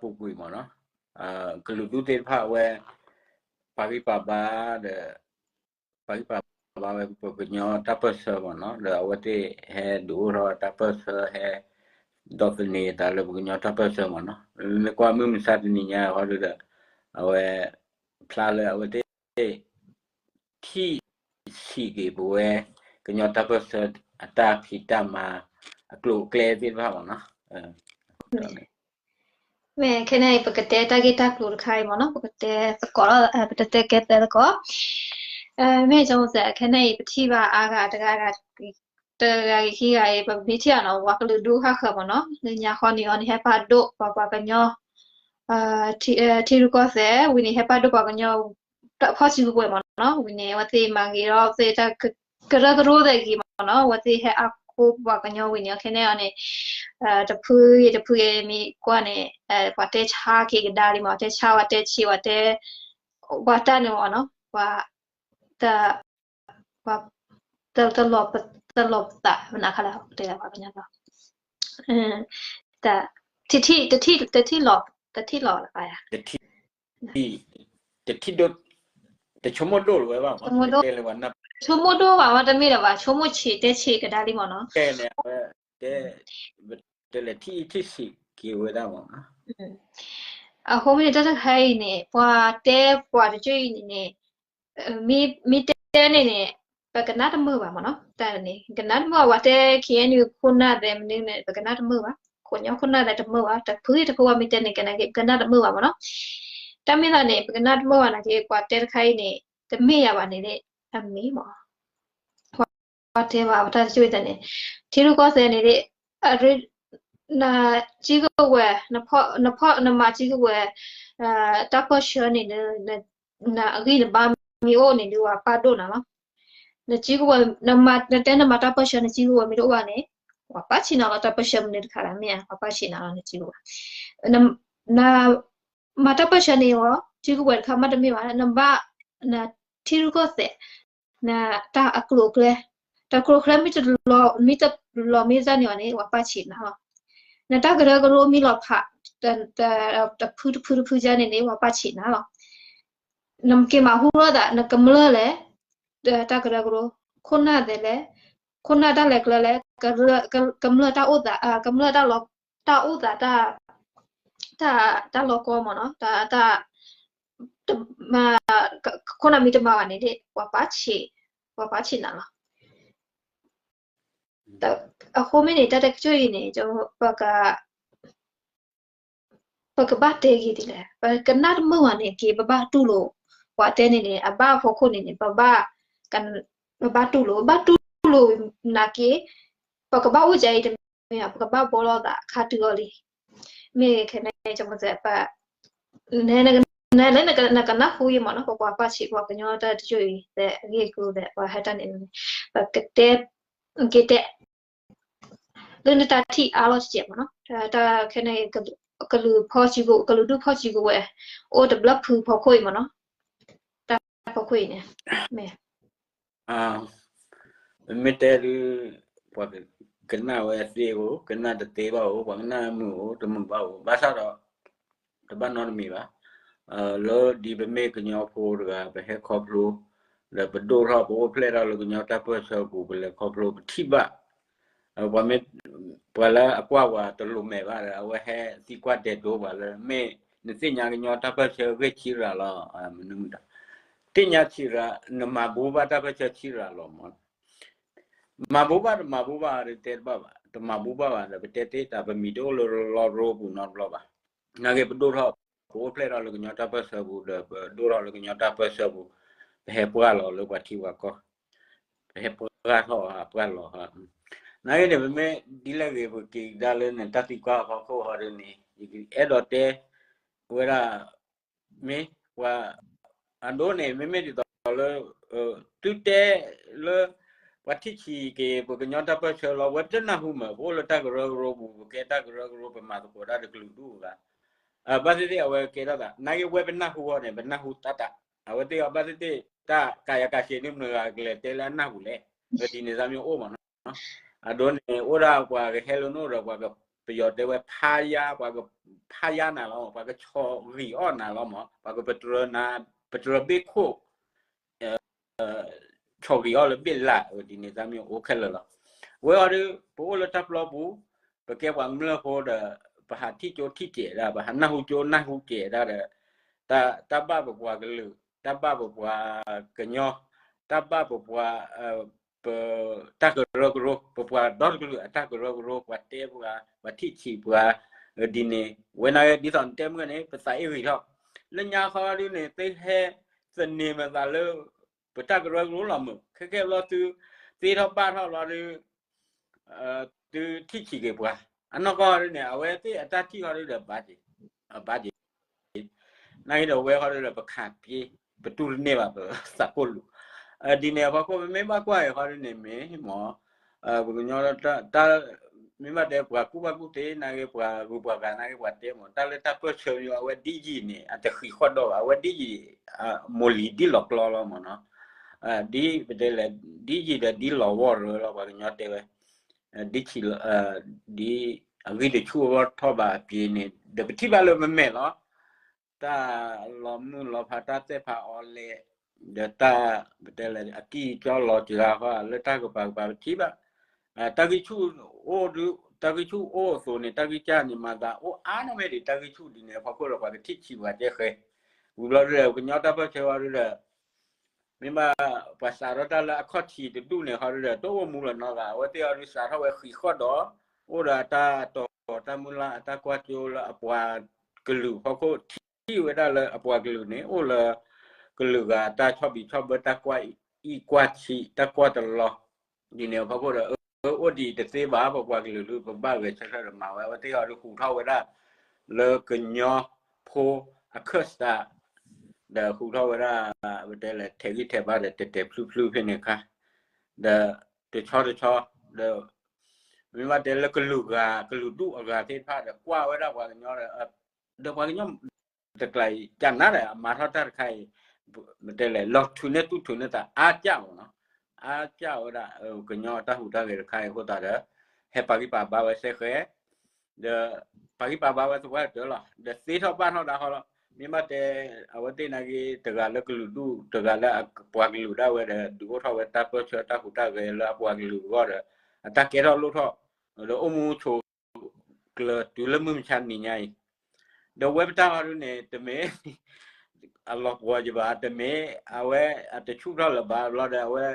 ပူၤကွံာ်မ့ၢ်နီၤ, ကလုာ်ဒူၣ်သ့ၣ်တဖၣ်အဝဲ ပာ်ဂံၢ်ပာ်ဘါဒီး ပာ်ဂံၢ်ပာ်ဘါဝဲပကညီတၢ်ပၢၢ်ဆၢမ့ၢ်နီၤ, ဒီးအဝဲသ့ၣ်ဟဲဒုးအိၣ်ထီၣ်တၢ်ပၢၢ်ဆၢ ဟဲ ဒီးသန့ၤသးလၢပကညီတၢ်ပၢၢ်ဆၢမ့ၢ်နီၤ, မ့ၢ်ကွၢ်မုၢ်မဆါတနံၤညါအံၤဒီး အဝဲ ဖျါလၢအဝဲသ့ၣ် ထံၣ်ဆံးက့ၤပဝဲ ကညီတၢ်ပၢၢ်ဆၢအတၢ်ဖံးတၢ်မၤ အကျိၤအကျဲသ့ၣ်တဖၣ်မ့ၢ်နီၤ. မ့ၢ်ခဲန့ၣ်အံၤ ပကတဲတၢ်ဂ့ၢ်တၢ်ကျိၤတခါအံၤမ့ၢ်နီၤ, ပကတဲသကိး, ပတတဲကဲသဲသကိး, မ့ၢ်ကီစဲး ခဲန့ၣ်အံၤ ပထံၣ်ဘၣ်အါဂၤတဂၤဂၤ တဂၤဂၤခံဂၤအံၤ ပမ့ၢ်ထံၣ်အီၤနီၤ ပှၤကလုာ်ဒူၣ်ဟးဃၢၤမ့ၢ်နီၤ, လၢညါဃီန့ၣ်အီၤန့ၣ် ဟဲပာ်ဒိၣ်ပှၤ ပှၤကညီ ထံရူၢ်ကီၢ်သဲးဝံၤန့ၣ် ဟဲပာ်ဒိၣ်ပှၤကညီ ဖီၣ်စုကဝဲၤမ့ၢ်နီၤ, ဝံၤန့ၣ် အဝဲသ့ၣ်မၤဂ့ၤထီၣ်သ့ၣ်တၢ်ကရၢကရိသ့ၣ်ဂ့ၤမ့ၢ်နီၤ, အဝဲသ့ၣ်ဟဲအါခိပှၤကညီဝံၤန့ၣ် ခဲန့ၣ်အီၤန့ၣ် တဖုဂ့ၤတဖုဂ့ၤမ့ၢ်ကွၢ်န့ၣ် ပှၤတဲဆါက့ၤကဒါလံမ့ၢ်, တဲဆါ ပှၤတဲဆံး ပှၤတဲ ပှၤတၢ်န့ၣ်မ့ၢ်နီၤ, ပှၤ တ ပှၤ တ တလီၤ တလီၤပသး ပနၢ်ခါလၢ တဲလၢပှၤကညီလီၤ တ တထံၣ် တထံၣ် တထံၣ်လီၤ တထံၣ်လီၤလၢယၤ တထံၣ် တထံၣ်ဒိၣ် တဆိကမိၣ်ဒိၣ်လၢၤဝဲဘၣ်မ့ၢ် ဆိကမိၣ်ဒိၣ် တဲလၢပှၤနၢ် ဆိကမိၣ်ဒိၣ်ဘၣ်ဝဲတမ့ၢ်လၢၤဘၣ် ဆိကမိၣ်ဆံးတဲဆံးကဒါလံမ့ၢ်နီၤ တဲန့ၣ် အဝဲ တဲ တလဲၤထံၣ်ထံၣ်ဆံးက့ၤဝဲဒၣ်မ့ၢ်နီၤ အဃိမ့ၢ်န့ၣ် တၢ်တခါအံၤန့ၣ် ပှၤတဲပှၤတကၠိၢ်အံၤန့ၣ်န့ၣ် မ့ၢ်တဲန့ၣ်န့ၣ် ပကနၣ်တမုာ်ဘၣ်မ့ၢ်နီၤ, တၢ်န့ၣ် ကနၣ်တမုာ်ဘၣ် ပှၤတဲ KNU ခိၣ်နၢ်သဲးမနုၤန့ၣ် ပကနၣ်တမုာ်ဘၣ်, ခိၣ်ညီခိၣ်နၢ်သဲးတမုာ်ဘၣ်, တဖုတဖုပှၤမ့ၢ်တဲန့ၣ် ကနၣ် ပကနၣ်တမုာ်ဘၣ်မ့ၢ်နီၤ, တၢ်မ့ၢ်သးန့ၣ် ပကနၣ်တမုာ်ဘၣ်နာ်က့ ပှၤတဲတခါအံၤန့ၣ် တမ့ၢ်ယၤဘၣ်န့ၣ် အမ့ၢ်မ့ၢ် ပှၤတဲဘၣ် ပတၢ်တကၠိၢ်အံၤန့ၣ် ထံရူၢ်ကီၢ်သဲးန့ၣ် နကံကဝဲၤ နဖီၣ် နမၤကံကဝဲၤ တၢ်ပၢၢ်ဆၢန့ၣ် နအဂံၢ်နဘါမ့ၢ်အိၣ်န့ၣ်ဒုး ပှၤပာ်ဒိၣ်နၤလီၤ. နကံကဝဲၤ နတဲနမၤတၢ်ပၢၢ်ဆၢ နကံကဝဲၤမ့ၢ်တအိၣ်ဘၣ်န့ၣ် ပှၤပာ်ဆံးနၤလီၤ. တၢ်ပၢၢ်ဆၢမနုၤတခါလၢမ့ၢ် ပှၤပာ်ဆံးနၤလီၤ နကံကဝဲၤ န မၤတၢ်ပၢၢ်ဆၢန့ၣ်အီၤ ကံကဝဲၤတခါမးတမ့ၢ်ဘၣ် နဘၣ် နထံရူၢ်ကီၢ်သဲး နတၢ်အကျိၤအကျဲ တၢ်ကျိၤအကျဲမ့ၢ်တလီၤ မ့ၢ်တလီၤမ့ၢ်တၢ်န့ၣ်အီၤန့ၣ် ပှၤပာ်ဆံးနၤလီၤ. နတၢ်ကရၢကရိမ့ၢ်လီၤဖး တဖုတဖုတဖုကန့ၣ်န့ၣ် ပှၤပာ်ဆံးနၤလီၤ. နက့ၤမၤဟူထီၣ်သး နကမျၢၢ်လဲၣ် တၢ်ကရၢကရိ ခိၣ်နၢ်သဲးလဲၣ် ခိၣ်နၢ်တၢ်လဲၤကျဲလဲၣ် ကမျၢၢ်တၢ်အိၣ်သး ကမျၢၢ်တၢ်လီ တၢ်အိၣ်သး တၢ် တၢ်လီၤကီမ့ၢ်နီၤ တၢ် တၢ် ခိၣ်နၢ်မ့ၢ်တမၤဘၣ်န့ၣ် ပှၤပာ်ဆံး ပှၤပာ်ဆံးနၤလီၤ. အဃိမ့ၢ်န့ၣ် တၢ်တကၠိၢ်အံၤန့ၣ် ပက ပကဘၣ်တဲဂ့ၤဒ်လဲၣ် ပကနၣ်တမုာ်ဘၣ်န့ၣ်က့ ပဘၣ်တူၢ်လိာ် ပှၤတဲန့ၣ်န့ၣ် အဘၣ်အဖီခိၣ်န့ၣ်န့ၣ် ပဘၣ် ပဘၣ်တူၢ်လိာ် ပဘၣ်တူၢ်လိာ်နာ်က့ ပကဘၣ်အိၣ်ကၠၤအံၤတမ့ၢ် ပကဘၣ်ဘှီလိာ်သးခါတုၤအီၤလံ. မ့ၢ်ခဲန့ၣ် ကမၤစၢၤပ န န နကနၢ်ဟူယံၤမ့ၢ်နီၤ ပပှၤပာ်ဆံးပှၤကညီတၢ်တကၠိၢ်အံၤ သဲအဂ့ၢ်အကျိၤသဲး ပှၤဟဲတၢ်န့ၣ် ပကတဲ ကတဲ လၢနတၢ်ထံၣ်အါလီၤတကဲးမ့ၢ်နီၤ တၢ်ခဲန့ၣ် ကလုာ်ဖီၣ်စုကဝဲၤ ကလုာ်ဒူၣ်ဖီၣ်စုကဝဲၤ အိၣ်တဘျီဖုဖီခိၣ်အံၤမ့ၢ်နီၤ တၢ်ဖီခိၣ်အံၤန့ၣ် မ့ၢ် မ့မ့ၢ်တဲဒုး ပှၤကနၣ်ဝဲသ့အိၣ် ကနၣ်တသ့ဘၣ်အိၣ် ပှၤကနၣ်မုာ်အိၣ် တမုာ်ဘၣ်အိၣ် ဘၣ်ဆၣ်ဒီး တဘၣ်နီတမံၤဘၣ်. လၢဒ်ပမ့ၢ်ကညီဖိတဂၤ ပဟဲခီဖျိ ဒီးပဒိၣ်ထီၣ် ပအိၣ်ဖျဲၣ်ထီၣ်လၢကညီတၢ်ပၢၢ်ဆၢပူၤ ပလဲၤခီဖျိ ပထံၣ်ဘၣ် ပှၤမ့ၢ် ပှၤလၢအကွၢ်ပှၤတလိၣ်မဲာ်ဘၣ်ဒီး အဝဲဟဲသံကွၢ်ဒဲးဒိပှၤလၢ မ့ၢ်နသ့ၣ်ညါကညီတၢ်ပၢၢ်ဆၢဂ့ၢ်ဆံးရၤလီၤ မနုၤမတၤ သ့ၣ်ညါဆံးရၤ နမၤဘူဘၣ်တၢ်ပၢၢ်ဆၢဆံးရၤလီၤမး မၤဘူဘၣ်တမၤဘူဘၣ်ဒီးတဲတဘၣ်ဘၣ် တမၤဘူဘၣ်ဘၣ်ဒီး ပတဲသ့တၢ် ပမံၤတအိၣ်လၢလီရိပူၤနီတဘျီဘၣ်. နာ်က့ပဒိၣ်ထီၣ် ပအိၣ်ဖျဲၣ်ထီၣ်လၢကညီတၢ်ပၢၢ်ဆၢပူၤဒီး ပဒိၣ်ထီၣ်လၢကညီတၢ်ပၢၢ်ဆၢပူၤ ပဟဲပှၢ်လီၤလၢပှၤထံပှၤကီၢ် ပဟဲပှၢ်ထီၣ်ပှၢ်လီၤ နာ်က့န့ၣ် ပမ့ၢ်ဒ်လဲၣ်ဂ့ၤ ပက့ၤကဒါလၢနတၢ်သံကွၢ်အဖီခိၣ်ဟီဒ်န့ၣ် ယကအဲၣ်ဒိးတဲ ဝဲဒၣ် မ့ၢ်ပှၤ အဒိန့ၣ် မ့မ့ၢ်ဒ်သိးလၢ သုတဲလၢ ပှၤထံၣ်ဆံးက့ၤ ပကညီတၢ်ပၢၢ်ဆၢလီၤ ဝဲတနၢ်ဟူမး ပအိၣ်လၢတၢ်ကရၢကရိပူၤ ပကဲတၢ်ကရၢကရိ ပမၤသကိးတၢ်ဒီးကလုာ်ဒူၣ်အဂၤ ဘၣ်သ့ၣ်သ့ၣ်အဝဲကဲထီၣ်သး နာ်က့ဝဲပနၢ်ဟူအီၤန့ၣ် ပနၢ်ဟူတၢ်တၢ် အဝဲသ့ၣ်အီၤဘၣ်သ့ၣ်သ့ၣ် တၢ်ကယၤကးစ့းန့ၣ် မနုၤဂၤကလဲၤတဲလၢအနၢ်ဟူလဲၣ် ပဒ်န့ၣ်သးမ့ၢ်အိၣ်မးနီၤ အဒိန့ၣ် အိၣ်ဒၣ်ပှၤကဟဲလၢနအိၣ်ဒီးပှၤက ပယီၤတဲဝဲဖးယါ, ပှၤကဖးယါနၤလီၤ, ပှၤကဆီၣ်ဂံၢ်အီၣ်နၤလီၤမး, ပှၤကပတြၢၤနၤ, ပတြၢၤဘ့ၣ်ခိၣ် ဆီၣ်ဂံၢ်အီၣ်လၢဘ့ၣ်လၢ် ဒ်န့ၣ် သးမ့ၢ်အိၣ်ခဲလၢာ်လီၤ. ဝဲအီၤဒီး ပအိၣ်လၢတၢ်ပျီပူၤ, ပကဲပှၤကမျၢၢ်ဖိဒီး ပဟးထံၣ်ကၠိထံၣ်စဲးဒၣ်, ပဟးနၢ်ဟူကၠိနၢ်ဟူစဲးဒၣ်ဒီး တၢ်ဘၣ်ပပှၤကလုာ်, တၢ်ဘၣ်ပပှၤကညီ, တၢ်ဘၣ်ပပှၤ ပတၢ်ကရၢကရိ, ပပှၤဒီတကလုာ်အတၢ်ကရၢကရိ, ပှၤတဲပှၤ, ပှၤထံၣ်ဆံးပှၤ, ဒ်န့ၣ် ဝဲန့ၣ်ဒ်သိးနတဲမုၢ်န့ၣ် ပသးအ့ၣ်ဂ့ၤထီၣ်, လၢညါခီဒုန့ၣ် သုဟဲသန့ၤမသးလၢ ပတၢ်ကရၢကရိလီၤမုၢ်, ခဲကဲဘျီသု သ့ထီၣ်ဘၣ်ထီၣ်လီၤဒီး သုထံၣ်ဆံးက့ၤပှၤ, အနီၢ်ကီၢ်ဒုန့ၣ် အဝဲသ့ၣ်အတၢ်ထံၣ်ခီဒုဒီး ဘၣ်က့ၤ ဘၣ်က့ၤ နာ်က့ဒီးဝဲဃီဒုဒီး ပခးက့ၤ ပတူၢ်တန့ၢ်ဘၣ် ပသးကိၢ်လူၤ, ဒ်န့ၣ်အဖီခိၣ် ပမ့ၢ်ဘၣ်ကွၢ်အံၤဃီဒုန့ၣ်မ့ၢ်မ့ၢ် ပကညီတၢ် မ့ၢ်ဘၣ်တဲပှၤကူၣ်ဘၣ်ကူၣ်သ့ နာ်က့ပှၤဂုၤပှၤဂၤ နာ်က့ပှၤတဲမ့ၢ် တၢ်လၢတၢ်ပၢၢ်ဆၢမ့ၢ် အဝဲဒ်ယံာ်န့ၣ် အတဃံးဃီၣ်ဒီးဘၣ်, အဝဲဒ်ယံာ် မိၢ်လံၤဒ်လီၤကျီလီၤမ့ၢ်နီၤ, ဒ်ပတဲလဲၣ် ဒ်ယံာ်ဒီးဒ်လီၤဝီၢ်ရၢလီၤ ပှၤကညီတဲဝဲ ဒ်ဆံး ဒ်အဂံၢ်တဆူၣ်အဂီၢ်ထီၣ်ဘၣ်အပျ့ၤန့ၣ် ဒီးပထံၣ်ဘၣ်လၢမ့မ့ၢ်လီၤ, တၢ်လီၤမုၢ်လီၤဖး တၢ်သဲၣ်ဖးအီလဲၣ်, ဒီးတၢ် ပတဲလဲၣ် အကံၢ်ကၠီလီၤစှၤဃီ လၢတၢ်ကပၤကပၤပထံၣ်ဘၣ်, တၢ်ဂံၢ်ဆူၣ်အိၣ်ဒု တၢ်ဂံၢ်ဆူၣ်အိၣ်အသိးန့ၣ် တၢ်ဂံၢ်စၢ်န့ၣ် မၤသးအိၣ်အါနီၢ်မ့ၢ်ဒံး တၢ်ဂံၢ်ဆူၣ်ဒ်န့ၣ် အဖီခိၣ်ဒီး ပှၤကထံၣ်ဆံးပှၤကဲဃဲ, ဝံၤဘျီဒုဒီး ကညီတၢ်ပၢၢ်ဆၢဝဲဒုဒီး မ့ၢ်ဘၣ်ပှၤစးထီၣ်တၢ်လၢအခီၣ်ထံးတဒူၣ်န့ၣ် ဃီဒုဒီး တအိၣ်မူလၢၤနီတဂၤ, အဝဲသ့ၣ်အီၤဒုစးထီၣ်ဝဲဃံးဃီၣ်ဒီး အိၣ်ဒီးအတၢ်တီၤတၢ်မုၢ်လၢ် အတၢ်ကွၢ်ကၠိလၢအပှၤကလုာ်ဖီခိၣ် ထံၣ်ဝဲဒၣ်လၢအပှၤကလုာ်န့ၣ် အိၣ်လၢကလုာ်ဂၤတၢ်ဆီၣ်ဘံးဆီၣ်ဘၢ တၢ်ကွၢ်အံၣ်ကွၢ်ဆံး တၢ်ကွၢ်တလီၤ, ဒ်န့ၣ်အဖီခိၣ်ဒီး အၢ အိၣ်ဒံးတသ့ဘၣ် ပပှၤကလုာ်ဒု ပဘၣ်ဂဲၤဆၢထၢၣ်ဒီးမၤဝဲ, အဝဲသ့ၣ်အီၤဒုဟူးထီၣ်ဝဲဒၣ် လၢကညီဖိအခၢၣ်စး ဒီးဟူးထီၣ်ဝဲဒၣ် ပတဲလဲၣ် ထဲးဂံၢ်ထဲးဘါဒီး တဲာ်တဲာ်ဖျုဖျုဖဲန့ၣ်အခါ, ဒီးတဆီတဆီ ဒီး မ့ၢ်ဘၣ်တဲလၢကလုာ်ဂၤ ကလုာ်ဒူၣ်အဂၤသ့ၣ်တဖၣ်ဒီး ကွၢ်ဝဲဒၣ်ပှၤကညီဒီး ဒီးပှၤကညီ တကျါအံၤ ကနၤဒီး အမၤထီၣ်တၢ်တခါအံၤ ပတဲလဲၣ် လီၤထုးန့ၢ်တူၢ်ထုးန့ၢ်သးအါကၢ်မ့ၢ်နီၤ, အါကၢ်ဝဲဒၣ် ကညီတၢ်ဟူးတၢ်ဂဲၤတခါအံၤအဃိသတးဒီး ဟဲပာ်ဂံၢ်ပာ်ဘါဝဲစဲဃဲ ဒီးပာ်ဂံၢ်ပာ်ဘါဝဲသပှၢ်ကတၢၢ်လီၤ. ဒီးသ့ထီၣ်ဘၣ်ထီၣ်ဒၣ်ဃီလီၤ. မ့ၢ်ဘၣ်တဲ အဝဲသ့ၣ်နာ်က့ တဂၤလၢကလုာ်ဒူၣ် တဂၤလၢပှၤကလုာ်ဒၣ်ဝဲဒီး ဒုးအိၣ်ထီၣ်ဝဲတၢ်ပၢၢ်ဆၢတၢ်ဟူးတၢ်ဂဲၤလၢအပှၤကလုာ်အဂီၢ်ဒီး အတၢ်ကဲထီၣ်လိၣ်ထီၣ် ဒီးအိၣ်မူဆိးကျၢၤတုၤလၢမုၢ်မဆါနံၤညါအံၤ ဒီးဝဲပတၢ်ဃီဒုန့ၣ် တမ့ၢ် အလီၤပှီၤယဘၣ် တမ့ၢ် အဝဲအတဆူၣ်ထီၣ်လၢၤဘၣ်ဘျီဒီး အဝဲ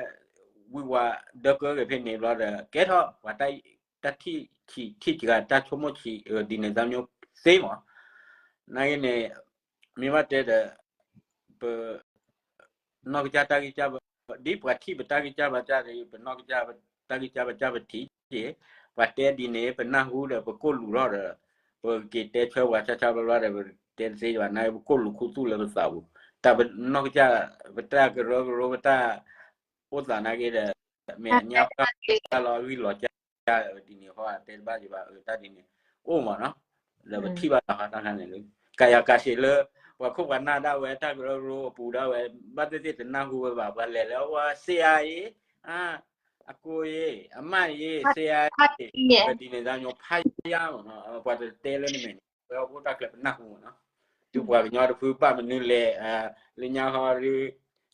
ဝံဝါဒၢကၢဂ့ၤဖဲန့ၣ်ဘျီဒီး ကဲထီၣ်ပှၤ တၢ်ထံၣ်ဆံးထံၣ်စှၤ တၢ်ဆိကမိၣ်ဆံး ဒ်န့ၣ်သးမျိုးသ့မး. နာ်က့န့ၣ် မ့ၢ်ဘၣ်တဲဒီး ပ နီၢ်ကစၢ်တၢ်ဂံၢ်စၢ်ဘၣ် ဒ်ပှၤထံၣ်ပတၢ်ဂံၢ်စၢ်ဘၣ်စၢ်ဒီး ပနီၢ်ကစၢ်တၢ်ဂံၢ်စၢ်ဘၣ်စၢ်ပထံၣ်က့ၤ ပှၤတဲဒ်န့ၣ် ပနၢ်ဟူဒီး ပကိၢ်လူးထီၣ်ဒီး ပက့ၤတဲဆၢပှၤဆါဆါဘျီဘျီဒီး ပတဲတသ့ဘၣ် နာ်က့ ပကိၢ်လူးခူသူၣ်လၢပသးပူၤ တၢ်ပနီၢ်ကစၢ် ပတၢ်ကရၢကရိ ပတၢ်အိၣ်သးနာ်က့ဒီး မ့ၢ်အညါပၢ်လီၤ အဂံၢ်လီၤကၢ် ဒ်န့ၣ်ဃီ တဲတဘၣ်က့ၤဘၣ် တၢ်ဒ်န့ၣ် အိၣ်မးနီၤ ဒီးပထံၣ်ဘၣ်တၢ်ဃီတၢ်ခါန့ၣ်လၢ ကယၤကးစ့းလၢ ပှၤခိၣ်ပှၤနၢ်ဒၣ်ဝဲ တၢ်ကရၢကရိအပူၤဒၣ်ဝဲ ဘၣ်သ့ၣ်သ့ၣ်တနၢ်ဟူဝဲဘၣ် ပှၤလဲၤလၢအဝဲ ဆရာအံၤ အကိၢ်အံၤ အမါအံၤ ဆရာအံၤ ဒ်န့ၣ်သးညီ ဖးယါမးနီၤ ပှၤတတဲလၢနမဲာ်န့ၣ် ဝဲအိၣ်တၢ်ကျဲပနၢ်ဟူမးနီၤ တုၤပှၤကညီတဖုဘၣ်မနုၤလဲၣ် လၢညါဃီဒု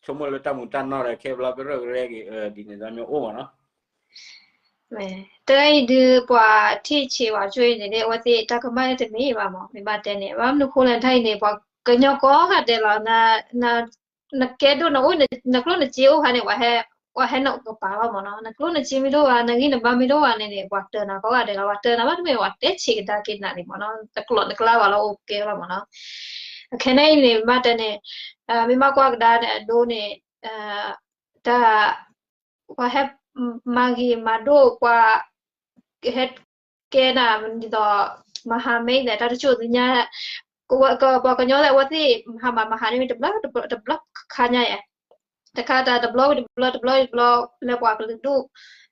ဆိကမိၣ်လၢတၢ်မူးတၢ်နီၢ်ဒီး ခဲဘျီကရၢကရဲက့ၤ ဒ်န့ၣ်သးညီအိၣ်မးနီၤ တၢ်အံၤဒုး ပှၤထံၣ်ဆံးဝဲကၠိအံၤန့ၣ် အဝဲသ့ၣ်တၢ်ကမၣ်တမ့ၢ်ဘၣ်မး မ့ၢ်ဘၣ်တဲန့ၣ် ဘၣ်မနုၤဃိလဲၣ် တၢ်အံၤန့ၣ် ပှၤကညီကိးဂၤဒဲးလီၤ နကဲဒိၣ်နအိၣ် နကျိၣ်နစ့အိၣ်ခါန့ၣ် ပှၤဟဲနုာ်ကပၤလီၤမးနီၤ နကျိၣ်နစ့မ့ၢ်ဒိၣ်ဘၣ် နဂံၢ်နဘါမ့ၢ်ဒိၣ်ဘၣ်န့ၣ်န့ၣ် ပှၤတၢၤနၤကိးဂၤဒဲးလီၤ ပှၤတၢၤနၤဘၣ်တမ့ၢ် ပှၤတဲဆံးကဒါက့ၤနၤန့ၣ်မးနီၤ တကျိးနကျါဘၣ်လီၤ အိၣ်ကဲလီၤမးနီၤ ခဲန့ၣ်အံၤန့ၣ် မ့ၢ်ဘၣ်တဲန့ၣ် မ့ၢ်ဘၣ်ကွၢ်ကဒါန့ၣ် အဒိန့ၣ် တၢ် ပှၤဟဲမၤဂ့ၤမၤဒိၣ် ပှၤ ဟဲကဲနၤ ဒ်သိး မဟာမိတ် န့ၣ် တၢ်တစိၢ်သ့ၣ်ညါ ပှၤကညီလၢအဝဲသ့ၣ် မဟါမး မဟါန့ၣ် တဘျီတဘျီခါညါယဲ တခါတၢ်တဘျီဝံၤတဘျီ တဘျီဝံၤတဘျီ လၢပှၤကလုာ်ဒူၣ်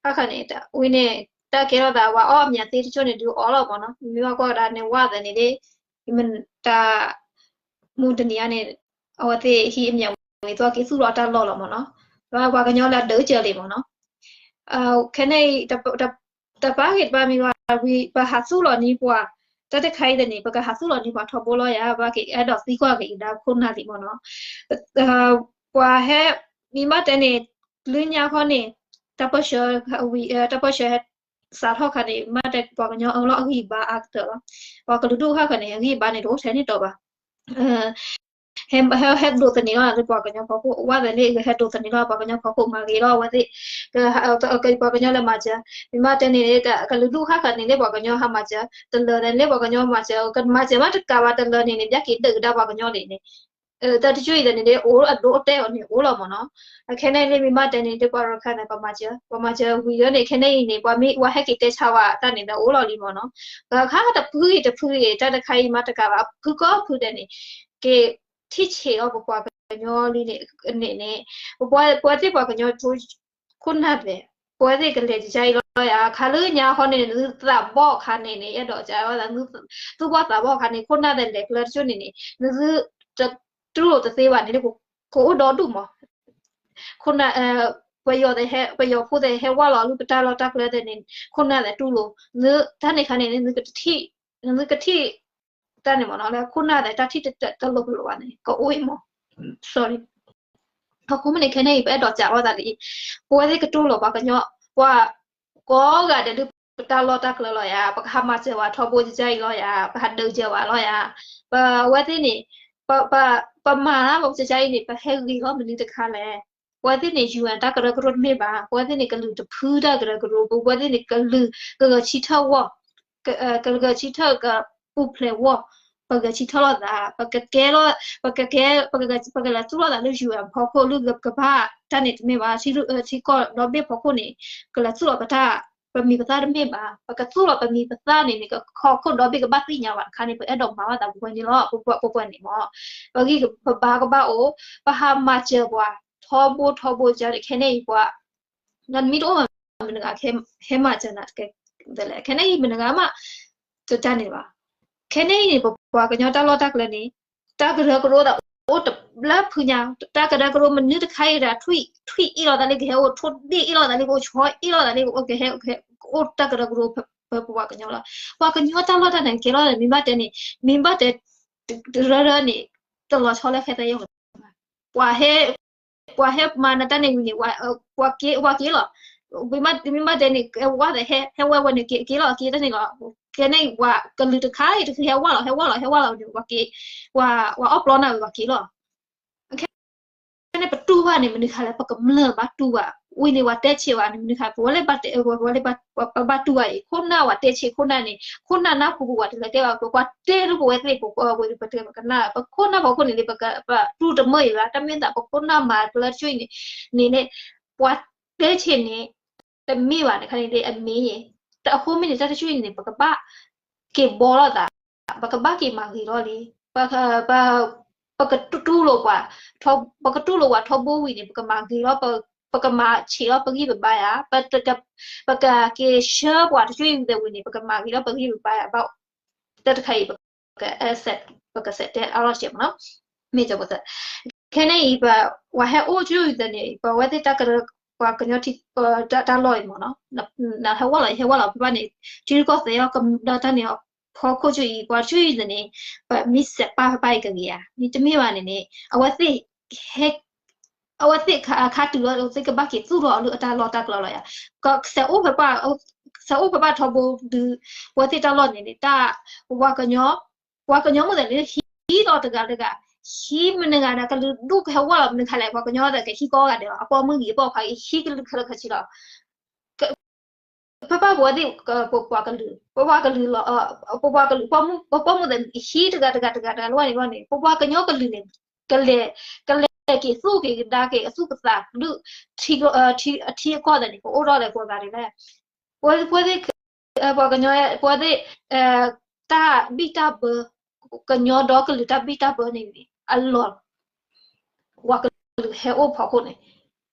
အခါန့ၣ် ဝံၤန့ၣ် တၢ်ကဲထီၣ်သး ပှၤအီၣ်အမံၤသ့တစိၢ်န့ၣ် ဒုးအီၣ်လီၤမးနီၤ မ့ၢ်ဘၣ်ကွၢ်ကဒါန့ၣ် ဝဲသ့ၣ်န့ၣ်ဒ် တၢ် မုၢ်တနံၤအံၤန့ၣ် အဝဲသ့ၣ်ဟံးအမံၤဝံၤ သီက့ၤသူၣ်လီၤတၢ်လီၢ်လီၤမးနီၤ ပှၤကညီလၢအဒုးကၢၤလံမးနီၤ ခဲန့ၣ်အံၤ တပာ်ဂ့ၤတပာ်မံၤဘၣ် ပဟးသူၣ်လီၤန့ၢ်ပှၤ တၢ်တခါအံၤန့ၣ် ပကဟးသူၣ်လီၤန့ၢ်ပှၤထီဘိလီၤယၤ ဘၣ်ကအဲၣ်ဒိးသံကွၢ်က့ၤအံၤဒၣ်ခိၣ်နၢ်လံမ့ၢ်နီၤ. ပှၤဟဲ မ့ၢ်ဘၣ်တဲန့ၣ် လၢညါခီန့ၣ် တၢ်ပၢၢ်ဆၢ တၢ်ပၢၢ်ဆၢဟဲစးထီၣ်ခါန့ၣ် မ့ၢ်တဲပှၤကညီအၢၣ်လီၤအဂံၢ်အဘါအါကတၢၢ်လီၤ. ပှၤကလုာ်ဒူၣ်ဃၣ်ဃၢၤန့ၣ် အဂံၢ်အဘါန့ၣ် တအိၣ်ထဲန့ၣ်တီဘၣ် ဟဲ ဟဲဒိးသန့ၤလီၤလၢပှၤကညီဖီခိၣ် ဝဲသ့ၣ်လၢဟဲဒိးသန့ၤလီၤပှၤကညီဖီခိၣ် မၤဂ့ၤလီၤအဝဲသ့ၣ် ပှၤကညီလၢမၤစၢၤ မ့ၢ်ဘၣ်တဲန့ၣ် ကလုာ်ဒူၣ်ဃၣ်ဃၢၤန့ၣ် လၢပှၤကညီဟးမၤစၢၤ တလၢာ်န့ၣ် လၢပှၤကညီမၤစၢၤ ကမၤစၢၤမးတကးဘၣ်တလၢာ်န့ၣ်န့ၣ် ဘၣ်က့ၤဒုးကဒါပှၤကညီလံန့ၣ် တၢ်တကၠိအံၤန့ၣ် အိၣ်အဒိအတဲာ်အီၤန့ၣ် အိၣ်လီၤမ့ၢ်နီၤ. ခဲန့ၣ်လၢမ့ၢ်ဘၣ်တဲန့ၣ် လၢပှၤရခၢၣ်န့ၣ် ပှၤမၤစၢၤ ပှၤမၤစၢၤဝံၤလီၤန့ၣ် ခဲန့ၣ်အံၤန့ၣ် ပှၤမ့ၢ်ဝဲဟဲက့ၤတဲဆါဝဲတၢ်န့ၣ်ဒီးအိၣ်လီၤလံမ့ၢ်နီၤ. ခါတဖုဂ့ၤတဖုဂ့ၤ တၢ်တခါအံၤမးတကးဘၣ် ဖုကီၢ်ဖုဒဲးန့ၣ် က့ၤထံၣ်ဆံးအီၤပပှၤကညီလံန့ၣ်န့ၣ် ပပှၤသ့ၣ်ပှၤကညီ ခိၣ်နၢ်သဲး ပဝဲသ့ၣ်ကလဲၤကကါအံၤလီၤယၤ ခါလၢညါခီန့ၣ် နသုသးဘီၣ်အခါန့ၣ်န့ၣ် အဲၣ်ဒိးက သူၣ်ဘီၣ်သးဘီၣ်အခါန့ၣ် ခိၣ်နၢ်သဲးလဲၤကျဲတကၠိန့ၣ်န့ၣ် နသုတတူၢ်လိာ်တသ့ဘၣ်န့ၣ် ကအိၣ်ဒီဒူၣ်မး ခိၣ်နၢ် ပယီၤသဲးဟဲ ပယီၤဖိသဲးဟဲဝၢ်လီၤလၢပတၢ်လီၢ်တၢ်ကျဲသဲးန့ၣ် ခိၣ်နၢ်သဲးတူၢ်လိာ် နတၢ်န့ၣ်ခါန့ၣ် နသုကထံၣ် နသုကထံၣ် တၢ်န့ၣ်မ့ၢ်နီၤ လၢခိၣ်နၢ်သဲးတၢ်ထံၣ်တလီၤပလိာ်ဘၣ်န့ၣ် ကအိၣ်အံၤမး sorry အဃိမ့ၢ်န့ၣ် ခဲန့ၣ်အံၤ ပအဲၣ်ဒိးစံးလီၤသးလံ ပဝဲသ့ၣ်ကတူၢ်လိာ်ပှၤကညီ ပှၤ ကိးဂၤဒဲးလၢပတၢ်လီၢ်တၢ်ကျဲလီၤယၤ ပကဟးမၤစၢၤဝဲထီဘိကကါအံၤလီၤယၤ ပဟးဒုးစၢၤဝဲလီၤယၤ ပဝဲသ့ၣ်န့ၣ် ပမၤလၢပကကါအံၤန့ၣ် ပဟဲဂ့ၤလီၤမနုၤတခါလဲၣ် ပဝဲသ့ၣ်န့ၣ် ယူၤအတၢ်ကရၢကရိတမ့ၢ်ဘၣ် ပဝဲသ့ၣ်န့ၣ် ကလုာ်တဖုတၢ်ကရၢကရိ ပဝဲသ့ၣ်န့ၣ် ကလုာ်ကဂဲၤဆၢထၢၣ်ဝဲ ကဂဲၤဆၢထၢၣ်ကပူၤဖျဲးဝဲ ပဂဲၤဆၢထၢၣ်လိာ်သး ပကကဲလီၤ ပကကဲ ပကလဲၤသူၣ်လိာ်သးလၢ ယူၤအဖီခိၣ်လၢကဘၣ်တၢ်န့ၣ်တမ့ၢ်ဘၣ် ထံကီၢ်ဒီဘ့ၣ်ဖီခိၣ်န့ၣ် ကလဲၤသူၣ်လီၤပတၢ် ပမံၤပသၣ်တမ့ၢ်ဘၣ် ပကသူၣ်လီၤပမံၤပသၣ်န့ၣ်န့ၣ် ကခီခိၣ်ဒီဘ့ၣ်ကဘၣ်သ့ၣ်ညါဘၣ်တခါန့ၣ် ပအဲၣ်ဒိးမၤဘၣ်သးပှဲၤပှဲၤန့ၣ်လီၤ ပပှဲၤပှဲၤန့ၣ်မ့ၢ် ပဂံၢ်ပဘါကဘၣ်အိၣ် ပဟးမၤစၢၤပှၤထီဘိထီဘိကါန့ၣ် ခဲန့ၣ်အံၤပှၤ နမ့ၢ်တအိၣ်မးမနုၤဂၤ ဟဲမၤစၢၤနၤတကဲ ခဲန့ၣ်အံၤမနုၤဂၤမး တတၢ်န့ၣ်ဘၣ် ခဲန့ၣ်အံၤန့ၣ် ပပှၤကညီတၢ်လီၢ်တၢ်ကျဲန့ၣ် တၢ်ကရၢကရိသးအိၣ်တဘျီဖုညါ တၢ်ကရၢကရိမနုၤတခါအံၤဒၣ် ထွံၣ်အ့ၣ်လိာ်သးလၢကဟဲအိၣ် ထိၣ်ဒ့ၣ်အ့ၣ်လိာ်သးလၢကအိၣ် ဆီအ့ၣ်လိာ်သးလၢကအိၣ် ကဟဲ ကအိၣ်တၢ်ကရၢကရိဖဲပပှၤကညီလီၤ ပှၤကညီတၢ်လီၢ်တၢ်န့ၣ်ကဲလီၤ မ့ၢ်ဘၣ်တဲန့ၣ် မ့ၢ်ဘၣ်တဲ တရၢရၢန့ၣ် တလီၤဆီလၢခဲသၢယဲၢ် ပှၤဟဲ ပှၤဟဲမၤနတၢ်န့ၣ်ဝံၤန့ၣ် ပှၤက့ၤ ပှၤက့ၤလီၤ မ့ၢ်ဘၣ်တဲန့ၣ် ဝဲသးဟဲ ဟဲဝဲဝဲန့ၣ် က့ၤလီၤ က့ၤတၢ်န့ၣ်လီၤ ကဲန့ၣ် ပှၤကလုာ်တခါအံၤတခါဟဲဝဲလီၤ ဟဲဝဲလီၤ ဟဲဝဲလီၤန့ၣ် ပှၤက့ၤ ပှၤအီၣ်ပျီနၢ်ဝဲပှၤက့ၤလီၤ ခဲန့ၣ်ပတူၢ်ဘၣ်န့ၣ် မနုၤခါလဲၣ် ပကမျၢၢ်ဘၣ်တူၢ်ဘၣ် ဝံၤန့ၣ် ပှၤတဲဆံးဘၣ်န့ၣ် မနုၤခါ ပဝဲလၢဘၣ်တဲ ပဝဲလၢ ပဘၣ်တူၢ်ဘၣ်အံၤ ခိၣ်နၢ်ပှၤတဲဆံးခိၣ်နၢ်န့ၣ် ခိၣ်နၢ်နၢ်ပူၤပူၤပှၤတလဲၤတဲဘၣ် ပှၤတဲလၢပဝဲသ့ၣ် ပဝဲပတမ့ၢ်ကနၣ် ပခိၣ်နၢ်ဖီခိၣ်န့ၣ်လၢ ပတူၢ်တမၢယၤဘၣ် တၢ်မ့ၢ်သး ပခိၣ်နၢ်မၤကျၢၤတကၠိအံၤန့ၣ် န့ၣ်န့ၣ် ပှၤတဲဆံးန့ၣ် တမ့ၢ်ဘၣ်န့ၣ်ခါန့ၣ် အမ့ၢ် အဃိမ့ၢ်န့ၣ် တၢ်တကၠိအံၤန့ၣ် ပကဘၣ်က့ၤဘီလိာ်သး ပကဘၣ်က့ၤမၤဂ့ၤထီၣ်လံ ပကတူၢ်လိာ်ပှၤ ပကတူၢ်လိာ်ပှၤထီဘိဝံၤန့ၣ် ပကမၤဂ့ၤထီၣ် ပကမၤဆံးထီၣ်ပဂံၢ်ပဘါယၤ ပကက့ၤဆှၢပှၤတကၠိအံၤဝံၤန့ၣ် ပကမၤဂ့ၤထီၣ်ပဂံၢ်ပဘါယၤဘၣ် တၢ်တခါအံၤ ပက ပကစဲးတဲအါထီၣ်စဲးမ့ၢ်နီၤ မ့ၢ်ကၠီပသး ခဲန့ၣ်အံၤ ပှၤဟဲအိၣ်ကၠိအံၤသ့ၣ်န့ၣ် ပဝဲသ့ၣ်တၢ်ကရၢ ပှၤကညီထံ တၢ်လီၢ်အံၤမ့ၢ်နီၤ နဟဲဝဲလီၤ ယဟဲဝဲလီၤ ဖဲဘၣ်န့ၣ် ထံရူၢ်ကီၢ်သဲးအီၤ ဒီးတၢ်န့ၣ် ဖီခိၣ်ကၠိအံၤ ပှၤကၠိအံၤသ့ၣ်န့ၣ် ပမ့ၢ်စဲးပာ်ဖဲဘၣ်အံၤကဂ့ၤဧါ မ့တမ့ၢ်ဘၣ်န့ၣ်န့ၣ် အဝဲသ့ၣ် အဝဲသ့ၣ်ခါတုၤလီၤ သ့ၣ်ကဘၣ်က့ၤသူၣ်ထီၣ်အီၤလၢအတၢ်လီၢ်တၢ်ကျဲလီၤယၤ ကစဲးအိၣ်ဖဲ စဲးအိၣ်ဖဲဘၣ်ထီဘိဒုး ပဝဲသ့ၣ်တၢ်လီၢ်န့ၣ်န့ၣ် တၢ် ပပှၤကညီ ပှၤကညီမ့ၢ်သးလၢဟံးလီၤတဂၤတဂၤ ဟံးမနုၤဂၤန့ၣ် ကလုာ်ဒူၣ်ကဟဲဝဲလီၤမနုၤခါလဲၣ် ပှၤကညီသးကဟံးကိးဂၤဒဲးလီၤ အပိာ်မုၣ်ဂ့ၤအပိာ်ခွါဂ့ၤ ဟံးကလုာ်ခဲလၢာ်ခဲဆ့လီၤ ဖဲဘၣ်ပဝဲသ့ၣ် ပပှၤကလုာ် ပပှၤကလုာ်လီၤ ပပှၤကလုာ် ပပိာ်မုၣ်သးဟံးတဂၤတဂၤတဂၤတဂၤလီၤန့ၣ် ပပှၤကညီကလုာ်န့ၣ် ကလဲၤ ကလဲၤက့ၤသူၣ်က့ၤကဒါက့ၤအသူၣ်ကသးဒုး ထံ ထံအကီၢ်သးန့ၣ် ကအိၣ်ထီၣ်လၢကိးဂၤဒဲးလဲၣ် ပဝဲသ့ၣ် ပှၤကညီ ပဝဲသ့ၣ် တၢ်ဘံၣ်တၢ်ဘၢ ကညီဒီကလုာ်တၢ်ဘံၣ်တၢ်ဘၢန့ၣ် အလီၢ် ပှၤကလုာ်ဟဲအိၣ်ဖီခိၣ်န့ၣ်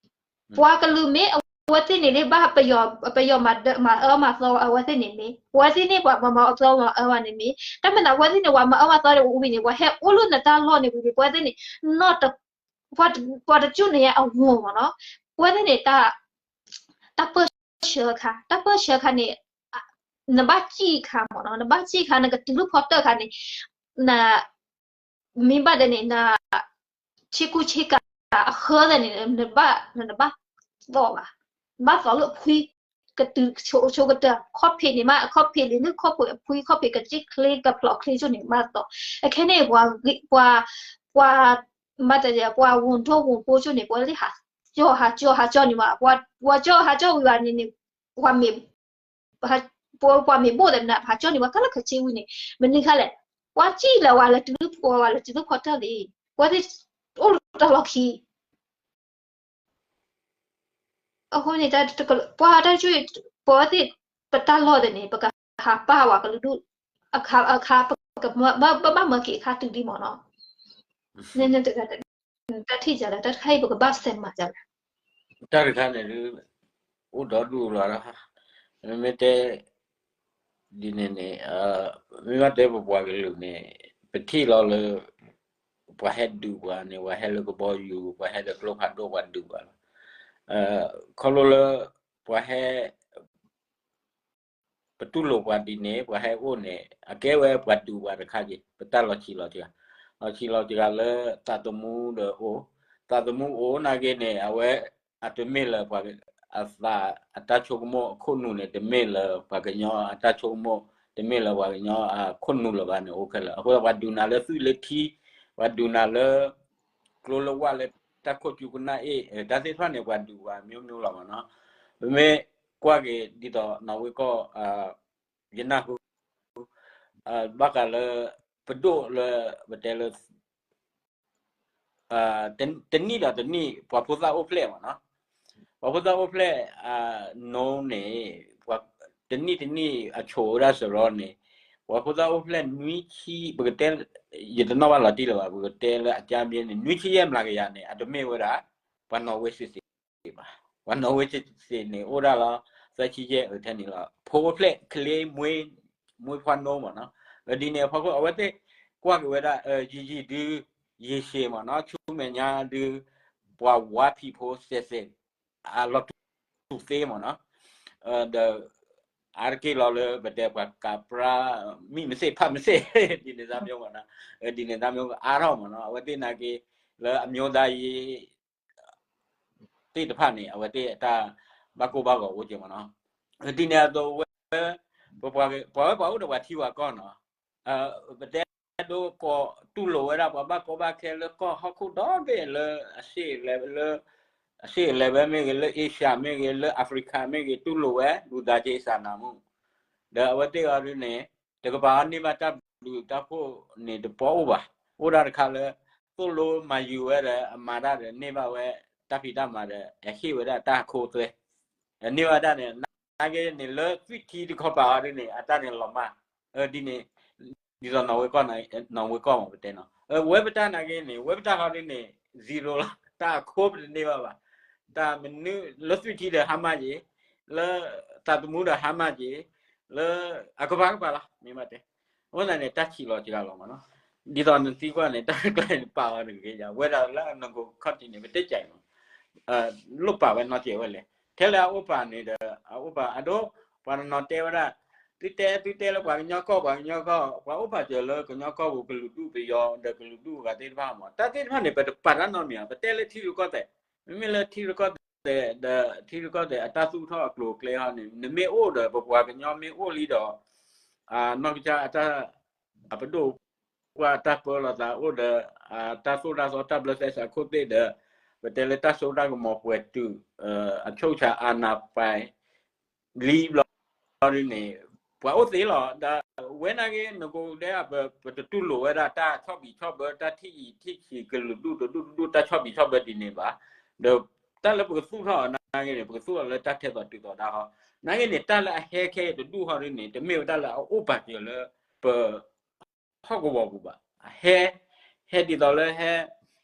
ပှၤကလုာ်မ့ၢ်အဝဲသ့ၣ်န့ၣ်လၢဘၣ်ပယီၤ ပယီၤမၤအၢမၤသီအဝဲသ့ၣ်န့ၣ်မ့ၢ် ပဝဲသ့ၣ်န့ၣ် ပှၤမၤအၢမၤသီအဝဲန့ၣ်မ့ၢ် တၢ်မ့ၢ်သးပဝဲသ့ၣ်န့ၣ် ပှၤမၤအၢမၤသီဒီးဝံၤန့ၣ် ပှၤဟဲအိၣ်လၢနတၢ်လီၢ်န့ၣ်ဝံၤန့ၣ် ပဝဲသ့ၣ်န့ၣ် နီၢ်တ ပှၤတကၠိၢ်န့ၣ်အဂီၢ်မ့ၢ်နီၤ ပဝဲသ့ၣ်န့ၣ် တၢ်ပၢၢ်ဆၢအခါ တၢ်ပၢၢ်ဆၢအခါန့ၣ် နဘၣ်စံၣ်ခါမ့ၢ်နီၤ, နဘၣ်စံၣ်ခါ နကတုၤလၢဖီတၢၣ်ခါန့ၣ်, န မ့ၢ်ဘၣ်ဒီးန့ၣ် န ဆ့ကူဆ့ကၤအဃၢသ့ၣ်န့ၣ် နဘၣ် နဘၣ်သီၣ်ဘၣ်, နဘၣ်သီၣ်လၢအဖှံ, ကတုၤဆိကတၢၢ် ခီၣ်ဖံးန့ၣ်မး ခီၣ်ဖံးလံၤနုၢ်ခီၣ်ဖံးအဖှံ ခီၣ်ဖံးကစ့ၢ်ချ့ ကဖျိးချ့ဆိန့ၣ် နဘၣ်သီၣ်. အခဲန့ၣ် ပှၤ ပှၤ မ့ၢ်တဲ ပှၤဝူၤဒိၣ်ဝူၤဖိဆိန့ၣ် ပှၤလၢဟးကၠီဟးကၠီဟးကၠီန့ၣ်မး ပှၤကၠီဟးကၠီဝံၤဘၣ်န့ၣ်န့ၣ် ပှၤမ့ၢ် ပှၤမ့ၢ်ဘိၣ်သ့ၣ်မနုၤ ပဟးကၠီန့ၣ် ပှၤကလၢခးဆ့ဝံၤန့ၣ် မနုၤခါလဲၣ်, ပှၤစံၣ်လၢၤဝဲလၢတုၤလၢဖီဝဲလၢတုၤလၢဖီတၢၣ်လံ, ပှၤသ့ၣ်အိၣ်လၢတၢ်လီၢ်ခံ အဃိန့ၣ် ပှၤတၢ်ဆိၣ် ပဝဲသ့ၣ် ပတၢ်လီၢ်သ့ၣ်န့ၣ် ပကဟးပာ်ဝဲကလုာ်ဒူၣ် အခါ အခါ ပကဘၣ်မၢက့ၤအခါတုၤဒံးမ့ၢ်နီၤ, နတဂၤ တၢ်ထံၣ်ယၤလဲၣ် တၢ်တခါအံၤ ပကဘၣ်စဲးမၤယၤလဲၣ်, တၢ်တခါန့ၣ်ဒုး အိၣ်ဒီဒူၣ်လီၤ, မ့မ့ၢ်တဲ ဒ်န့ၣ်န့ၣ် မ့ၢ်ဘၣ်တဲပပှၤကလုာ်န့ၣ် ပထံၣ်လီၤလၢ ပှၤဟဲဒုးပှၤန့ၣ် ပှၤဟဲလၢကဘီယူၤ ပှၤဟဲလၢကျိဖးဒိၣ် ပှၤဒုးပှၤလီၤ. ခီဖျိလၢ ပှၤဟဲ ပတူၢ်လိာ်ပှၤဒ်န့ၣ် ပှၤဟဲအိၣ်န့ၣ် အကဲဝဲပှၤဒုးပှၤတခါက့ၤ ပတၢ်လီၤဆံးလီၤစှၤ, လီၤဆံးလီၤစှၤလၢသးသမူဒီးအိၣ်, သးသမူအိၣ်နာ်က့န့ၣ် အဝဲ အတမ့ၢ်လၢပှၤ အသးအတၢ်ဆိကမိၣ်အခိၣ်နူာ်န့ၣ် တမ့ၢ်လၢပှၤကညီအတၢ်ဆိကမိၣ်, တမ့ၢ်လၢပှၤကညီအခိၣ်နူာ်လၢၤဘၣ်န့ၣ် အိၣ်ခဲလၢာ်. အဃိပှၤဒုးနၤလၢသွံၣ်လၢထံ, ပှၤဒုးနၤလၢ ကျိလၢဝၣ်လၢတၢ်ခိၣ်ကူကနၣ်အ့ၣ်, တၢ်သ့ၣ်တဖၣ်န့ၣ် ပှၤဒုးပှၤမျိုးမျိုးလီၤမ့ၢ်နီၤ. ပမ့ၢ်ကွၢ်က့ၤဒ်သိးနီၢ်ဝ့ကီၢ် ယနၢ်ဟူ ဘၣ်ဃးလၢ ပဒိၣ်လၢ ပတဲလၢ တနံၣ်ဒီးတနံၣ် ပှၤဖိသၣ်အိၣ်ဖျဲၣ်မ့ၢ်နီၤ, ပှၤဖိသၣ်အိၣ်ဖျဲၣ် နိန့ၣ် တနံၣ်တနံၣ်အဆိးဝဲဒၣ်စရီန့ၣ် ပှၤဖိသၣ်အိၣ်ဖျဲၣ်နွံဆံ ပကတဲ ယတနီၣ်ဘၣ်လီၤတံၢ်လၢၤဘၣ် ပကတဲလၢအကၢဘျ့န့ၣ် နွံဆံယဲၢ်မျးကယၤန့ၣ် အတမ့ၢ်ဝဲဒၣ် ပှၤနီၣ်ဝ့စ့စ့ဘၣ်. ပှၤနီၣ်ဝ့စ့စ့န့ၣ် အိၣ်ဒၣ်လီၤ သၢဆံယဲၢ်အထဲန့ၣ်လီၤ. ဖိအိၣ်ဖျဲၣ် ကလ့မွ့ မွ့ဖှါနိမ့ၢ်နီၤ. ဒ်န့ၣ်အဖီခိၣ် အဝဲသ့ၣ်ကွၢ်က့ၤဝဲဒၣ် ယံာ်ယံာ်ဒုး ယံာ်ရှ့မ့ၢ်နီၤ ဆူမဲာ်ညါဒုး ပှၤဝါဖံးဖိစဲးစဲး အလီၤတူာ်သ့မ့ၢ်နီၤ. ဒီး အါတက့ၢ်လီၤလၢပတဲပှၤကးပြါ မံမစ့ၣ်ဖးမစ့ၣ် ဒ်န့ၣ်တၢ်မျိုးမ့ၢ်နီၤ. ဒ်န့ၣ်တၢ်မျိုးအါထီၣ်မ့ၢ်နီၤ အဝဲသ့ၣ်နာ်က့ လၢအမျိုးသားရေး သ့ၣ်တဖၣ်န့ၣ် အဝဲသ့ၣ်အတၢ်ဘၣ်ကိၢ်ဘၣ်ဂီၤအိၣ်က့ၤမ့ၢ်နီၤ. ဒ်န့ၣ်အသိးဝဲ ပပှၤဝဲပှၤအိၣ်ဒီးပှၤထံပှၤကီၢ်နီၤ ပတဲဒိကီးတူၢ်လိာ်ဝဲဒၣ်ပှၤဘၣ်ကီဘၣ်ခဲလၢကီၢ်ဟီၣ်ခိၣ်ဒီဘ့ၣ်လၢ အရှေ့အလယ်ပိုင်းမ့ၢ်ဂ့ၤ လၢ Asia မ့ၢ်ဂ့ၤ လၢ Africa မ့ၢ်ဂ့ၤ တူၢ်လိာ်ဝဲ လူသားချင်းစာနာမှု ဒီးအဝဲသ့ၣ်အီၤဒ်န့ၣ် တကပၤအီၤန့ၢ်ဘၣ်တၢ်ဘျုးတၢ်ဖှိၣ်န့ၣ်တပီၢ်အိၣ်ဘၣ်. အိၣ်ဒၣ်တခါလၢ သိၣ်လိမၤယုၤဝဲဒီး အမၤတၢ်ဒီး န့ၢ်ဘၣ်ဝဲ တၢ်ဖံးတၢ်မၤဒီး အဟ့ၣ်ဝဲဒၣ်တၢ်ခိသွဲ န့ၢ်ဘၣ်တၢ်န့ၣ် နာ်က့န့ၣ် လၢသွံၣ်ထံတခီပၤအီၤဒ်န့ၣ် အတၢ်န့ၣ်လီၤမၢ် ဒ်န့ၣ် ဒ်သိးနီၢ်ဝ့ကီၢ် နီၢ်ဝ့ကီၢ်မ့ၢ်ပတဲနီၤ ဝဲပတၢ်နာ်က့န့ၣ် ဝဲပတၢ်ဃီဒ်န့ၣ် zero လီၤ တၢ်အခိပတန့ၢ်ဘၣ်ဘၣ်. တၢ်မနုၤလၢသွံၣ်ထံဒီးဟါမၢ်က့ၤ လၢသးသမူဒီးဟါမၢ်က့ၤ လၢအကပၤကပၤလီၤ မ့ၢ်ဘၣ်တဲ အဃိသတးန့ၣ် တၢ်ဆံးလီၤစှၤလီၤမ့ၢ်နီၤ. ဒ်သိးနသံကွၢ်န့ၣ် တၢ်ကျါန့ၣ်ပာ်အီၤတဂ့ၤယၤ ဝဲဒၣ်လၢအနကိးခီၣ်ထံးန့ၣ် ပတဲကၢ်အံၤမး လိၣ်ပာ်ဝဲနီတစဲးဝဲလဲၣ်. ထဲလၢအအိၣ်ပာ်န့ၣ်ဒီး အအိၣ်ပာ်အဒိ ပှၤတနီၤတဲဝဲဒၣ် သုတဲသုတဲလၢပှၤကညီကီၢ် ပှၤကညီကီၢ် ပှၤအိၣ်ပာ်စၢၤလၢကညီကီၢ်ပူၤ ကလုာ်ဒူၣ်ပယီၤဒီးကလုာ်ဒူၣ်အဂၤသ့ၣ်တဖၣ်မး တၢ်သ့ၣ်တဖၣ်န့ၣ် ပတပာ်တၢ်နီတမံၤဘၣ် ပတဲလၢထံရူၢ်ကီၢ်သဲး မ့မ့ၢ်လၢထံရူၢ်ကီၢ်သဲးဒီး ထံရူၢ်ကီၢ်သဲးအတၢ်သူၣ်ထီၣ်အကျိၤအကျဲဟီန့ၣ် နမ့ၢ်အိၣ်ဒီး ပပှၤကညီမ့ၢ်အိၣ်လံဒီး နီၢ်ကစၢ်အတၢ် အပဒိၣ်ပှၢ်တၢ်ပၢလီၤသးအိၣ်ဒီး တၢ်သိၣ်တၢ်သီတၢ်ဘျၢသဲစးခိၣ်သ့ၣ်ဒီး ပတဲလၢတၢ်စိတၢ်ကမီၤပှဲၤတုာ် အချုပ်အခြာအာဏာပိုင် လံဘျီဒ်န့ၣ် ပှၤအိၣ်သ့လီၤ. ဒီးဝဲနာ်က့ နကိးဒဲး ပတတူၢ်လိာ်ဝဲဒၣ်တၢ်ဆီၣ်ဘံၣ်ဆီၣ်ဘၢ တၢ်ထံၣ်အံၤထံၣ်ဆံး ကလုာ်ဒူၣ်တဒူၣ်တဒူၣ် တၢ်ဆီၣ်ဘံၣ်ဆီၣ်ဘၢဒ်န့ၣ်ဘၣ်. ဒီးတၢ်လၢပကသူၣ်ထီၣ်အီၤနာ်က့န့ၣ် ပကသူၣ်ထီၣ်လၢတၢ်ထဲသိးတုၤသိးတၢ်ဟီ နာ်က့န့ၣ် တၢ်လၢအဟဲခဲအံၤတဒူၣ်ဟီဒ်န့ၣ် တမ့ၢ်ဝဲတၢ်လၢအအိၣ်ပာ်စၢၤလၢပ ဟီၣ်ကဝီၤပူၤဘၣ်. ဟဲ ဟဲဒ်သိးလၢဟဲ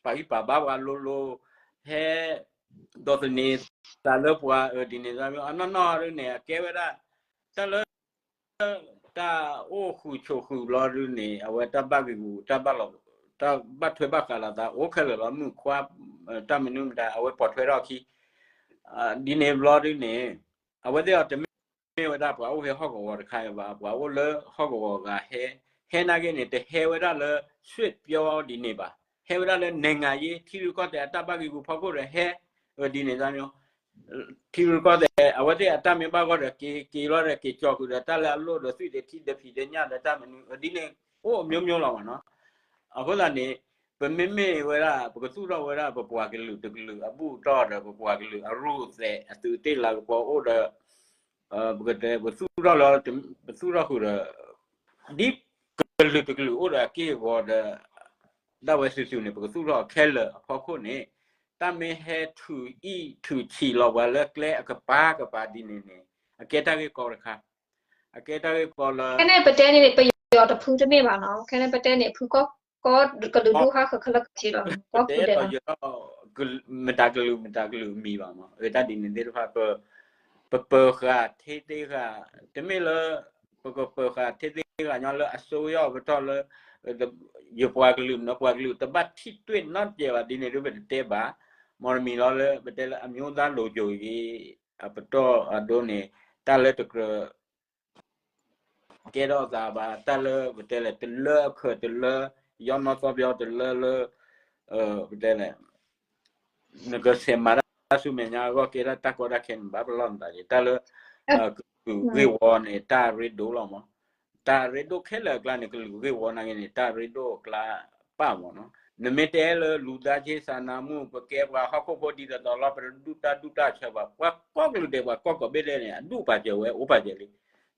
ပာ်ဂံၢ်ပာ်ဘါပှၤလိၤလိၤ, ဟဲ ဒိးသန့ၤသးလၢပှၤအၢဒ်န့ၣ် အနီၢ်နီၢ်ဒ်န့ၣ် အကဲဝဲဒၣ် တၢ်လၢ တၢ်အိၣ်ဃုာ်ဆိးဃုာ်ဘျီဒ်န့ၣ် အဝဲတၢ်ဘၣ်ဂ့ၢ်ဂူာ် တၢ်ဘၣ်လီၤ တၢ်ဘၣ်ထွဲဘၣ်ဃးလိာ်သး အိၣ်ခဲလၢာ်လီၤ မုၣ်ခွါ တၢ်မနုၤမတၤ အဝဲပိာ်ထွဲထီၣ်အခံ ဒ်န့ၣ်ဘျီဒ်န့ၣ် အဝဲသ့ၣ်အီၤတမ့ၢ် တမ့ၢ်ဝဲဒၣ်ပှၤအိၣ်ဟဲဟီၣ်ကဝီၤတခါဘၣ်, ပှၤအိၣ်လၢဟီၣ်ကဝီၤဂၤဟဲ, ဟဲနာ်က့န့ၣ် တဟဲဝဲဒၣ်လၢ ရွှေ့ပြောင်း ဒ်န့ၣ်ဘၣ်, ဟဲဝဲဒၣ်လၢ နိုင်ငံရေး ထံရူၢ်ကီၢ်သဲးအတၢ်ဘၣ်ဂံာ်ဂူာ်ဖီခိၣ်ဒီးဟဲ, ဒ်န့ၣ် ထံရူၢ်ကီၢ်သဲး အဝဲသ့ၣ်အတၢ်မ့ၢ်ဘၣ်ဂီၢ်ဒီး က့ၤက့ၤလီၤဒီး က့ၤကၠီၤဃုာ်ဒီးတၢ်လၢအလိၣ်ဒီး သွံၣ်ဒီးထံဒီးဖံးဒီးညၣ်ဒီးတၢ်မနုၤ ဒ်န့ၣ် အိၣ်မျိုးမျိုးလီၤမးနီၤ. အဃိသတးန့ၣ် ပမ့မ့ၢ်ဝဲဒၣ် ပကသူၣ်ထီၣ်ဝဲဒၣ် ပပှၤကလုာ်တကလုာ်အဘူၣ်အတီၢ်ဒီး ပပှၤကလုာ်အရူၢ်သဲးအသုးတ့ၢ်လၤကပီၤအိၣ်ဒီး ပကတဲ ပသူၣ်ထီၣ်လၢ ပသူၣ်ထီၣ်ဃုာ်ဒီး ဒ်ကလုာ်တကလုာ်အိၣ်ဒီးအက့ၢ်အဂီၤဒီး ဒၣ်ဝဲစုာ်စုာ်န့ၣ် ပကသူၣ်ထီၣ်ခဲလၢာ်အဖီခိၣ်န့ၣ် တၢ်မ့ၢ်ဟဲထုးအံၣ်ထုးဆံးလီၤပှၤလၢကျဲအကပၤကပၤဒ်န့ၣ်န့ၣ် အကဲတၢ်ဂ့ၢ်ကီတခါ, အကဲတၢ်ဂ့ၢ်ကီလၢ ခဲန့ၣ်ပတဲန့ၣ် ပယီၤတဖုတမ့ၢ်ဘၣ်နီၤ, ခဲန့ၣ်ပတဲန့ၣ် ဖုကီၢ် ကီၢ်ကလုာ်ဒူၣ်ဟးဃၢၤခဲလၢာ်ခဲဆ့လီၤ, ကီၢ်ဖုဒဲးလီၤ, မတၤကလုာ် မတၤကလုာ်မံၤဘၣ်မး, တၢ်ဒ်န့ၣ်သ့ၣ်တဖၣ် ပပၢၤဃာ်ထဲသ့ၣ်ဃာ် တမ့ၢ်လၢ ပကပၢၤဃာ်ထဲသ့ၣ်ဃာ်ညီလၢအစိုးရပတီၢ်လၢ ယပှၤကလုာ် နပှၤကလုာ်တဘၣ်ထံၣ်တ့ၢ်နီတစဲးဘၣ်ဒ်န့ၣ်ဒီး ပတတဲဘၣ်, မ့တမံၤလီၤလၢ ပတဲလၢ အမျိုးသားလုံခြုံရေး အပတီၢ်အဒိန့ၣ် တၢ်လၢတကြၢး ကဲထီၣ်သးဘၣ် တၢ်လၢပတဲလဲၣ် တလၢအခၢး တလၢ ယီၢ်နီၢ်သီပယီၤ တလၢလၢ ပတဲလဲၣ် နကဆဲးမၤတၢ်ဆူမဲာ်ညါအဂီၢ် ကဲထီၣ်တၢ်ကီတၢ်ခဲန့ၣ် ဘၣ်ပလီၢ်နသးက့ၤ တၢ်လၢ ကလုာ်ဂ့ၢ်ဝီန့ၣ် တၢ်ရ့ဒိၣ်လီၤမး, တၢ်ရ့ဒိၣ်ခဲလၢာ်အကျါန့ၣ် ကလုာ်ဂ့ၢ်ဝီနာ်က့န့ၣ် တၢ်ရ့ဒိၣ်အကျါပၢ်မးနီၤ, နမ့ၢ်တဲလၢ လူသားချင်းစာနာမှု ပကဲပှၤဟီၣ်ခိၣ်ဖိဒ်သိးသိးလီၤ ပတဒူၣ်တၢ်ဒူၣ်တၢ်ဆၢဘၣ်, ပှၤကိးကလုာ်ဒဲး ပှၤကိးကီၢ်ဘ့ၣ်ဒဲးန့ၣ် အဒူၣ်ပာ်စၢၤဝဲ အိၣ်ပာ်စၢၤလံ,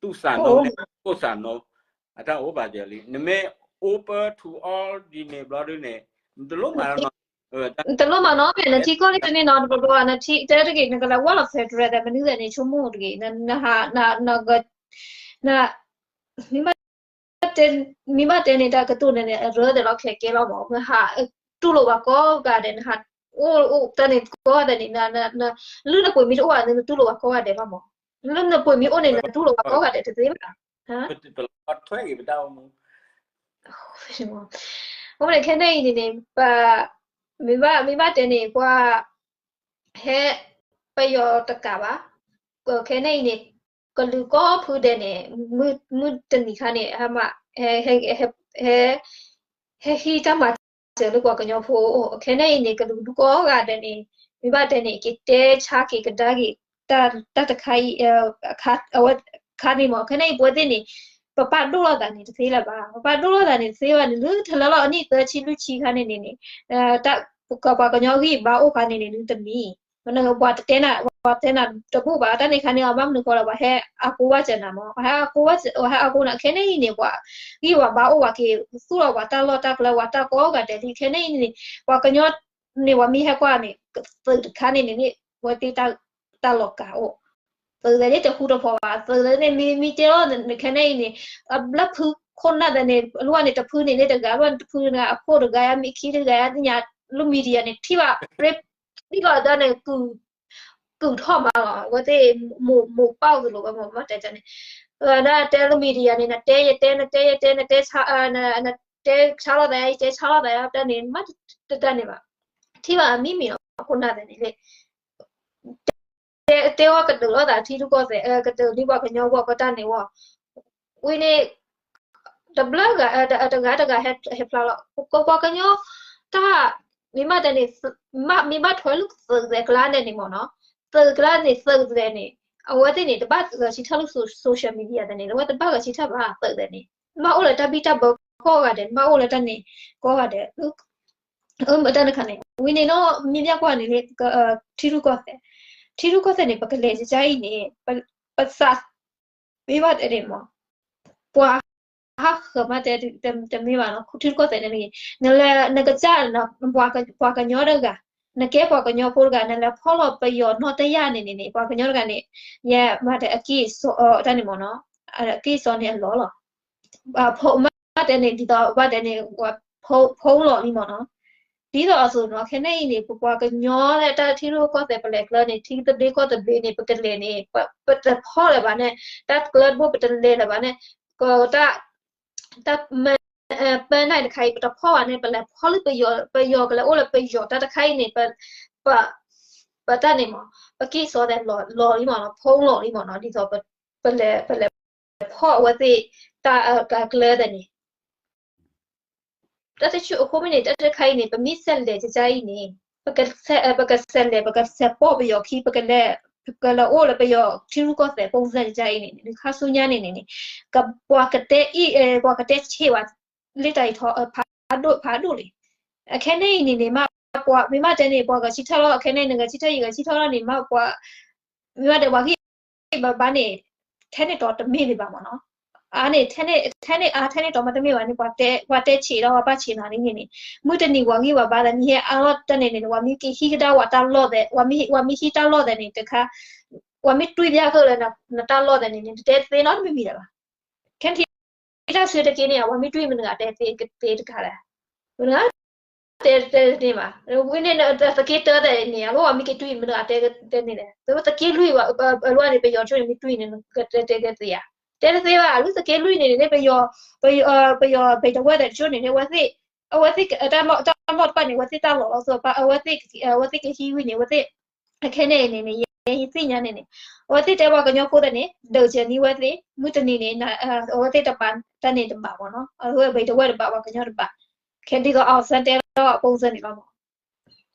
သူ့စာနော်န့ၣ် ကိုယ့်စာနော် အတၢ်အိၣ်ပာ်စၢၤလံ, နမ့ၢ် open to all ဒ်န့ၣ်ဘျီဒ်န့ၣ် နတလိၣ်မၤနီၤ, တလိၣ်မၤနီၤ မ့ၢ်နထံကီၢ်လံတန့ၢ်နီၤ တဘျီဘျီ နထံတဲတဂ့ၤ နကလဲၤဝဲလီၤ federal သဲး မနုၤသဲးန့ၣ် ဆိကမိၣ်တဂ့ၤ န န မ့ၢ်ဘၣ်တဲန့ၣ် တၢ်ကတိၤန့ၣ်န့ၣ် အရၢသဲးလီၤ ခဲကဲလီၤမး နဟးတူၢ်လိာ်ပှၤကိးဂၤဒဲး နဟးအိၣ်အိၣ်တၢ်န့ၣ်ကိးဂၤဒဲးန့ၣ် လၢနပှ့ၤမ့ၢ်တအိၣ်ဘၣ်န့ၣ် နတူၢ်လိာ်ပှၤကိးဂၤဒဲးဘၣ်မး, လၢနပှ့ၤမ့ၢ်အိၣ်န့ၣ် နတူၢ်လိာ်ပှၤကိးဂၤဒဲးတသ့ဘၣ်. အိၣ်န့ၣ်ခဲန့ၣ်အံၤန့ၣ်န့ၣ် ပ မ့ၢ်ဘၣ် မ့ၢ်ဘၣ်တဲန့ၣ် ပှၤ ဟဲ ပယီၤတကးဘၣ်, ခဲန့ၣ်အံၤန့ၣ် ကလုာ်ကိးဖုဒဲးန့ၣ် မုၢ်တနံၤခါန့ၣ် ဟဲ ဟဲ ဟဲဟံးတၢ်မၤစၢၤလၢပှၤကညီဖိအိၣ် ခဲန့ၣ်အံၤန့ၣ် ကလုာ်ဒူၣ်ကိးဂၤဒဲးန့ၣ် မ့ၢ်ဘၣ်တဲန့ၣ် က့ၤတဲဆါက့ၤကဒါက့ၤ တၢ်တခါအံၤ အဝဲခါန့ၣ်မး ခဲန့ၣ်အံၤပဝဲသ့ၣ်န့ၣ် ပပာ်ဒိၣ်လိာ်သးန့ၣ်တသ့လၢၤဘၣ်, ပပာ်ဒိၣ်လိာ်သးန့ၣ်တသ့ဘၣ်န့ၣ် လၢထီၣ်လၢအနံၣ်သၢဆံလွံၢ်ဆံခါန့ၣ်န့ၣ်န့ၣ် တၢ် ပှၤကညီဂံၢ်ဘါအိၣ်ခါန့ၣ်န့ၣ် နတမံၤ ပှၤတဲနၤ ပှၤတဲနၤတဘူၣ်ဘၣ် တၢ်န့ၣ်ခါန့ၣ် အဘၣ်မနုၤဃိလၢ ပှၤဟဲအကိးဘၣ်စၢၤနၤမး ပှၤဟဲအကိးဘၣ် ပှၤဟဲအကိးနၤ ခဲန့ၣ်အံၤန့ၣ် ပှၤဂံၢ်ပှၤဘါအိၣ် ပှၤက့ၤသူၣ်လီၤပှၤတၢ်လီၢ်တၢ်ကျဲ ပှၤတၢ်ကိးဂၤဒဲးလံ ခဲန့ၣ်အံၤန့ၣ် ပှၤကညီန့ၣ် ပှၤမ့ၢ်ဟဲကွၢ်န့ၣ် သုးတခါန့ၣ်န့ၣ် ဝဲသ့ၣ်တၢ်လီၤကၤအိၣ် သုးသဲးန့ၣ်တဟူတဖီဘၣ် သုးသဲးန့ၣ်မ့ၢ်မ့ၢ်တဲလီၤ ခဲန့ၣ်အံၤန့ၣ် အဘျၢဖုခိၣ်နၢ်သဲးန့ၣ် အလီၢ်န့ၣ် တဖုန့ၣ်န့ၣ်တဂၤ အလီၢ်န့ၣ်တဖုန့ၣ် အခိၣ်တဂၤ အမ့ၢ်ခံတဂၤ အသ့ၣ်ညါ လၢ media န့ၣ် ထံၣ်ဘၣ် ရ့ ထံၣ်လီၤတၢ်န့ၣ် ကုာ်ထီၣ်မးလီၤ အဝဲသ့ၣ် မိၢ်ပၢ်အိၣ်သလိၤဝဲမ့ၢ်တဲန့ၣ် နတဲလၢ media န့ၣ် နတဲယတဲ နတဲယတဲ နတဲဆါ နတဲဆါလီၤသး ယတဲဆါလီၤသး တၢ်န့ၣ် မ့ၢ်တတၢ်န့ၣ်ဘၣ် ထံၣ်ဘၣ်အမံၤမံၤလီၤ ခိၣ်နၢ်သဲးန့ၣ် တဲ တဲဝဲကတၢၢ်လိာ်သးထံရူၢ်ကီၢ်သဲး ကတၢၢ်န့ၢ်ပှၤကညီဝဲကတၢၢ်န့ၣ်ဝဲ ဝံၤန့ၣ် တဘျီဂၤ တဂၤတဂၤဟဲဖျါလီၤ ပှၤကညီ တၢ် မ့ၢ်ဘၣ်တဲန့ၣ် မ့ၢ်ဘၣ်ထွဲလၢသုးသဲးကျါန့ၣ်န့ၣ်မ့ၢ်နီၤ သုးကျါန့ၣ် သုးသဲးန့ၣ် အဝဲသ့ၣ်န့ၣ် တဘၣ်ဂဲၤဆၢထၢၣ်လၢ social media သဲးန့ၣ် အဝဲတဘၣ်ဂဲၤဆၢထၢၣ်ဘၣ် သုးသဲးန့ၣ် ဘၣ်အိၣ်လၢတၢ်ဘံၣ်တၢ်ဘၢကိးဂၤဒဲး ဘၣ်အိၣ်လၢတၢ်န့ၣ်ကိးဂၤဒဲး တၢ်တခါန့ၣ် ဝံၤန့ၣ်နီၤ မ့ၢ်ဘၣ်ကွၢ်န့ၣ် ထံရူၢ်ကီၢ်သဲး ထံရူၢ်ကီၢ်သဲးန့ၣ် ပကလဲၤကကါအံၤန့ၣ် ပသး မ့ၢ်ဘၣ်တဲန့ၣ်မး ပှၤဟးဃၢၤမးတဲ တမ့ၢ်ဘၣ်နီၤ ထံရူၢ်ကီၢ်သဲးန့ၣ် နလဲၤ နကစၢ် ပှၤကညီတဂၤ နကဲပှၤကညီဖိတဂၤ နလဲၤဖီၣ်လီၤပယီၤနီၢ်တယၢ်န့ၣ်န့ၣ် ပှၤကညီတဂၤန့ၣ် ယဲမးတဲအက့ၢ်စီတၢ်န့ၣ်မ့ၢ်နီၤ အက့ၢ်စီန့ၣ်အလီၢ်လီၤ ဘၣ်တဲန့ၣ် ဒ်သိးဘၣ်တဲန့ၣ် ဖီလီၤလံမ့ၢ်နီၤ ဒ်သိးအသိးနီၤ ခဲန့ၣ်အံၤန့ၣ် ပပှၤကညီလၢတၢ်ထံရူၢ်ကီၢ်သဲးပလဲၤကျဲန့ၣ် ထံသဘျ့ကီၢ်သဘျ့န့ၣ် ပကလဲၤန့ၣ် ပတဖီၣ်လၢၤဘၣ်န့ၣ် တၢ်ကျဲတဘိပတလဲၤလၢၤဘၣ်န့ၣ် ကတၢ် တၢ် ပၢနၢ်တခါအံၤ ပတဖီၣ်ဘၣ်န့ၣ် ပလဲၤဖီၣ်လၢပယီၤ ပယီၤကလဲၤအိၣ်လၢပယီၤတၢ်တခါအံၤန့ၣ် ပ ပတၢ်န့ၣ်မး ပက့ၢ်စီသဲးလီၤလံမ့ၢ်နီၤ ဖီလီၤလံမ့ၢ်နီၤ ဒ်သိး ပလဲၤ ပလဲၤဖီၣ်အဝဲသ့ၣ် တၢ် တၢ်ကျၢသ့ၣ်န့ၣ် တၢ်တဆူၣ်အဃိမ့ၢ်န့ၣ် တၢ်တခါအံၤန့ၣ် ပမ့ၢ်ဆဲးလဲၤကကါအံၤန့ၣ် ပက ပကဆဲးလဲၤ ပကဆဲးပိာ်ပယီၤခံ ပကလဲၤ ပကလဲၤအိၣ်လၢပယီၤထံရူၢ်ကီၢ်သဲး ပုံစံကကါအံၤန့ၣ် ခါဆူညါန့ၣ်န့ၣ် ပှၤကတဲအံၤ ပှၤကတဲဆံးဝဲ လၢတၢ်အံၤထီ ဖးဒိၣ် ဖးဒိၣ်လံ. အခဲန့ၣ်အံၤန့ၣ်န့ၣ် မ့ၢ်ပှၤ မ့ၢ်မးတဲန့ၣ် ပှၤဂၤဆံထီၣ်လီၤ အခဲန့ၣ် နဂၤဆံထီၣ် ယဂၤဆံထီၣ်လီၤန့ၣ် မ့ၢ်ပှၤ မ့ၢ်မးတဲပှၤဂံၢ်ပှၤဘါန့ၣ် ထဲန့ၣ်တီတမ့ၢ်လၢၤဘၣ်မ့ၢ်နီၤ. အါန့ၣ် ထဲန့ၣ် ထဲန့ၣ်အါ ထဲန့ၣ်တီမ့ၢ်တမ့ၢ်ဘၣ်န့ၣ် ပှၤတဲ ပှၤတဲဆံးဒီးပှၤဘၣ်ဆံးနီၤန့ၣ်န့ၣ် မုၢ်တနံၤပှၤဂံၢ်ပှၤဘါလၢမ့ၢ်ဟဲအါထီၣ်တၢ်န့ၣ်န့ၣ် ပှၤမ့ၢ်က့ၤဟံးကဒါပှၤတၢ်လီၢ်သဲး ပှၤမ့ၢ်ဟံးတၢ်လီၢ်သဲးန့ၣ်တခါ ပှၤမ့ၢ်တွံၢ်ဘၣ်ဃုာ်လၢနတၢ်လီၢ်သဲးန့ၣ်န့ၣ် နတဲသ့နီတမံၤမံၤလၢၤဘၣ်. ခဲထံၣ်တၢ်ဆှၢတက့ၢ်န့ၣ် ပှၤမ့ၢ်တွံၢ်မနုၤအတဲသ့ကသ့တခါလဲၣ်. မနုၤ တဲတဲန့ၣ်ဘၣ်. ဝံၤန့ၣ် သက့တၢသဲးန့ၣ် အလီၢ်ပှၤမ့ၢ်က့ၤတွံၢ်မနုၤအတဲတဲန့ၣ်လဲၣ်. သက့လွံၢ်ဘၣ် အလီၢ်န့ၣ် ပယီၤတကၠိန့ၣ်မ့ၢ်တွံၢ်န့ၣ် ကတဲတဲကသ့ဧါ. တဲတသ့ဘၣ် လၢသက့လွံၢ်န့ၣ်န့ၣ် ပယီၤ ပယီၤ ပယီၤဘံၣ်တဝဲၢ်သဲးတကၠိန့ၣ်န့ၣ် အဝဲသ့ၣ် အဝဲသ့ၣ် တၢ်လီၢ်တဖၣ်န့ၣ် အဝဲသ့ၣ်တၢ်လီၢ်လီၤသီ အဝဲသ့ၣ် အဝဲသ့ၣ်ကဟံးဝံၤန့ၣ် အဝဲသ့ၣ် အခဲန့ၣ်န့ၣ်န့ၣ် ယဲယသ့ၣ်ညါန့ၣ်န့ၣ် အဝဲသ့ၣ်တဲပှၤကညီဖိသ့ၣ်န့ၣ် ဒုးကဲန့ၢ်ဝဲသ့ၣ် မုၢ်တနံၤန့ၣ် အဝဲသ့ၣ်တပာ်တၢ်န့ၣ်တဘၣ်မ့ၢ်နီၤ အဝဲဘံၣ်တဝဲၢ်တဘၣ် ပှၤကညီတဘၣ် ခဲဒ်သိး အောင်ဆန်း တဲထီၣ်အ ပုံစံ န့ၣ်လီၤမ့ၢ်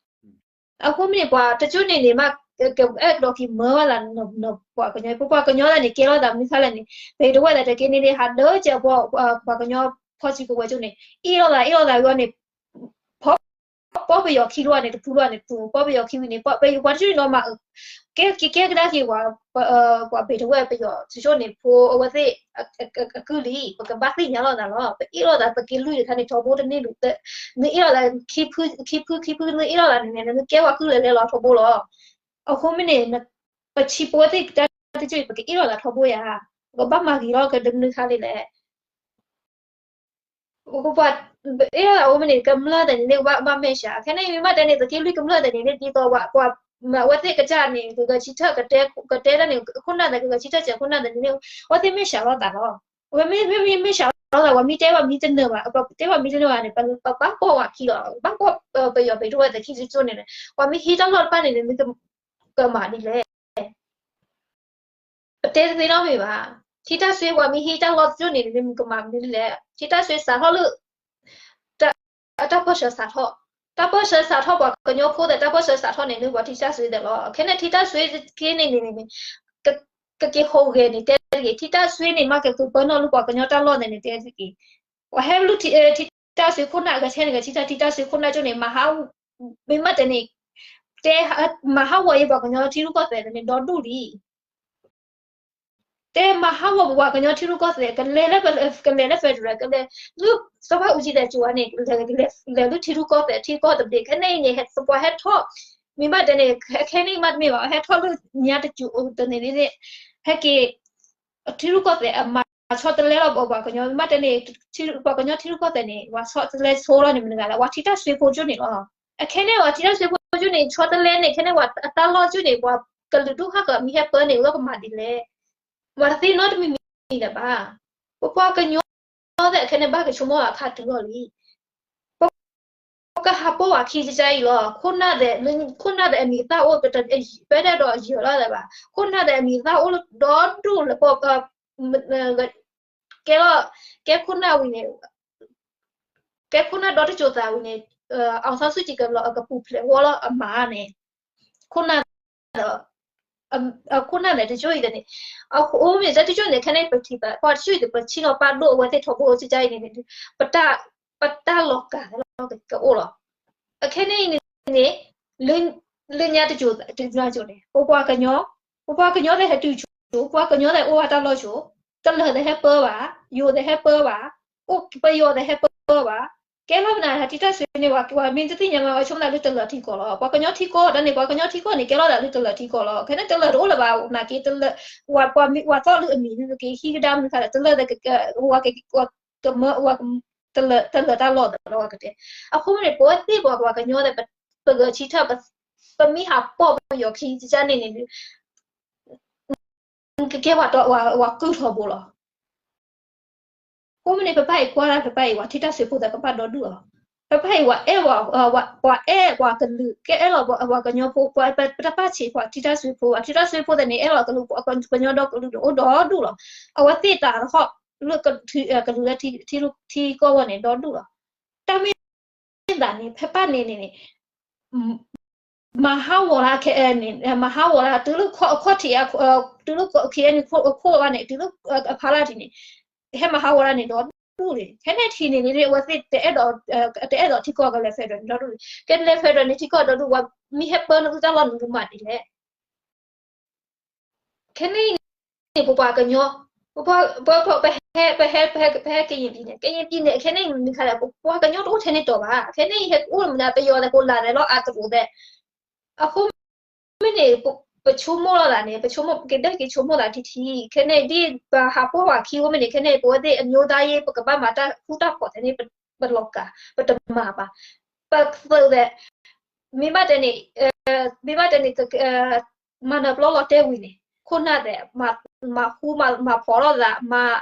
အဃိမ့ၢ်န့ၣ် ပှၤတကၠိန့ၣ်န့ၣ် မ့ၢ်ကအဲၣ်ဒိးက့ၤမၢဝဲလၢ ပှၤကညီ ပပှၤကညီသ့ၣ်န့ၣ် ကဲလိာ်သးမနုၤခါလဲၣ်န့ၣ် ဘံၣ်တဝဲၢ်သဲးတက့ၢ်န့ၣ် ဟးဒုးကဲပှၤ ပှၤကညီဖီၣ်စုကဝဲၤကၠိန့ၣ် အ့ၣ်လိာ်သး အ့ၣ်လိာ်သးဝံၤန့ၣ် ဖီၣ် ပီၢ်ပယီၤခံလိာ်န့ၣ် တပူၤလိာ်န့ၣ် တပူၤ ပီၢ်ပယီၤခံဝံၤန့ၣ် ပှၤတကၠိန့ၣ်နီၤမး ကဲ ကကဲကဒါက့ၤ ပှၤဘံၣ်တဝဲၢ်ပယီၤတကၠိန့ၣ် ဖိအဝဲသ့ၣ် အကုၢ်လံ ပကဘၣ်သ့ၣ်ညါလိာ်သးလီၤ ပအ့ၣ်လိာ်သးသက့လွံၢ်တခါန့ၣ် ထီဘိတန့ၢ်ဒံး နအ့ၣ်လိာ်သး ခံဖု ခံဖု ခံဖု နအ့ၣ်လိာ်သးန့ၣ်န့ၣ် နကဲပှၤကုၢ်လဲၤလဲၤလီၤထီဘိလီၤ အဃိမ့ၢ်န့ၣ် ပဆံးဖိသ့ၣ်တၢ်တကၠိအံၤ ပကအ့ၣ်လိာ်သးထီဘိယါ ပကဘၣ်မၤဂ့ၤထီၣ်ကဒၢမနုၤခါလဲၣ်လဲၣ် ပှၤ အ့ၣ်လိာ်သးအိၣ်မ့ၢ်န့ၣ် ကမျၢၢ်သဲးန့ၣ်န့ၣ် ကဘၣ်မဲာ်ဆှး ခဲန့ၣ်မ့ၢ်မးတဲန့ၣ် သက့လွံၢ်ကမျၢၢ်သဲးန့ၣ်န့ၣ် ဒ်သိး ပှၤ အဝဲသ့ၣ်ကစၢ်န့ၣ် ကဂဲၤဆံထၢၣ် ကတဲတၢ်န့ၣ် ခိၣ်နၢ်သဲး ကဂဲၤဆံထၢၣ်စဲးခိၣ်နၢ်သဲးန့ၣ်န့ၣ် အဝဲသ့ၣ်မဲာ်ဆှးလိာ်သးလီၤ အဝဲမ့ၢ် မ့ၢ် မ့ၢ်မဲာ်ဆှးလိာ်သး ပှၤမ့ၢ်တဲပှၤမ့ၢ်တနၢၤဘၣ် ပတဲပှၤမ့ၢ်တနၢၤဘၣ်န့ၣ် ပဘၣ်ပိာ်ဝဲခံလီၤ ဘၣ်ပိာ်ပယီၤဘံၣ်တဝဲၢ်သဲးခံကၠိန့ၣ် ပှၤမ့ၢ်ဟံးတၢ်လီၢ်တဖၣ်န့ၣ်န့ၣ် မ့ၢ်ကမၤဒ်လဲၣ် ပတဲတသ့နီတမံၤဘၣ်. ထံတၢ်စွ့ပှၤမ့ၢ်ဟံးတၢ်လီၢ်တကၠိန့ၣ် မ့ၢ်ကမၤမနုၤလဲၣ်. ထံတၢ်စွ့စးထီၣ်လၢ တၢ်ပၢၢ်ဆၢစးထီၣ်, တၢ်ပၢၢ်ဆၢစးထီၣ်ပှၤကညီဖိသ့ၣ် တၢ်ပၢၢ်ဆၢစးထီၣ်န့ၣ် လၢပှၤထံတၢ်စွ့သ့ၣ်လီၤ. ခဲန့ၣ်ထံတၢ်စွ့က့န့ၣ်န့ၣ် ကက့ၤဟူးဂဲၤန့ၣ် တဲတဂ့ၤ, ထံတၢ်စွ့န့ၣ် မ့ၢ်ကကပၢနုာ်လၢပှၤကညီတၢ်လီၢ်သ့ၣ်န့ၣ် တဲတဂ့ၤ. ပှၤဟဲလၢ ထံတၢ်စွ့ခိၣ်နၢ် ကဆဲန့ၣ် ကထံတၢ် ထံတၢ်စွ့ခိၣ်နၢ်ကၠိန့ၣ် မ့ၢ်မးတဲန့ၣ် တဲ မၤဟးဂီၤအံၤပှၤကညီထံရူၢ်ကီၢ်သဲးန့ၣ် ဒီဒူၣ်လံ. တဲမၤဟးဂီၤပပှၤကညီထံရူၢ်ကီၢ်သဲး ကလဲၤလၢ ကလဲၤလၢ federal ကလဲၤလၢ စီၤဘၣ်အူကၠံသဲးစူၤန့ၣ် လဲၤလၢထံရူၢ်ကီၢ်သဲး ထံကီၢ်တဘ့ၣ် ခဲန့ၣ်အံၤန့ၣ် ပှၤဟဲထီၣ် မ့ၢ်ဘၣ်တဲန့ၣ် ခဲန့ၣ်မးတမ့ၢ်ဘၣ် ဟဲထီၣ်လၢညါတစူၤတန့ၣ်န့ၣ် ဟဲက့ၤ ထံရူၢ်ကီၢ်သဲးအမၤဆီတလဲလီၤပပှၤကညီ မ့ၢ်ဘၣ်တဲန့ၣ် ပှၤကညီထံရူၢ်ကီၢ်သဲးန့ၣ် ပှၤဆီတလဲဆိလီၤန့ၣ် မနုၤဂၤလဲၣ် ပှၤထံတၢ်စွ့ဖိကၠိန့ၣ်လီၤ. အခဲန့ၣ် ပှၤထံတၢ်စွ့ဖိကၠိန့ၣ် ဆီတလဲန့ၣ် ခဲန့ၣ် ပှၤအတၢ်လီၢ်ကၠိန့ၣ် ပှၤကလုာ်ဒူၣ်ဟးဃၢၤမ့ၢ်ဟဲပၢန့ၣ် လီၤကမၤဒ်လဲၣ် ပှၤတသ့နီတမံၤမံၤလၢၤဘၣ်. ပပှၤကညီသ့ၣ်ခဲန့ၣ် ဘၣ်ကဆိကမိၣ်အခါတုၤလီၤလံ. ပကဟးပိာ်ဝဲခံကစၢ်အံၤလီၤ. ခိၣ်နၢ်သဲး ခိၣ်နၢ်သဲးအမံၤအသၣ်အိၣ် ပတအဲၣ်ဒိးယၢၤလီၤသးဘၣ်. ခိၣ်နၢ်သဲးအမံၤအသၣ်အိၣ်လၢဒီဒူၣ်လၢပ ကဲလီၤ ကဲခိၣ်နၢ်ဝံၤန့ၣ် ကဲခိၣ်နၢ်ဒီတစိၤသးဝံၤန့ၣ် အောင်ဆန်းစုကြည် ကပူၤဖျဲးဝဲလီၤအမါန့ၣ် ခိၣ်နၢ် ခိၣ်နၢ်သဲးတကၠိအံၤန့ၣ် အဃိမ့ၢ်တၢ်တကၠိန့ၣ် ခဲန့ၣ်ပထံၣ်ဘၣ် ပှၤတကၠိအံၤ ပဆ့ၣ်နီၤပာ်ဒိၣ်အဝဲသ့ၣ်ထီဘိကကါအံၤန့ၣ် ပတၢ်လီၤကၤသ့ၣ်လီၤကအိၣ်လီၤ. အခဲန့ၣ်အံၤန့ၣ် လၢညါတကၠိတကၠိန့ၣ် ပပှၤကညီ ပပှၤကညီသ့ၣ်ဟဲတုၤကၠိ ပပှၤကညီသ့ၣ်အိၣ်ဝဲတၢ်လီၢ်ကၠိ တလၢာ်သ့ၣ်ဟဲပၢဘၣ် ယိၤသ့ၣ်ဟဲပၢဘၣ် အိၣ်ပယီၤသ့ၣ်ဟဲပၢဘၣ် ကဲလီၤမနုၤ ထံတၢ်စွ့န့ၣ် ပှၤမ့ၢ်တသ့ၣ်ညါမး ဆိကမိၣ်လၢတလၢာ်ထံကီၢ်လီၤ. ပှၤကညီထံကီၢ်ဒ်န့ၣ် ပှၤကညီထံကီၢ်န့ၣ် ကဲလီၤသးလၢတလၢာ်ထံကီၢ်လီၤ. ခဲန့ၣ်တလၢာ်တအိၣ်လၢၤဘၣ် နာ်က့ ပှၤသီၣ်လၢအမံၤ ကဟံးကဒါမနုၤခါလဲၣ် တလၢာ်သ့ၣ် ကမၢ တလၢာ်တၢ်လီၢ်သးလီၤ ပှၤကတဲ. အဃိန့ၣ် ပဝဲသ့ၣ်ပှၤကညီသ့ၣ် ပဂဲၤဆံထၢၣ် ပမ့ၢ်ဟးပိာ်ပယီၤခံကစၢ်န့ၣ်န့ၣ် ကကဲပှၤကုၢ်ထီဘိလီၤ. အဃိမ့ၢ်န့ၣ် ပဘၣ်အံၤကွၢ်တၢ် ပဘၣ်အံၤ ပှၤထံတၢ်စွ့ဖိသ့ၣ်ကဘၣ်ဒီဒူၣ်လီၤ. ဖဲအံၤ ပှၤအဲၣ်ပှၤ ပှၤအဲၣ်ပှၤကလုာ် ကအဲၣ်လီၤပှၤကညီဖိ ပှၤပတၢ်ပၢ်ဆံး ပှၤထံတၢ်စုဖိ ပှၤထံတၢ်စုဖိသ့ၣ်န့ၣ် အဲၣ်လီၤကလုာ် ကညီဒီကလုာ်ဒီးအိၣ်ဒီဒူၣ်လီၤ. အဝဲသ့ၣ်သးတဟီၣ်လၢကလုာ်လၢထံကီၢ်ဝဲန့ၣ် ဒီဒူၣ်လီၤ. တၢ်မ့ၢ်သးန့ၣ် ဖဲပၢ်န့ၣ်န့ၣ်န့ၣ် မၤဟးဂီၤလၢ မၤဟးဂီၤလၢ တုၤလၢခီၣ်ထံး တုၤလၢ ခီၣ်ထံး အခိၣ်ဘၣ်န့ၣ် တုၤလၢအဖီလာ်ထံးန့ၣ် ဟဲမၤဟးဂီၤလၢန့ၣ်ဒီဒူၣ်န့ၣ် ခဲန့ၣ်ထံးန့ၣ်န့ၣ် အဝဲသ့ၣ် တအဲၣ်ဒိးထံကီၢ်ကလဲၤ federal န့ၣ်ဒီဒူၣ်န့ၣ် ကဲလဲၤ federal န့ၣ် ထံကီၢ်ဒီဒူၣ် ပှၤမ့ၢ်ဟဲပၢနသုတၢ်လီၢ်န့ၣ် နမၤဒ်လဲၣ်. ခဲန့ၣ်အံၤန့ၣ် ပပှၤကညီ ပ ပ ပ ပဟဲ ပဟဲ ပဟဲ ပဟဲကရင်ပြည်န့ၣ် ကရင်ပြည်န့ၣ် ခဲန့ၣ်အံၤ မ့ၢ်ခါဒီး ပပှၤကညီတအိၣ်ထဲန့ၣ်တီၤဘၣ်. ခဲန့ၣ်အံၤ ဟဲအိၣ်မနုၤ ပယီၤသဲး ကိးလၤသဲးလီၤ အသရိာ်သဲး အဃိမ့ၢ်န့ၣ် ပဆိကမိၣ်လိာ်သးန့ၣ် ပဆိကမိၣ်ကဒါက့ၤ ဆိကမိၣ်သးထံထံ ခဲန့ၣ်ဒ်ပဟးဖှီၣ်ပှၤခံအိၣ်မ့ၢ်န့ၣ် ခဲန့ၣ် ပဝဲသ့ၣ်အမျိုးသားရေး ပကဘၣ်မၤတၢ်ဃူတၢ်ဖိးသ့ၣ်န့ၣ် ပလီၤကၤ ပတမၤဘၣ်. ပသုးသဲး မ့ၢ်ဘၣ်တဲန့ၣ် မ့ၢ်ဘၣ်တဲန့ၣ် မၤနၢၤပျီလီၤတဲာ်ဝံၤန့ၣ် ခိၣ်နၢ်သဲး မၤဃူမၤဖိးလိာ်သး မၤ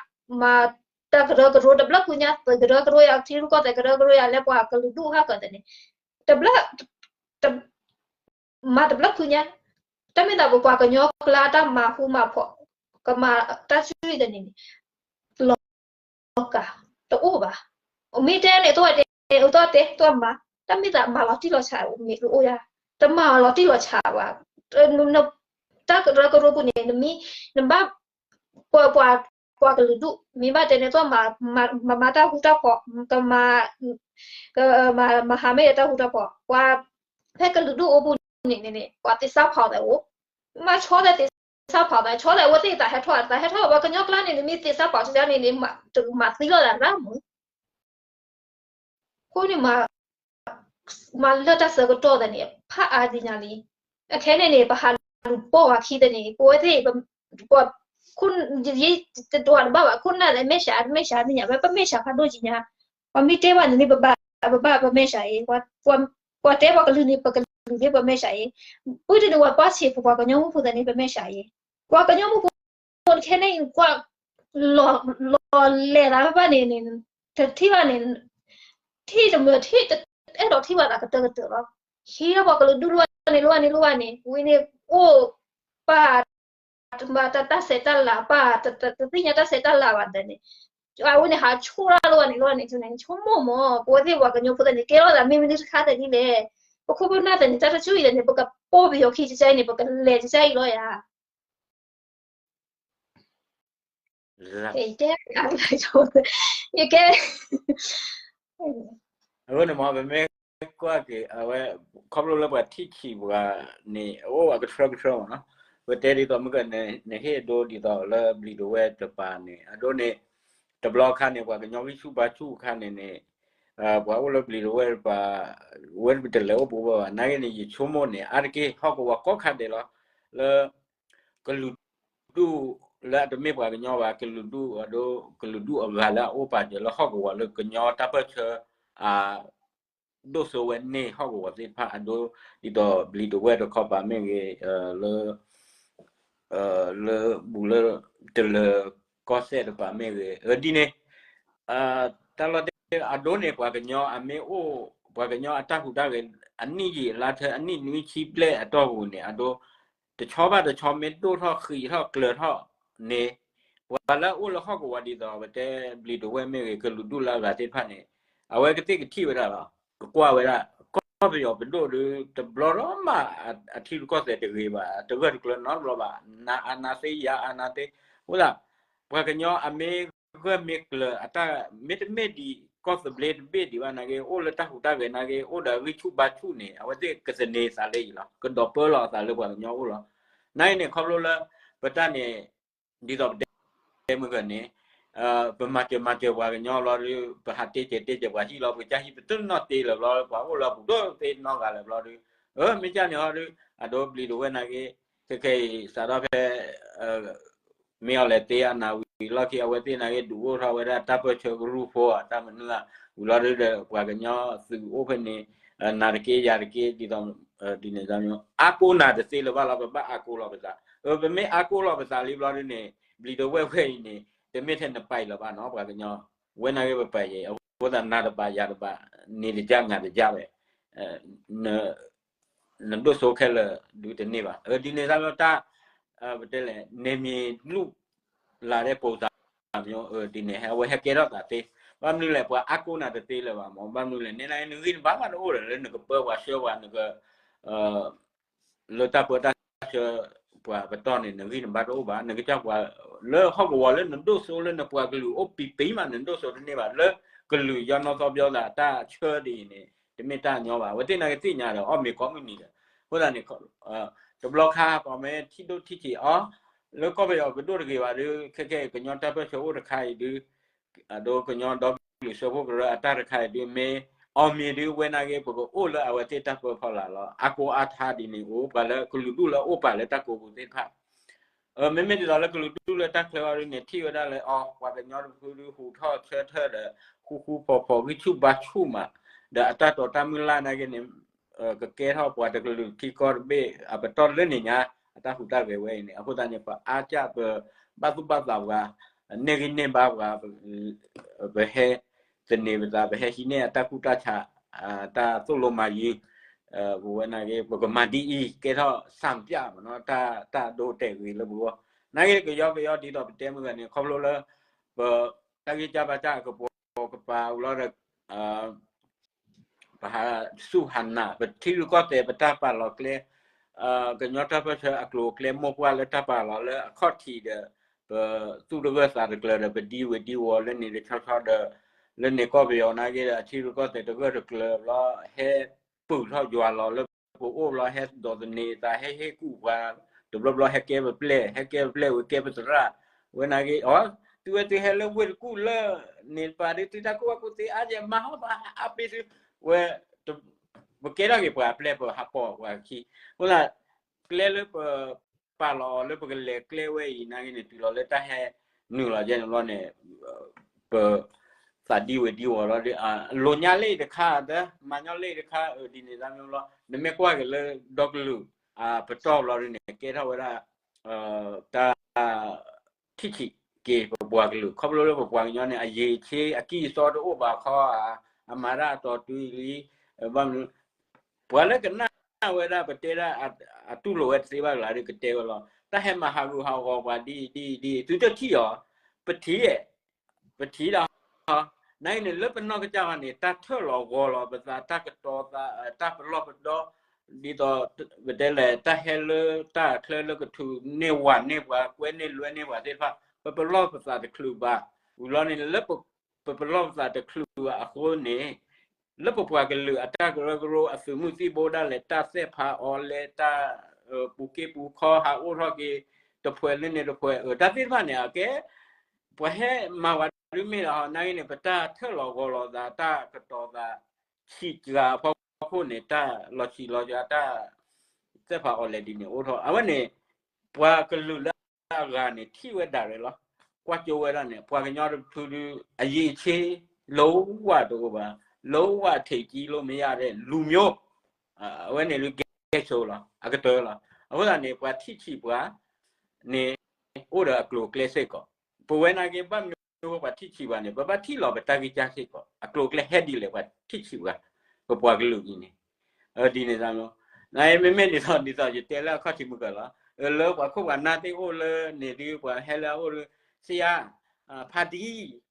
တၢ်ကရၢကရိတဘျီဃီညါ သုးကရၢကရိယၤ ထံရူၢ်ကီၢ်သဲးကရၢကရိယၤ လၢပှၤကလုာ်ဒူၣ်ဟးကၢၤသဲးန့ၣ် တဘျီ မၤတဘျီဃီညါ တၢ်မ့ၢ်သးပပှၤကညီကျါတၢ်မၤဃူမၤဖိး ကမၤတၢ်ဆူၣ်သဲးန့ၣ်န့ၣ် လီၤကၤ တအိၣ်ဘၣ်. မ့ၢ်တဲန့ၣ် အသိးတဲ အသိးတဲ အသိးမၤ တၢ်မ့ၢ်သးမၤလီၤတံၢ်လီၤဆဲး မ့ၢ်တအိၣ်ယါ တမၤလီၤတံၢ်လီၤဆဲးဘၣ်. တၢ်ကရၢကရိပူၤန့ၣ် နမ့ၢ် နဘၣ် ပှၤ ပှၤကလုာ်ဒူၣ် မ့ၢ်ဘၣ်တဲန့ၣ် သိးမၤ မၤ မၤတၢ်ဃူတၢ်ဖိး ကမၤ ကမၤ မၤဟးမ့ၢ်တၢ်ဃူတၢ်ဖိး ပှၤ ဖဲကလုာ်ဒူၣ်အိၣ်ပူၤန့ၣ်န့ၣ် ပှၤသ့စးဖီသဲးအိၣ် မၤဆီသဲးသ့စးဖီသး ဆီသဲးအဝဲသ့ၣ်သးဟဲထီၣ် သးဟဲထီၣ် ပှၤကညီကျါန့ၣ် နမ့ၢ်သ့စးဖီသးန့ၣ်န့ၣ် မၤသံလိာ်သးရၣ်မး အဃိန့ၣ် မၤလၢတၢ်ဆၢကတီၢ်သးန့ၣ် ဖးအါဒံးညါလံ. အခဲန့ၣ်န့ၣ် ပဟးလူၤပိာ်ဝဲခံသးန့ၣ် ပဝဲသ့ၣ် ပ တဒွးတဘၣ်ဘၣ် ခိၣ်နၢ်သးမဲာ်ဆှး တမဲာ်ဆှးသ့ၣ်ညါ ပမဲာ်ဆှးဖးဒိၣ်ကံညါ ပှၤမ့ၢ်တဲဘၣ်န့ၣ်န့ၣ် ပဘၣ် ပဘၣ်ပမဲာ်ဆှးအံၤ ပှၤတဲပှၤကလုာ်န့ၣ် ပကလုာ်န့ၣ် ပမဲာ်ဆှးအံၤ ပုၢ်တန့ၣ် ပှၤပၢ်ဆံးဖိ ပှၤကညီမုၢ်ဖိသးန့ၣ် ပမဲာ်ဆှးအံၤ ပှၤကညီမုၢ်ဖိ ခဲန့ၣ်အံၤ ကွၢ် လီၤလဲၤသးဖဲဘၣ်န့ၣ်န့ၣ် တထံၣ်ဘၣ်န့ၣ် ထံၣ်တမုာ်ထံၣ် အဲၣ်ဒိးထံၣ်ဘၣ်သးကတၢၢ်ကတၢၢ်လီၤ. ဟံးလၢပှၤကလုာ်ဒူၣ်လိၣ်ဘၣ်န့ၣ်လိၣ်ဘၣ်န့ၣ်လိၣ်ဘၣ်န့ၣ် ဝံၤန့ၣ် အိၣ်ပၢ် မၤတၢ်တၢ်ဆဲးတၢ်လၤ ပၢ် တသ့ၣ်ညါတၢ်ဆဲးတၢ်လၤဘၣ်သးန့ၣ် အဝဲန့ၣ် ဟးဆိၣ်တၢ်လိၣ်ဘၣ်န့ၣ်လိၣ်ဘၣ်န့ၣ် ဆိကမိၣ်မး ပဝဲသ့ၣ်ပှၤကညီဖိသးန့ၣ် ကဲထီၣ်သးမ့ၢ်မနုၤတခါသးဒ်လဲၣ် ပခိၣ်ပနၢ်သးန့ၣ် တၢ်တဆူၣ်အံၤသးန့ၣ် ပကပိာ်ပယီၤခံကစၢ်အံၤန့ၣ် ပကလဲၤကစၢ်အံၤလီၤယၤ တဲ ယကဲ အဃိန့ၣ်မ့ၢ် ပမ့ၢ်ကွၢ်က့ၤ အဝဲ ခီဖျိလၢပှၤထံၣ်ဆံးပှၤန့ၣ် အိၣ်အကထြၢကထြၢမ့ၢ်နီၤ ပတဲဒ်သိးမ့ၢ်က နဟ့ၣ်ဒိဒ်သိးလၢဘျံးဒဝဲၢ်တပၤန့ၣ် အဒိန့ၣ် တဘျီခါန့ၣ် ပှၤကညီဂံၢ်ဆူၣ်ဘါဆူၣ်အခါန့ၣ်န့ၣ် ပှၤအိၣ်လၢဘျံးဒဝဲၢ်တပၤ ဝဲတလဲၤအိၣ်ပူၤဘၣ်ဘၣ် နာ်က့န့ၣ် ယဆိကမိၣ်န့ၣ် အါတက့ၢ် ဟီၣ်ကဝီၤကိးခါဒဲးလီၤ လၢ ကလုာ်ဒူၣ်လၢအတမ့ၢ်ပှၤကညီဘၣ် ကလုာ်ဒူၣ်အဒိ ကလုာ်ဒူၣ်အဂၤလၢအအိၣ်ပာ်စၢၤလၢဟီၣ်ကဝီၤလၢကညီတၢ်ပၢၢ်ဆၢ အ ဒိၣ်စိဝဲန့ၢ်ဟီၣ်ကဝီၤသ့ၣ်တဖၣ်အဒိ ဒ်သိးဘျံးဒဝဲၢ်တခီပၤမ့ၢ်ဂ့ၤ လၢ လၢဘူးလၢ တလၢၤကီၢ်စဲၣ်တပၤမ့ၢ်ဂ့ၤ အဒ်န့ၣ် တၢ်လီၢ်တၢ်ကျဲအဒိန့ၣ် ပှၤကညီအမ့ၢ်အိၣ် ပှၤကညီအတၢ်ဟူးတၢ်ဂဲၤ အနံၣ်ယံာ်လါထၢ အနံၣ်နွံဆံဘျဲၣ်အတီၢ်ပူၤန့ၣ် အဒိ တဆီဘၣ်တဆီမ့ၢ်ဒိၣ်ထီၣ်ဃံးထီၣ်ကျၢၤထီၣ်န့ၣ် ပှၤလၢအအိၣ်လၢဟီၣ်ကဝီၤဒ်သိး ပတဲဘျံးဒဝဲၢ်မ့ၢ်ဂ့ၤ ကလုာ်ဒူၣ်လၢအဂၤသ့ၣ်တဖၣ်န့ၣ် အဝဲကသ့ၣ်ကထံၣ်ဝဲဒၣ်လီၤ ကကွၢ်ဝဲဒၣ် ကီၢ်ပယီၤပဒိၣ်ဒီး တဘျီလီၤမး အထံရူၢ်ကီၢ်သဲးတဂ့ၤဘၣ် တဂၢၢ်တကျၢၤနီတဘျီဘၣ် နၤအါနၤသ့ ယၤအါနၤသ့ အဃိသတး ပှၤကညီအမ့ၢ်ဂၢၢ်မ့ၢ်ကျၢၤအတၢ် မ့တမ့ၢ်ဒံး ကီၢ်သဘျ့တဘ့ၣ်ဒံးဘၣ်နာ်က့ အိၣ်လၢတၢ်ဟူးတၢ်ဂဲၤနာ်က့ အိၣ်ဒီးဂံၢ်ဆူၣ်ဘါဆူၣ်န့ၣ် အဝဲသ့ၣ်ကသန့ၤသးလၢအံၤလီၤ ကဒီးပၢလီၤအသးလၢပှၤကညီအိၣ်လီၤ နာ်က့န့ၣ် ခီဖျိလၢ ပတၢ်န့ၣ် ဒ်သိးပတဲမုၢ်ဂၢၢ်န့ၣ် ပမၤစၢၤမၤစၢၤပှၤကညီဘျီဒီး ပဟးတ့စဲးတ့စဲးပှၤဟံၣ်လီၤ ပကစၢ်ဟံၣ်ပတနီၣ်တ့လၢၤဘျီ ပှၤအိၣ်လၢအပူၤဒိၣ်သ့နီတဂၤလၢၤဘျီဒီး အမ့ၢ်ကၢ်န့ၣ်ဟီဒီး အဒိဘျံးဒဝဲၢ်နာ်က့ ခဲခဲအံၤစးထီၣ်ဖဲ မ့ၢ်အီၤလဲၤသ့အနၢ်ဝံၤလီၢ်ခံ အဝဲသ့ၣ်နာ်က့ ဒုးအိၣ်ထီၣ်ဝဲဒၣ်တၢ်ပၢၢ်ဆၢကရူၢ်ဖိအတၢ်မနုၤလၢ ဝံၤလီၤဒီး ပှၤကညီသုးအိၣ်ဖဲန့ၣ် နၤတက့ၢ်ယၤတက့ၢ် ဒ်သိး ဒ်န့ၣ် အါကိးနၤတသ့လၢၤဘၣ်လီၤ ပဘၣ်အါကိးလီၤပသး ပမ့ၢ်အါကိးလီၤပသးလံဘျီဒုန့ၣ် ဘျံးဒဝဲၢ်ဝဲအံၤန့ၣ် တမ့ၢ်ထဲနပာ်အံၤလၢၤဘၣ်နီၤ ပှၤကညီ ဝဲနာ်က့ပပာ်ယဲ အဃိသတးနၤတဘၣ်ယၤတဘၣ် နၤတကၢ် ငါတကၢ်ဝဲ, နဒိၣ်စိခဲလၢာ်ဒုးတန့ၢ်ဘၣ်. ဒ်န့ၣ်သတးလၢတၢ် ပတဲလဲၣ် နယ်မြေလုၢ်လၢ်တဲ့ပုံစံမျိုး ဒ်န့ၣ် အဝဲဟဲကဲထီၣ်သးသ့, ဘၣ်မနုၤလဲၣ် ပှၤအါကိးနၤတသ့လၢၤဘၣ်မး, ဘၣ်မနုၤလဲၣ် နဲဒၣ်နဂံၢ်နဘါမးတအိၣ်ဒီး လၢနကပၢပှၤဆှၢပှၤ နက လၢတၢ်ပၢတၢ်ဆှၢပှၤပတီၢ်န့ၣ် နဂံၢ်နဘါတအိၣ်ဘၣ်, နကစၢ်ပှၤ လၢဟီၣ်ကဝီၤလၢနဒိၣ်စိလၢနပှၤကလုာ်အိၣ်ပံၤပံၤမး နဒိၣ်စိတန့ၢ်ဘၣ်, လၢကလုာ်ယီနီၢ်သီပယီၤသးတၢ်ဆၢဒ်အံၤန့ၣ် တမ့ၢ်တၢ်ညီဘၣ်, အဝဲသ့ၣ်နာ်က့သ့ၣ်ညါဒီး အီၣ်မ့ၤကိးမုၢ်နံၤဒီး, အဃိသတးန့ၣ် တဘျီခါပှၤမ့ၢ်ထံၣ်ဒိၣ်ထံၣ်ဆံးအီၤ လၢကီၢ်ပယီၤပဒိၣ်တဂ့ၤဘၣ်ဒီး ခဲကဲကညီတၢ်ပၢၢ်ဆၢအိၣ်တခါအံၤဒုး အဒိကညီဒီကလုာ်စၢဖှိၣ်ကရၢအတၢ်တခါအံၤဒုး မ့ၢ်အီၣ်မ့ၤဒုး ဝဲနာ်က့ ပကအိၣ်လၢအဝဲသ့ၣ်တၢ်ပၢဖီလာ်လီၤ. အါကိးအါထါဒ်န့ၣ်အိၣ် ပှၤလၢကလုာ်ဒူၣ်လၢအအိၣ်ပာ်လၢတၢ်ကိးပူၤသ့ၣ်တဖၣ် မ့မ့ၢ်ဒ်သိးလၢကလုာ်ဒူၣ်လၢတၢ်ချၢအီၤဒုးန့ၣ် ထံၣ်ဝဲဒၣ်လၢအီၤ ပှၤကညီတဖုဒုး ဟူးထီၣ်ဆၢထၢၣ်ဒီး ဃူဃူဖိးဖိး ဂံၢ်ဆူၣ်ဘါဆူၣ်မး ဒီးအတၢ်တိာ်တၢ်မုၢ်လၢ်နာ်က့န့ၣ် ကကဲထီၣ်ပှၤတကလုာ်ထံကီၢ်တဘ့ၣ် အပတီၢ်လၢန့ၣ်ညါ အတၢ်ဟူးတၢ်ဂဲၤဝဲအံၤန့ၣ် အဃိသတးန့ၣ် ပှၤအါကၢ်ပ ဘၣ်သူၣ်ဘၣ်သးပှၤ နဲၣ်ဂံၢ်နဲၣ်ဘါပှၤ ပဟဲသန့ၤပသး ပဟဲဟံးန့ၢ်အတၢ်ကူၣ်တၢ်ဆး တၢ်သိၣ်လိမၤယံၤ ပဝဲနာ်က့ ပကမၤဒ်အံၤ ကဲထီၣ်စၣ်ပၠၣ်မးနီၤ တၢ်ဒိတဲာ်ဂ့ၤလၢပဂီၢ် နာ်က့ကယီကယီဒ်သိးပတဲမုၢ်ဂၤန့ၣ် ခီဖျိလၢ ပတၢ်ဂံၢ်စၢ်ဘါစၢ်အကပိာ်ကပၤဝံၤလီၤဒီး ပဟးစူၢ်ဟးနာ် ပထံရူၢ်ကီၢ်သဲး ပတၢ်ပာ်လီၤကျဲ ကညီတၢ်ပၢၢ်ဆၢအကျိၤအကျဲ မိၢ်ပှၢ်လၢတၢ်ပာ်လီၤလၢအခီၣ်ထံးဒီး ပသူၣ်တဂၢၢ်သးတကျၢၤဒီး ပဒံဝ့ၤဒံဝီၤလၢန့ၣ်တဆီဆီဒီး လၢန့ၣ်ကီၢ်ပယီၤနာ်က့ဒီး အထံရူၢ်ကီၢ်သဲးတဂၢၢ်တကျၢၤဘျီ ဟဲပုာ်ထီၣ်ယွၤလီၤလၢပအိၣ်ဘျီ ဟဲဒိးသန့ၤသး ဟဲဟ့ၣ်ကူၣ်ပှၤ တဘျီဘျီဟဲကဲပပျဲၢ် ဟဲကဲပပျဲၢ်ဝံၤကဲပသရၣ် ဝဲနာ်က့ အီ သုဝဲသုဟဲလၢဝ့ၢ်တကူၣ်လၢ န့ၣ်တပၤဒုး သုတၢ်ကူၣ်ဘၣ်ကူၣ်သ့အါယဲၢ် မၤဟီၣ်ဘၣ်အါပ့ၤသု ဝဲ ပကဲထီၣ်က့ၤပှၤအပျဲၢ် ပဟးပိာ်ပှၤခံ အဃိသတး ကျဲလၢပ ပာ်လီၤအီၤလၢပကလဲၤကျဲဝဲအံၤ နာ်က့န့ၣ် တုၤလီၤလၢတၢ်ဟဲနုာ်လီၤယဲန့ၣ်ဘျီန့ၣ် ပ သးဒံဝ့ၤဒံဝီၤလီၤ လိာ်ညါလၢတခါ တမၤညီလၢတခါ အဒ်န့ၣ်တမံၤလီၤ နမ့ၢ်ကွၢ်က့ၤလၢဒီကလုာ် ပတီၢ်ဘျီဒ်န့ၣ် ကဲထီၣ်ဝဲဒၣ် တၢ် ထံၣ်ဆံးက့ၤပပှၤကလုာ် ခီဖျိလၢပပှၤကညီန့ၣ် အရည်အချင်း အကံၢ်အစီတအိၣ်ဘၣ်ခီ အမၤတၢ်အတီၤတုၤလံ ဘၣ်မနုၤ ပှၤလၢကနၣ်ဝဲဒၣ်ပတဲဒၣ် အတူၢ်လိာ်ဝဲတသ့ဘၣ်လၢကတဲဝဲလီၤ တၢ်ဟဲမၤဟးဂူာ်ဟးဂီၤပှၤဒ်အံၤဒ်အံၤဒ်အံၤ သုတထံၣ်အီၤ ပထံၣ် ပထံၣ်ဒီး နာ်က့န့ၣ် လၢပနီၢ်ကစၢ်ဂီၤန့ၣ် တၢ်ထၢၣ်လီၤဂီၤလီၤပသး တၢ်ကတီၤသး တၢ်ပလီၢ်ပဒီ ဒ်သိး ပတဲလဲၣ် တၢ်ဟဲလၢတၢ်ချၢလၢကထူးန့ၢ်ဝၤန့ၢ်ပှၤ ကွဲန့ၢ်လွဲန့ၢ်ပှၤသ့ၣ်တဖၣ် ပပလီၢ်ပသးတချုးဘၣ် ဝံၤလီၤန့ၣ် လၢပပလီၢ်ပသးတချုးဘၣ်အဃိန့ၣ် လၢပပှၤကလုာ်အတၢ်ကရၢကရိအသုးမုၢ်သံၣ်ဘိဒၣ်လဲာ် တၢ်သ့ၣ်ဖးအီၤလဲၣ် တၢ်ပူၤက့ပူၤခီဟးအိၣ်ထီၣ်က့ၤ တဖှဲးလၢန့ၣ်တဖှဲး တၢ်သ့ၣ်တဖၣ်န့ၣ် အကဲ ပှၤဟဲမၤဝဲဒ်မ့ၢ်လီၤ နာ်က့န့ၣ် ပတၢ်ထၢၣ်လီၤဂီၤလီၤသး တၢ်ကတီၤသး ဆံးစှၤအဖီခိၣ်န့ၣ် တၢ်လီၤဆံးလီၤစှၤ တၢ်သ့ၣ်ဖးအီၤလဲၣ်ဒ်န့ၣ် အိၣ်ထီၣ် အဝဲန့ၣ် ပှၤကလုာ်လၢအဂၤန့ၣ် ထံၣ်ဝဲဒၣ်ရဲၣ်လီၤ ကွၢ်ကၠိဝဲဒၣ်န့ၣ် ပှၤကညီတဖုဒုး အရည်အချင်း လုံးဝတအိၣ်ဘၣ် လုံးဝထိပ်ကြီးလို့မရတဲ့လူမျိုး အဝဲန့ၣ်ဒုး ကဲဆိလီၤ အကတၢၢ်လီၤ အဃိသတးန့ၣ် ပှၤထံၣ်ဆံးပှၤ န့ၣ် အိၣ်ဒီးအကျိၤအကျဲစ့ၢ်ကီး ပဝဲနာ်က့ ဘၣ်မနုၤပှၤထံၣ်ဆံးပှၤန့ၣ် ပဘၣ်ထံၣ်လီၤပတၢ်ဂံၢ်စၢ်စ့ၢ်ကီး အကျိၤအကျဲဟဲဒ်လဲၣ် ပှၤထံၣ်ဆံးပှၤ ပပှၤကလုာ်အံၤန့ၣ် ဒ်န့ၣ်သးမ့ၢ် နမ့မ့ၢ်ဒ်သိးဒ်သိးယတဲလၢအခီၣ်ထံးမုၢ်ကၢၤလီၤ လၢပှၤခိၣ်ပှၤနၢ်သ့ၣ်အိၣ်လၢန့ၣ်ဒုး ပှၤဟဲလၢအအိၣ်ဒုး စယါ ဖါတံ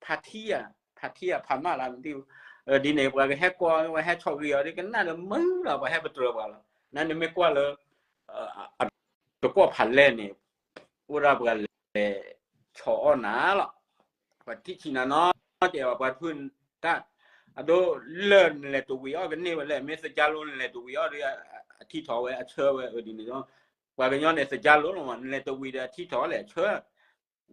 ဖါထံဧါ ဖါထံဧါ ဖါမၣ်လၢမတံ ဒ်န့ၣ် ပှၤကဟဲကိး ပှၤဟဲဆီၣ်ဂ့ၤအီၤဒုး ကနၣ်ဒီးမုာ်လီၤ ပှၤဟဲပတြၢၤပှၤလီၤ နမ့ၢ်ကွၢ်လၢ တကွီၢ်ဖးလဲၢ်န့ၣ် အိၣ်ဒၣ်ပှၤလဲၤဆီၣ်အီၣ်နၤလီၤ ပှၤထံၣ်ဆံးနၤနီတစဲးဘၣ် ပှၤတဖုတၢ် အဒိလၢနလဲၤတဝံၤအီၣ်ကန့ၢ်ဝဲလဲၣ် မ့ၢ်သကါလိနလဲၤတဝံၤအီၣ်ဒီး အထံထီၣ်ဝဲအဆၢဝဲဒ်န့ၣ်လီၤ ပှၤကညီန့ၣ် သကါလိလီၤမး နလဲၤတဝံၤဒီးအထံထီၣ်လဲၣ်အဆၢ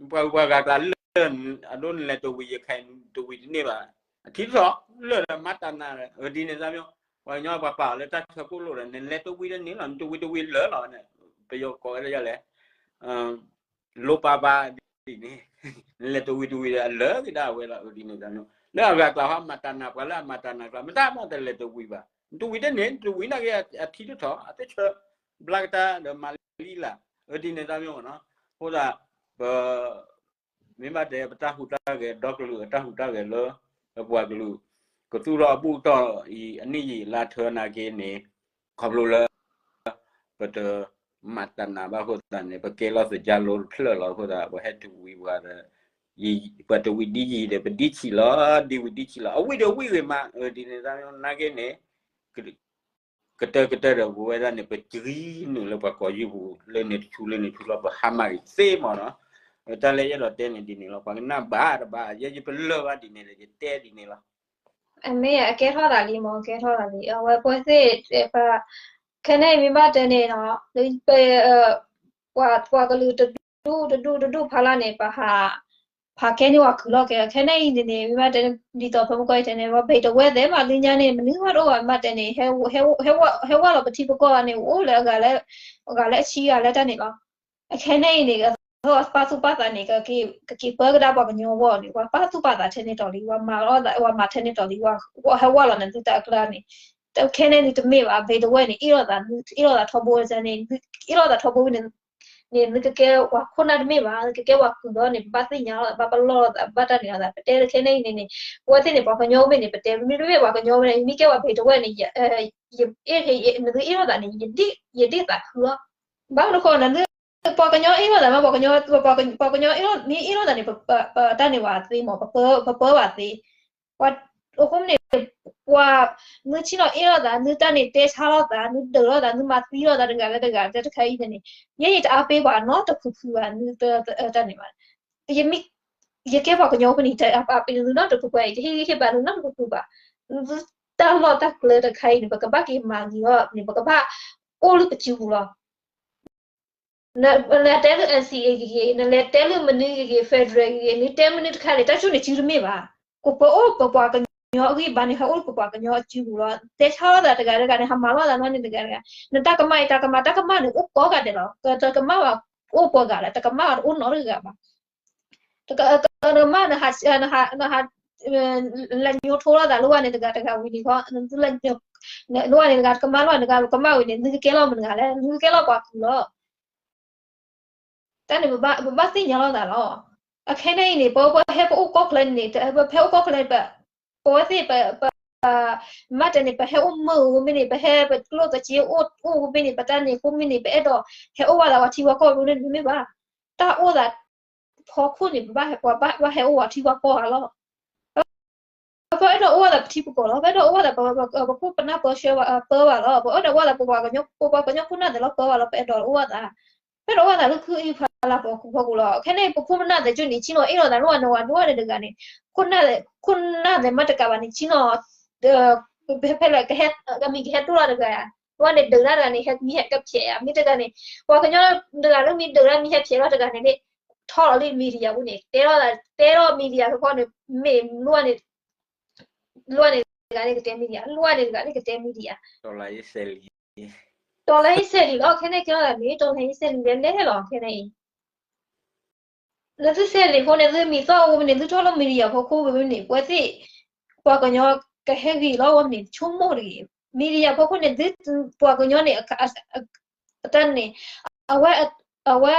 ပှၤဂုၤပှၤဂၤကျါလၢ အဒိနလဲၤတဝံၤ ယခါအံၤတဝံၤတန့ၢ်ဘၣ် အထံထီၣ် လၢာ်ဒီးမၤတၢ်နၤ ဒ်န့ၣ်သးမ့ၢ် ပှၤကညီပှၤပာ်အီၤလၢတၢ်ဆၢကိၣ်လိာ်ဒီး နလဲၤတဝံၤဒီးန့ၢ်လီၤ နတဝံၤတဝံၤလၢာ်လီၤန့ၣ် ပယီၤကိးဝဲလၢယလဲၣ် လိပၤပၤဒ်န့ၣ် နလဲၤတဝံၤတဝံၤဒီးအလၢာ်က့ၤဒၣ်ဝဲလီၤ ဒ်န့ၣ်သးမ့ၢ် လၢအဂၤကျါဟီ မၤတၢ်နၤ ပှၤလၢအမၤတၢ်နၤကျါ မတၤမးတလဲၤတဝံၤဘၣ် နတဝံၤတန့ၢ် နတဝံၤနာ်က့အထံတထီၣ် အသ့ၣ်ဆၢ ဘျါကတၢၢ်ဒီးမၤလံလၢ် ဒ်န့ၣ်သးမ့ၢ်နီၤ အဃိသတး ပ မ့ၢ်ဘၣ်တဲပတၢ်ဟူးတၢ်ဂဲၤ ဒီကလုာ်အတၢ်ဟူးတၢ်ဂဲၤလၢ ပပှၤကလုာ် ကသူၣ်ထီၣ်အဘူၣ်တီၢ်အံၤ အနံၣ်ယံာ်လါထၢနာ်က့န့ၣ် ခီဖျိလၢ ပတမၤတၢ်နာ်ဘၣ်အဃိသတးန့ၣ် ပကဲလီၤသးကၢ်လိတဖျၢၣ်လီၤအဃိသတး ပဟဲတုၤဝံၤပှၤဒီး ပှၤတဝံၤဒ်ယံာ်ဒီး ပဒ်ဆံးလီၤ ဒ်ဝံၤဒ်ဆံးလီၤ အဝံၣ်ဒီးဝံၣ်ဂ့ၤမး ဒ်န့ၣ်သနာ်က့န့ၣ် ကတၢၢ်ကတၢၢ်ဒီးပဝဲဒၣ်န့ၣ် ပကရံနုာ်လၢပှၤကိးယုၢ်ပူၤ လၢန့ၣ်တဆူလၢန့ၣ်တဆူလီၤ ပဟါမၢ်ဂ့ၤသ့မးနီၤ တၢ်လၢယအဲၣ်ဒိးတဲန့ၣ်ဒ်န့ၣ်လီၤ ပှၤကနၣ်ဘၣ်တဘၣ် ယဲယပလၢၢ်ဘၣ်ဒ်န့ၣ်လီၤ ယတဲဒ်န့ၣ်လီၤ အမ့ၢ်အကဲထီၣ်သးလံမ့ၢ် ကဲထီၣ်သးလံ အဝဲပှဲၤသ့ၣ် ခဲန့ၣ်မ့ၢ်ဘၣ်တဲန့ၣ်နီၤ ပှၤကလုာ်တဒူၣ်တဒူၣ်တဒူၣ်ဖးလၢ်န့ၣ် ပဟး ဖးကဲန့ၣ်ဝဲကုၢ်လီၤကဲ ခဲန့ၣ်အံၤန့ၣ် မ့ၢ်ဘၣ်တဲ ဒ်သိးဖဲမုၢ်ကီၢ်အံၤတဲန့ၣ် ပှၤဘ့းတဝဲၢ်သဲးမး လၢညါန့ၣ် မနုၤမးတအိၣ်ဘၣ် မ့ၢ်ဘၣ်တဲန့ၣ် ဟဲဝဲလီၤပထံပကီၢ်န့ၣ် အိၣ်လၢအဂၤလၢအဆံဂၤလၢတၢ်န့ၣ်လီၤ. အခဲန့ၣ်အံၤန့ၣ် ပာ်သူၣ်ပာ်သးန့ၣ် ကက့ၤပၢကဒါပှၤကညီအဂီၢ်န့ၣ် ပှၤပာ်သူၣ်ပာ်သးထဲန့ၣ်တီးလံ ပှၤမၤလီၤသး ပှၤမၤထဲန့ၣ်တီးလံ ဟဲဝဲလီၤန့ၣ် သုတၢ်အကျါန့ၣ် ခဲန့ၣ်န့ၣ်တမ့ၢ်ဘၣ် ဘ့းတဝဲၢ်န့ၣ် အ့ၣ်လိာ်သး အ့ၣ်လိာ်သးထီဘိန့ၣ် အ့ၣ်လိာ်သးထီဘိန့ၣ် န့ၣ် နကကဲပှၤခိၣ်နၢ်တမ့ၢ်ဘၣ် နကကဲပှၤကုၢ်လီၤန့ၣ် ပဘၣ်သ့ၣ်ညါလီၤသး ဘၣ်ပလီၢ်လီၤသး ဘၣ်တၢ်န့ၣ်လီၤသး ပတဲခဲန့ၣ်အံၤန့ၣ်န့ၣ် ပဝဲသ့ၣ်န့ၣ် ပှၤကညီမ့ၢ်န့ၣ် ပတဲမ့ၢ်တမ့ၢ်ပှၤကညီမ့ၢ်န့ၣ် ယမ့ၢ်ကဲပှၤဘ့းတဝဲၢ်န့ၣ် နသုအ့ၣ်လိာ်သးန့ၣ် ယဒ့ၣ်သးခုလီၤ ဘၣ်မနုၤဃိ နသု ပှၤကညီအ့ၣ်လိာ်သးမး ပှၤကညီ ပှၤကညီအ့ၣ်လိာ် မ့ၢ်အ့ၣ်လိာ်သးန့ၣ် ပတၢ်န့ၣ်ဝဲသ့မး ပပၢဘၣ်သ့ ပှၤအဃိန့ၣ် ပှၤ နုဆ့ၣ်နီၤအ့ၣ်လိာ်သး နုတၢ်န့ၣ်တဲဆါလိာ်သး နုဒုးလိာ်သး နုမၤသံလိာ်သးတဂၤလၢတဂၤလၢတခါအံၤန့ၣ် ယဲယတအါပ့ၤပှၤနီတဖုဖုဘၣ် နုတၢ်န့ၣ်ဘၣ် ယမ့ၢ် ယကဲပှၤကညီဖိန့ၣ် တအါပ့ၤနုနီတဖုဖုဘၣ် ယတဟ့ၣ်ဂံၢ်ဟ့ၣ်ဘါနုနီတဖုဖုဘၣ် နုတၢ်လီၢ်တၢ်ကျဲတခါအံၤန့ၣ် ပကဘၣ်က့ၤမၤဂ့ၤအီၤန့ၣ် ပကဘၣ်အိၣ်လၢပစုပူၤလီၤ နလဲၤတဲလၢ NCA ဂ့ၤဂ့ၤ နလဲၤတဲလၢမနုၤဂ့ၤဂ့ၤ federal ဂ့ၤဂ့ၤ နတဲမနုၤတခါန့ၣ် တၢ်ဆူၣ်န့ၣ်စုတမ့ၢ်ဘၣ်. ကပအိၣ်ပပှၤကညီအဂံၢ်ဘါန့ၣ် ဟဲအိၣ်လၢပပှၤကညီအစုပူၤလီၤ. တဲဆါလိာ်သးတဂၤတဂၤန့ၣ် ဟးမၤလိာ်သးနီၢ်န့ၣ်တဂၤတဂၤ, နတၢ်ကမၣ်အံၤ တၢ်ကမၣ် တၢ်ကမၣ်န့ၣ် အိၣ်ကိးဂၤဒဲးလီၤ. တကမၣ်ဘၣ်အိၣ်ပှဲၤဂၤလၢၤ တကမၣ်အိၣ်နီတဂၤဘၣ်. တကမၣ် နဟး နဟး လဲၤညိထိလိာ်သးလၢဝဲန့ၣ်တဂၤတဂၤဝံၤန့ၣ်ခီ လၢဝဲန့ၣ်တဂၤတကမၣ် လၢဝဲန့ၣ်တဂၤတကမၣ်ဝံၤန့ၣ် နကကဲလီၤမတၤတဂၤလဲၣ်, နကကဲလီၤပှၤကုၢ်လီၤ. တၢ်န့ၣ် ပဘၣ်သ့ၣ်ညါလိာ်သးလီၤ. အခဲန့ၣ်အံၤန့ၣ် ပဝဲပဟဲပအိၣ်ကီၢ်ချၢန့ၣ် ပဟဲအိၣ်ကီၢ်ချၢန့ၣ် ပဝဲသ့ၣ် ပ မ့ၢ်တဲန့ၣ် ပဟဲအိၣ်မုာ်ဧိၤမ့ၢ်န့ၣ် ပဟဲပကျိၣ်ပစ့အိၣ်အိၣ်မ့ၢ်န့ၣ် ပတၢ်န့ၣ်အဃိမ့ၢ်န့ၣ် ပအဲၣ်ဒိးဟဲအိၣ်ဝဲသးပှၤထံပှၤကီၢ်ပူၤန့ၣ်တမ့ၢ်ဘၣ်. တၢ်အိၣ်သးဖီခိၣ်န့ၣ် ပဘၣ်ဟဲ ပဘၣ်ဟဲအိၣ်ပှၤထံပှၤကီၢ်ဧါလီၤ. ပအဲၣ်ဒိးအိၣ်ဝဲသးပထံပကီၢ်လီၤ. ပအဲၣ်ဒိးအိၣ်ဝဲသးပ ပခိၣ်ပနၢ်ပၢဆှၢပၢဘၣ်လီၤ. ပအဲၣ်ဒိးအိၣ်ဝဲသးပပှၤကညီ ပပှၤကညီခိၣ်နၢ်သ့ၣ်လီၤပၢဘၣ်လီၤ. ပအဲၣ်ဒိးအိၣ်ဝဲသး ပအဲၣ်ဒိးအိၣ်ဝဲသးလၢခုအံၤဖးလၢပှၤကူၣ်ဖီကူၣ်လီၤ. ခဲန့ၣ် ပခိၣ်ပနၢ်သ့ၣ်ကၠိန့ၣ် ဆ့ၣ်နီၤအ့ၣ်လိာ်သးလၢဝဲန့ၣ်ဝဲဒၣ်တဂၤန့ၣ် ခိၣ်နၢ်သ့ၣ်မ့ၢ်တကးဘၣ်န့ၣ် ဆ့ၣ်နီၤ ဖဲဖဲလၢ ကမံၤကဟဲဒိၣ်လီၤတဂၤဧါ. ဝဲန့ၣ်ဒုးတၢ်တဂၤန့ၣ် ဟဲမံဟဲကဖျဲးဧါ. မ့ၢ်တဂၤန့ၣ် ပှၤကညီတဂၤလၢမ့ၢ်ဒုးတၢ်မံဟဲဖျဲးလီၤတဂၤန့ၣ်န့ၣ် ထီၣ်လီၤလၢ media ပူၤန့ၣ် တဲထီၣ် တဲထီၣ် media ဖီခိၣ်န့ၣ် မ့ၢ်လၢန့ၣ် လၢန့ၣ်တဂၤန့ၣ်ကတဲ media လၢန့ၣ်တဂၤန့ၣ်ကတဲ media တီၤလၢယဆဲးလံလီၤ. ခဲန့ၣ်ကဲလီၤမ့ၢ် တီၤလၢယဆဲးလံလဲၣ်လဲၣ်လီၤ ခဲန့ၣ်အံၤ လၢသုဆဲးလံအဃိန့ၣ် သုမံၤသီၣ်အူန့ၣ် သုထီၣ်လၢ media ဖီခိၣ်ဝဲန့ၣ် ပဝဲသ့ၣ် ပှၤကညီကဟဲဂ့ၤလီၤဝဲန့ၣ် ဆိကမိၣ်တဂ့ၤ. media ဖီခိၣ်န့ၣ် သုပှၤကညီန့ၣ် တၢ်န့ၣ် အဝဲ အဝဲ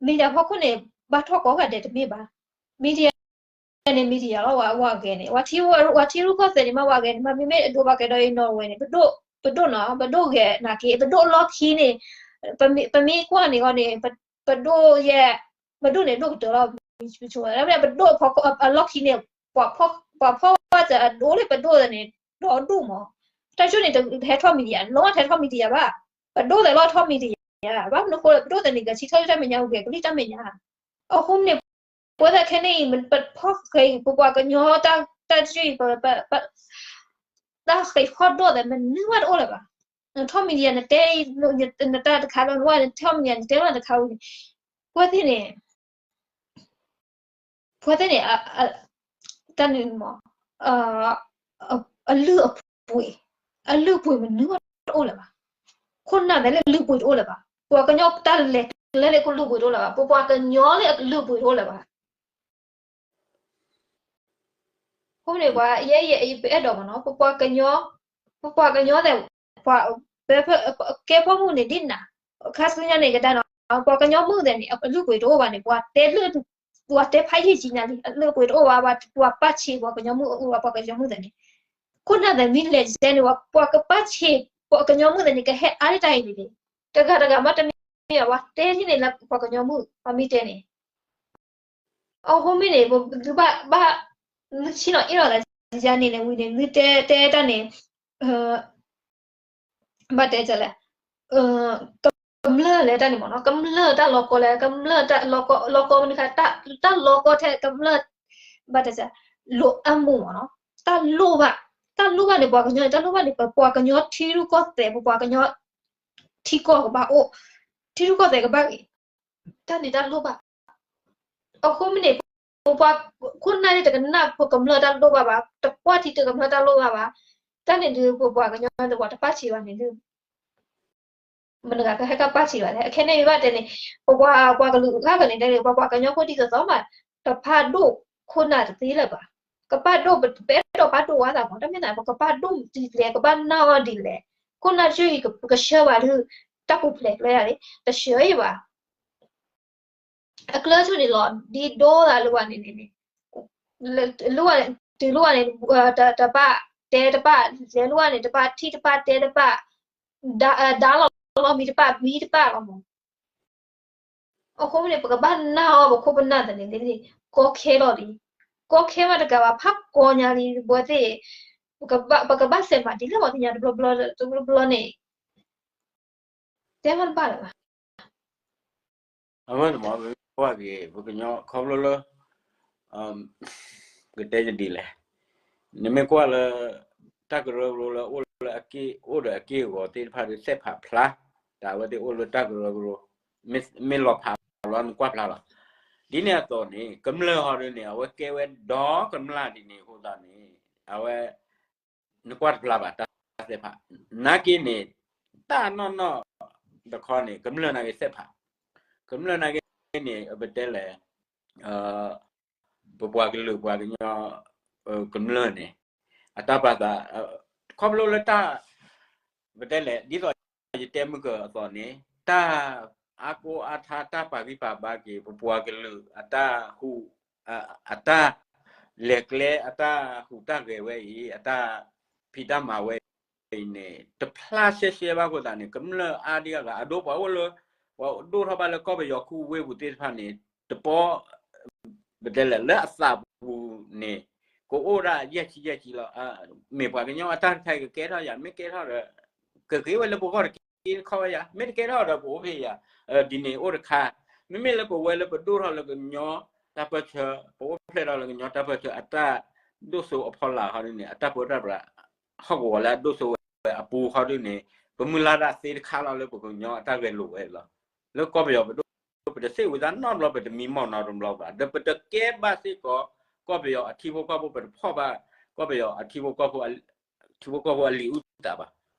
media ဖီခိၣ်န့ၣ် ဘၣ်ထီၣ်ကိးဂၤဒဲးတမ့ၢ်ဘၣ်. media န့ၣ် media လီၤ ဝဲဂဲၤန့ၣ် ဝဲထံရူၢ်ကီၢ်သဲးန့ၣ် မ့ၢ်ဝဲဂဲၤန့ၣ် မ့မ့ၢ်အဒိဘၣ်ကဲဒီးအံၤနီၢ်ဝဲန့ၣ် ပဒိၣ်နီၤ ပဒိၣ်ဂဲၤနာ်က့ ပဒိၣ်လီၢ်ခံန့ၣ် ပမ့ၢ်ကွၢ်န့ၣ်ဂီၢ်န့ၣ် ပဒိၣ်ယဲ ပဒိၣ်န့ၣ်ဒိၣ်ကတၢၢ်လီၤ ပဒိၣ်အလီၢ်ခံန့ၣ် ပှၤဖီၣ်ဝဲတဒိၣ်လၢပဒိၣ်န့ၣ် ဒီဒိၣ်မး တၢ်ကၠိန့ၣ် တဟဲထီၣ် media လီၤတဟဲထီၣ် media ဘၣ် ပဒိၣ်သးလီၤထီၣ် media ဘၣ်မနုၤဃိလၢပဒိၣ်သးန့ၣ် ဂဲၤဆၢထၢၣ်လၢတၢ်မဲာ်ညါ ဂဲၤကလံၣ်တၢ်မဲာ်ညါ အဃိန့ၣ် ပဝဲသ့ၣ်ခဲန့ၣ်အံၤ ပဖီၣ်ဃဲ ပပှၤကညီတၢ်တၢ်တၢ် တၢ်ဃဲၤဖီၣ်ဒိၣ်သး မနုၤမးတအိၣ်လၢၤဘၣ်. နထီၣ် media နတဲ နတၢ်တခါလၢနဝဲ နထီၣ် media နတဲလီၤတခါဝံၤန့ၣ် ပဝဲသ့ၣ်န့ၣ် ပဝဲသ့ၣ်န့ၣ် တၢ်န့ၣ်မး အလုၢ်အပှ့ၤ အလုၢ်အပှ့ၤမနုၤမးတအိၣ်လၢၤဘၣ်. ခိၣ်နၢ်သ့ၣ်လၢအလုၢ်အပှ့ၤတအိၣ်လၢၤဘၣ်. ပှၤကညီတၢ်လဲၤကျဲလၢကလုၢ်ပှ့ၤတအိၣ်လၢၤဘၣ်. ပပှၤကညီလၢအလုၢ်အပှ့ၤတအိၣ်လၢၤဘၣ်. အဃိန့ၣ် ပှၤယဲယဲအံၤပအဲၣ်ဒိးမးနီၤ ပပှၤကညီ ပပှၤကညီသ့ၣ် ပှၤ ကဲပှၤမုၣ်န့ၣ်ဒ်နၤ ခါဆူညါန့ၣ်ကဒါနီၤ ပှၤကညီမုၣ်သ့ၣ်န့ၣ် အလုၢ်ပှ့ၤတအိၣ်ဘၣ်န့ၣ် ပှၤတဲလၢ ပှၤတဲဖးယံာ်ကံညါလံ အလုၢ်ပှ့ၤတအိၣ်ဘၣ် ပှၤပာ်ဆံးပှၤကညီမုၣ်အအိၣ်ဘၣ် ပှၤကညီမုၣ်သ့ၣ်န့ၣ် ခိၣ်နၢ်သးမ့ၢ်လဲၤယဲန့ၣ်ဝဲ ပှၤကပၣ်ဆံး ပှၤကညီမုၣ်သးန့ၣ် ကဟဲအါတၢ်အံၤန့ၣ်န့ၣ်, တဂၤတဂၤမ့တမ့ၢ် ပှၤတဲထံၣ်န့ၣ်လၢပှၤကညီမုၣ် ပှၤမ့ၢ်တဲန့ၣ် အဃိမ့ၢ်န့ၣ် ပဘၣ် ဘၣ် ဆ့ၣ်နီၤအ့ၣ်လိာ်သးယါန့ၣ်လဲၣ်ဝံၤန့ၣ် မ့ၢ်တဲတဲတၢ်န့ၣ် ဘၣ်တဲလဲၣ်, ကမျၢၢ်လဲၣ်တၢ်န့ၣ်မ့ၢ်နီၤ, ကမျၢၢ်တၢ်လီၤကီလဲၣ်, ကမျၢၢ်တၢ်လီၤကီ လီၤကီမနုၤခါ တၢ်လီၤကီထဲကမျၢၢ် ဘၣ်တဲ လိၣ်အါမူးမ့ၢ်နီၤ, တၢ်လိၣ်ဘၣ်, တၢ်လိၣ်ဘၣ်န့ၣ် ပှၤကညီန့ၣ် တၢ်လိၣ်ဘၣ်န့ၣ် ပပှၤကညီထံရူၢ်ကီၢ်သဲး ပပှၤကညီ ထံကီၢ်ကဘၣ်အိၣ်, ထံရူၢ်ကီၢ်သဲးကဘၣ်ဂ့ၤ, တၢ်န့ၣ်တၢ်လိၣ်ဘၣ် အဃိမ့ၢ်န့ၣ် ပပှၤခိၣ်နၢ်န့ၣ် တကနၣ်ပကမျၢၢ်တၢ်လိၣ်ဘၣ်ဘၣ်, တကွၢ်ထံတကမျၢၢ်တၢ်လိၣ်ဘၣ်ဘၣ်, တၢ်န့ၣ်ဒုး ပပှၤကညီတပှၤတပၣ်ဆံးဘၣ်န့ၣ်ဒုး မတၤတဂၤကဟဲကပၣ်ဆံးဘၣ်လဲၣ်. အခဲန့ၣ်မ့ၢ်ဘၣ်တဲန့ၣ် ပပှၤ ပှၤကလုာ်အဂၤန့ၣ် ပပှၤကညီဖိဒ်သိးသိးမး တဖးဒိၣ်ခိၣ်နၢ်တသ့လၢၤဘၣ်. ကပၣ်ဒိၣ်ပတအဲၣ်ဒိးပာ်ဒိၣ်ဝဲသးမး တမ့ၢ်သး ပကပၣ်ဒိၣ်ဒ်လဲၣ် ကဘၣ်နာ်အီၤဒ်လဲၣ်, ခိၣ်နၢ်တဆၢအံၤ ကဆှၢဘၣ်ဒုး တၢ်ပူၤဖျဲးကျဲယၤန့ၣ် တဆှၢအံၤဘၣ် အကျဲဆိန့ၣ်လီၤ ဒ်ဒိသးလၢဝဲန့ၣ်န့ၣ် လၢဝဲ တုၤလၢဝဲန့ၣ် တပၣ်တဲတပၣ် လဲၤလၢဝဲန့ၣ် တပၣ်ထံၣ်တပၣ်တဲတပၣ် ဒါလီၤလီၤမံတပၣ် မံတပၣ်လီၤမး. အဃိန့ၣ် ပကဘၣ်နာ်အီၤ ပခိၣ်ပနၢ်သးန့ၣ် ကီခဲလီၤလံ. ကီခဲမးတကးဘၣ် ဖးကီညါလံ ပဝဲသ့ၣ် ပကဘၣ် ပကဘၣ်စဲးမၤဒ်လဲၣ် ပှၤကညီတဘျီဘျီ တဘျီဘျီန့ၣ် တဲမးတဘၣ်လၢၤဘၣ်. အဝဲန့ၣ်မ့ၢ် ပကကွၢ်က့ၤ ပကညီခီဖျိလၢ ကတဲယဒ်လဲၣ်, နမ့ၢ်ကွၢ်လၢ တၢ်ကရၢကရိလၢအိၣ်လၢအက့ၢ် အိၣ်ဒီးအက့ၢ်အဂီၤသ့ၣ်တဖၣ်ဒီး သဲၣ်ဖးဖျါ တၢ်အဝဲသ့ၣ်အိၣ်လၢတၢ်ကရၢကရိ မ့ၢ်လီၤဖးလီၤ နကွၢ်ဖျါလီၤ. ဒ်န့ၣ်အသိးန့ၣ် ကမျၢၢ်ဟီဒ်န့ၣ် အဝဲကဲဝဲဒီကမျၢၢ်ဒ်န့ၣ်အဃိသတးန့ၣ် အဝဲ နကွၢ်တဖျါဘၣ်တၢ်သဲၣ်ဖး, နာ်က့န့ၣ် တၢ်နီၢ်နီၢ်တခီန့ၣ် ကမျၢၢ်နာ်က့သဲၣ်ဖး, ကမျၢၢ်နာ်က့န့ၣ် ပတဲလဲၣ် ပပှၤကလုာ်ပှၤကညီ ကမျၢၢ်န့ၣ် အတၢ်ပာ်သး ခီဖျိလၢတၢ် ပတဲလဲၣ် ဒ်သိးယတဲမုၢ်ကၢအသိးန့ၣ် တၢ်အါကိအါထါ တၢ်ပာ်ဂံၢ်ပာ်ဘါက့ၤ ပပှၤကလုာ်အတၢ်ဟူး အတၢ်လဲၤကျဲ အတၢ်ဟူးတၢ်ဂဲၤဝဲအံၤ အတၢ်ဖံးတၢ်မၤဝဲအံၤန့ၣ် တဖျါရှဲရှဲဘၣ်အဃိသတးန့ၣ် ကမျၢၢ်အါဒံအါဂၤ အဒိပှၤအိၣ်လၢ ပှၤဒိၣ်ထီၣ်ဘၣ်လၢကီၢ်ပယီၤခူဝ့ၢ်ပူၤသ့ၣ်တဖၣ်န့ၣ် တပီ ပတဲလဲၣ် လၢအသးပူၤန့ၣ် ကအိၣ်ဒၣ်ယဲၢ်ဆံယဲၢ်ဆံလီၤ. မ့ၢ်ပှၤကညီအတၢ်တခါအံၤကကဲထီၣ်ယၤ မ့ၢ်ကဲထီၣ်ဒီး ကဂ့ၤဝဲလၢပဂီၢ်တက့ၢ်တခီဝဲယၤ မ့ၢ်တကဲထီၣ်ဒီးပအိၣ်ဖဲယၤ ဒ်န့ၣ်အိၣ်တခါ. မ့မ့ၢ်လၢပဝဲလၢပဒိၣ်ထီၣ်လၢကညီတၢ်ပၢၢ်ဆၢ ပအိၣ်ဖျဲၣ်ထီၣ်လၢကညီတၢ်ပၢၢ်ဆၢအတၢ်ဒိၣ်စိအဖီလာ်ဟီဒ်န့ၣ် အတၢ်ပၢတၢ်ပြး ဟီၣ်ကဝီၤလၢအဒိၣ်စိဝဲအပူၤဟီဒ်န့ၣ် ပမုၢ်လၢ်တၢ်သ့တခါလီၤလၢပကညီအတၢ်ဂဲၤလိာ်ဝဲလီၤ. လၢကီၢ်ပယီၤပဒိၣ် ပတစ့ၣ်ဝံၤသးနီတဘျီ ပတမံမီၢ်နီတဘျီဘၣ် ဒီးပတကဲဘၣ်စ့ၢ်ကီး ကီၢ်ပယီၤအထံဖိကီၢ်ဖိ ပတဖီၣ်ဘၣ် ကီၢ်ပယီၤအထံဖိကီၢ်ဖိ ထံဖိကီၢ်ဖိအလံာ်အုၣ်သးဘၣ်.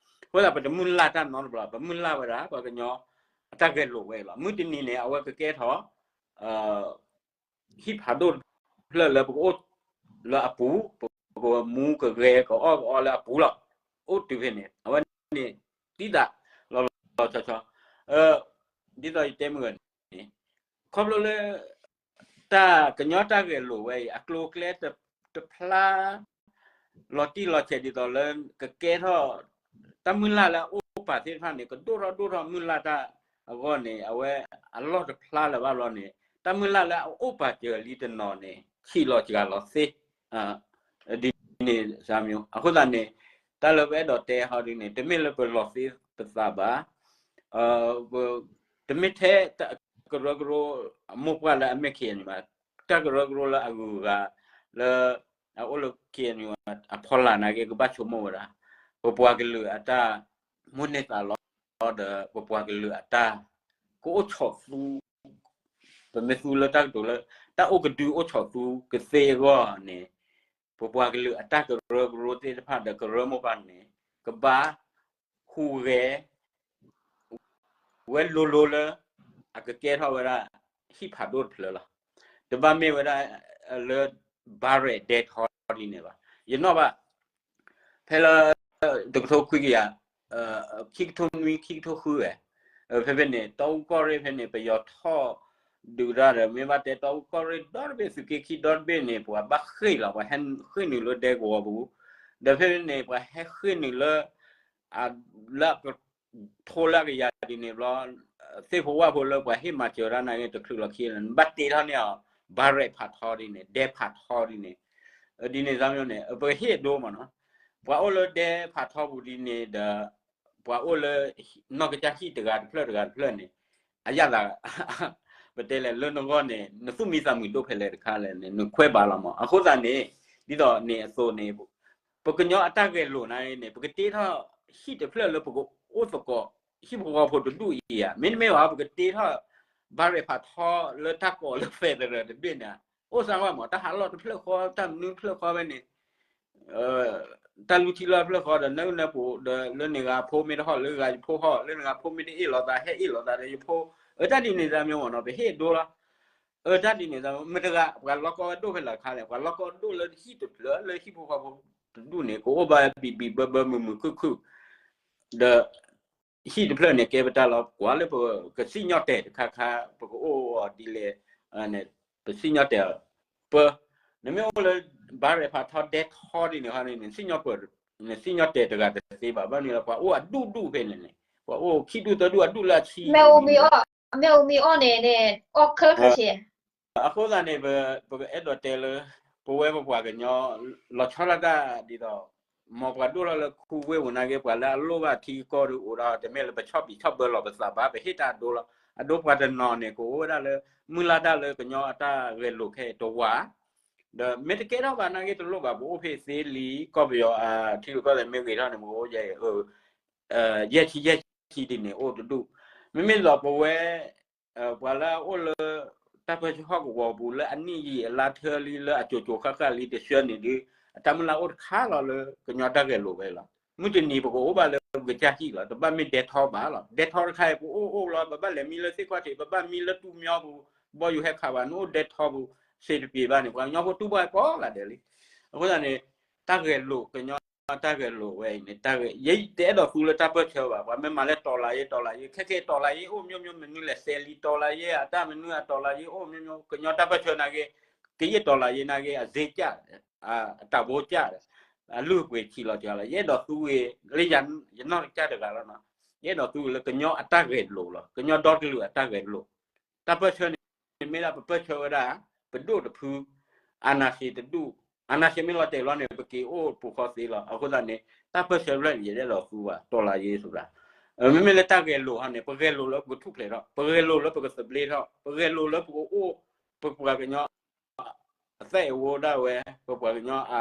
အဃိသတး ပတမုၢ်လၢ်တၢ်နီတဘျီ ပမုၢ်လၢ်ဝဲဒၣ် ပှၤကညီအတၢ်ဂဲၤလိာ်ဝဲလီၤ. မုၢ်တနံၤန့ၣ် အဝဲကကဲထီၣ် ဟံၣ်ဖးဒိၣ်တဖျၢၣ်လၢပကအိၣ်လၢအပူၤ ပကမူကဂဲၤကအီၣ်ကအီလၢအပူၤလီၤ. အိၣ်တုၤဖဲန့ၣ် အဝဲန့ၣ် သံသးလီၤလီၤဆီဆီ ဒ်သိးယတဲမုၢ်ဂၢၢ်န့ၣ် ခီဖျိလၢ တၢ်ကညီတၢ်ဂဲၤလိာ်ဝဲအံၤ အကျိၤအကျဲတဖျါ လီၤတံၢ်လီၤဆဲးဒ်သိးလၢ ကကဲထီၣ် တၢ်မုၢ်လၢ်လၢအအိၣ်ပာ်သ့ၣ်တဖၣ်န့ၣ် ကဒိၣ်ထီၣ်ဒိၣ်ထီၣ်မုၢ်လၢ်တၢ်အဂီၢ်န့ၣ် အဝဲအလီၢ်တဖျါလၢၤဘၣ်ဘျီန့ၣ် တၢ်မုၢ်လၢ်လၢအအိၣ်ပာ်စၢၤလံတနီၤန့ၣ် ဆံးလီၤစှၤလီၤသ့ ဒ်န့ၣ် အဃိသတးန့ၣ် တၢ်လၢပအဲၣ်ဒိးတဲဟီဒ်န့ၣ် တမ့ၢ်လၢပလီၤသ့ပသးဘၣ် တမ့ၢ်ထဲကရၢကရိ မိၢ်ပှၢ်လၢအမ့ၢ် ခ့ၣ်အဲၣ်ယူၣ် ဘၣ်, တၢ်ကရၢကရိလၢအဂုၤအဂၤ လၢအအိၣ်လၢ ခ့ၣ်အဲၣ်ယူၣ် အဖီလာ်နာ်က့ ကဘၣ်ဆိကမိၣ်ဝဲဒၣ် ပပှၤကလုာ်အတၢ်မိၣ်န့ၢ်သးလီ ဒီးပပှၤကလုာ်အတၢ် ကအိၣ်ဆိးသူ ပမ့ၢ်သူလၢတၢ်ကတိၤလၢ တၢ်အိၣ်ကဒုအိၣ်ဆိးသူကသ့အဂီၢ်န့ၣ် ပပှၤကလုာ်အတၢ်ကရၢကရိသ့ၣ်တဖၣ်ဒီးကရၢမိၢ်ပှၢ်န့ၣ် ကဘၣ်ဟူးဂဲၤ ဝဲလိၤလိၤလၢ အကကဲထီၣ်ဝဲဒၣ် ဟံၣ်ဖးဒိၣ်တဖျၢၣ်လီၤ. တဘၣ်မ့ၢ်ဝဲဒၣ်လၢ ဘါရဲၣ်ဒဲထီဒ်န့ၣ်ဘၣ်. ယနီၣ်ဘၣ် ဖဲလၢ တကထိခွံကယၤ ခံကထိနွံ ခံကထိဃုဝဲ ဖဲဖဲန့ၣ် တီအူကီၢ်ရ့ၣ်ဖဲန့ၣ် ပယီၤထီၣ်ဒုးတၢ်ဒီး မ့ၢ်ဘၣ်တဲတီအူကီၢ်ရ့ၣ်ဒီတဘ့ၣ် သုးက့ခံဒီတဘ့ၣ်န့ၣ် ပှၤဘၣ်ဃ့ၢ်လီၤ ပှၤဟဲဃ့ၢ်နုာ်လၢဒဲကဝီၤပူၤ ဒီးဖဲန့ၣ် ပှၤဟဲဃ့ၢ်နုာ်လၢ လၢကထိလၢအကယၤဒ်န့ၣ်ဘျီ, သ့ၣ်ဖိဝၣ်ဖိလၢပှၤဟ့ၣ်မၤစၢၤတၢ်နာ်က့ တချုးလီၤခံလၢ နဘၣ်တ့ထီၣ်န့ၢ်အီၤ ဘါရဲးဖးထီဒ်န့ၣ် ဒဲဖးထီဒ်န့ၣ်, ဒ်န့ၣ်သးမ့ၢ်န့ၣ် ပကဟ့ၣ်ဒိမးနီၤ, ပှၤအိၣ်လၢဒဲဖးထီပူၤဒ်န့ၣ်ဒီး ပှၤအိၣ်လၢ နီၢ်ကစၢ်ဟံၣ်တဂၤတဖျၢၣ်တဂၤတဖျၢၣ်န့ၣ် အယၣ်သး ပတဲလဲၣ်လၢနဂီၢ်န့ၣ် နသူၣ်မံသးမုာ်ဒိၣ်ဖဲလဲၣ်တခါလဲၣ်န့ၣ် နခွဲးဘၣ်လီၤမး. အဃိသတးန့ၣ် ဒ်သိးန့ၣ်အသိးန့ၣ် ပကညီအတၢ်ဂဲၤလိာ်နာ်က့န့ၣ် ပကတ့ထီၣ်ဟံၣ်တဖျၢၣ်လၢပကအိၣ်သကိး ဟံၣ်ဖိဃီဖိတဒူၣ်အံၤဧါ, မ့တမ့ၢ်ဘၣ် ပကတ့ထီၣ် ဘါရဲးဖးထီလၢတၢ်ကိးလၢ federal တဘ့ၣ်န့ၣ် အိၣ်စၢ်ဝဲမး တၢ်ဟးလီၢ်တဖျၢၣ်ဃီ တၢ်မနုၤတဖျၢၣ်ဃီဖဲန့ၣ် တၢ်လူထံလီၢ်တဖျၢၣ်ဃီဒီး နၢနၢပူၤဒီး လၢန့ၣ်ဂၤဖိမ့ၢ်တဟီၣ် လၢဂၤယဖိဟီၣ် လၢန့ၣ်ဂၤဖိမ့ၢ်တအ့ၣ်လိာ်သး ဟဲအ့ၣ်လိာ်သးဒီးယဖိ, အတၢ်ဒ်န့ၣ်သးမ့ၢ်မ့ၢ်နီၤ ပဟ့ၣ်ဒိလီၤ. အတၢ်ဒ်န့ၣ်သး မတၤတဂၤ ပှၤလီၢ်ကီဝဲဒိၣ်ဖဲလဲၣ်ခါလဲၣ်, ပှၤလီၢ်ကီဒိၣ်လၢဟံၣ်တဖျၢၣ်လၢဟံၣ်ဖိဃီဖိတဒူၣ်န့ၣ် ကအိၣ်ဘၣ်ဘံၣ်ဘံၣ်ဘၢဘၢမုာ်မုာ်ခုၣ်ခုၣ် ဒီး ဟံၣ်တဖျၢၣ်န့ၣ် ကဲပတၢ်လီၤ ကွၢ်လၢပကစံၣ်ညီၣ်တဲာ်တခါခါ ပကအိၣ်အီၤဒ်လဲၣ်, ပစံၣ်ညီၣ်တဲာ်အီၤ, ပ, နမ့ၢ်အိၣ်လၢ ဘါရဲးဖးထီဒဲထီဒ်န့ၣ်ခီန့ၣ် နစံၣ်ညီၣ်တဲာ်တဂၤတသ့ဘၣ်, ဘၣ်မနုၤလၢပှၤအိၣ်အဒူၣ်ဒူၣ်ဖဲန့ၣ်န့ၣ် ပှၤအိၣ်ခံဒူၣ်သၢဒူၣ်အဒူၣ်လၢအဆံ မ့ၢ်အူမ့ၢ်အီၣ်န့ၣ်န့ၣ် အီၣ်ခဲလၢာ်ခဲဆ့ အဃိသတးန့ၣ် ပကအဲၣ်ဒိးတဲလၢ ပဝဲပပှၤကညီ လီၤဆီဒၣ်တၢ်ဒ်သိး မ်ပှၤဒိၣ်ထီၣ်လၢခူဝ့ၢ်ပူၤနာ်က့ ပှၤလၢအလိၣ်ဘၣ်ထံကီၢ်ဒီးအိၣ်ဒီး တမ့ၢ်လၢပဆီၣ်ဘံၣ်ဆီၣ်ဘၢလီၤပသးဘၣ် ပဟ့ၣ်တၢ်အဒိလီၤ. အဒိပှၤတနီၤန့ၣ် ကအိၣ်ဝဲဒၣ်လၢ မုၢ်လၢ်တၢ်လၢကညီအတၢ်ဂဲၤလိာ်ခဲအံၤတဝါ ဒီးမ့ၢ်တကဲထီၣ်ဘၣ်နာ်က့တလိၣ်ဘၣ် ပအိၣ်ဖဲသ့လံ ကီၢ်ပယီၤအထံရူၢ်ကီၢ်သဲးမ့ၢ်ဂ့ၤထီၣ်န့ၣ် ပကအိၣ်ယဲ ယဲၢ်ဆံယဲၢ်ဆံဒ်န့ၣ် အိၣ်တဒူၣ်, မ့မ့ၢ်လီၤပဝဲ ပှၤလၢအအိၣ်လၢ တၢ်ပၢဆှၢဟီၣ်ကဝီၤပူၤလၢအနံၣ်ယံာ်အလါထၢလံလၢအကိၤကိၤဃၣ်ဃၣ်လံတဆှၢန့ၣ်ဒုး အတၢ်မုၢ်လၢ်အိၣ်တခါလီၤလၢကညီတၢ်ဂဲၤလိာ်ဝဲလီၤ. မုၢ်တနံၤပကအိၣ်ဘၣ်လၢပကစၢ်ဟံၣ်လီၤ တဘၣ်မ့ၢ်ဒဲထီဘၣ်လီၤ. ဒဲထီတခါအံၤ ပအိၣ်အိၣ်လီၤ ပဘၣ်လဲၤမံလၢသ့ၣ်ခီၣ်ထံး ပဘၣ်မံလၢတူၢ်မညီပူၤ ဘီယူၤဟဲခးဘၣ် နအိၣ်ဒဲထီပူၤ စ့တပံၤဘၣ်န့ၣ် ပှၤကညီဖိတူၢ်ဘၣ်ကိးဂၤဒဲးလံ. အဃိသတးန့ၣ် တၢ်ဂဲၤလိာ် ကညီတၢ်ဂဲၤလိာ်ဝဲအံၤန့ၣ် ယတအဲၣ်ဒိးသူလၢတၢ်ပၢၢ်ဆၢဘၣ်, ပှၤမ့ၢ်မၤလၢတီၤလၤယ့ တီၤလၤယ့ ခဲကဲတီၤလၤယ့အိၣ် မျိုးမျိုး မနုၤလဲၣ် စဲးလံတီၤလၤယ့ အတၢ်မနုၤအတီၤလၤယ့အိၣ် မျိုးမျိုး ကညီတၢ်ပၢၢ်ဆၢနာ်က့ ကယ့ၢ်တီၤလၤယ့နာ်က့ အစ့ကၢ် အတၢ်ဘိကၢ် အလုၢ်အပှ့ၤဆံးလီၤစှၤလီၤ ယအဲၣ်ဒိးသူဂ့ၤ လၢယနီၢ်ကစၢ်တဂၤလီၤနီၤ ယအဲၣ်ဒိးသူလၢကညီအတၢ်ဂဲၤလိာ်လီၤ ကညီဒီကလုာ်အတၢ်ဂဲၤလိာ် တၢ်ပၢၢ်ဆၢန့ၣ် မ့ၢ်ဒၣ်ပပၢၢ်ဆၢဝဲဒၣ် ပဒိၣ်တဖု အာဏာရှင်တဒူၣ် အာဏာရှင်မ့ၢ်လီၤတဲာ်လီၤန့ၣ် ပက့ၤအိၣ်ပူၤဃီသ့လီၤ. အဃိသတးန့ၣ် တၢ်ပၢၢ်ဆၢဖျၢၣ်န့ၣ် ယတအဲၣ်ဒိးသူဘၣ် တီၤလၤယ့ ဆိုတာ မ့မ့ၢ်လၢတၢ်ဂဲၤလိာ်ဟီန့ၣ် ပဂဲၤလိာ်လၢပကထူၣ်ဖျဲးထီၣ် ပဂဲၤလိာ်လၢပကသဘျ့ထီၣ် ပဂဲၤလိာ်လၢပကအိၣ် ပပှၤကညီ အသက်အဝဲဒၣ်ဝဲ ပပှၤကညီအ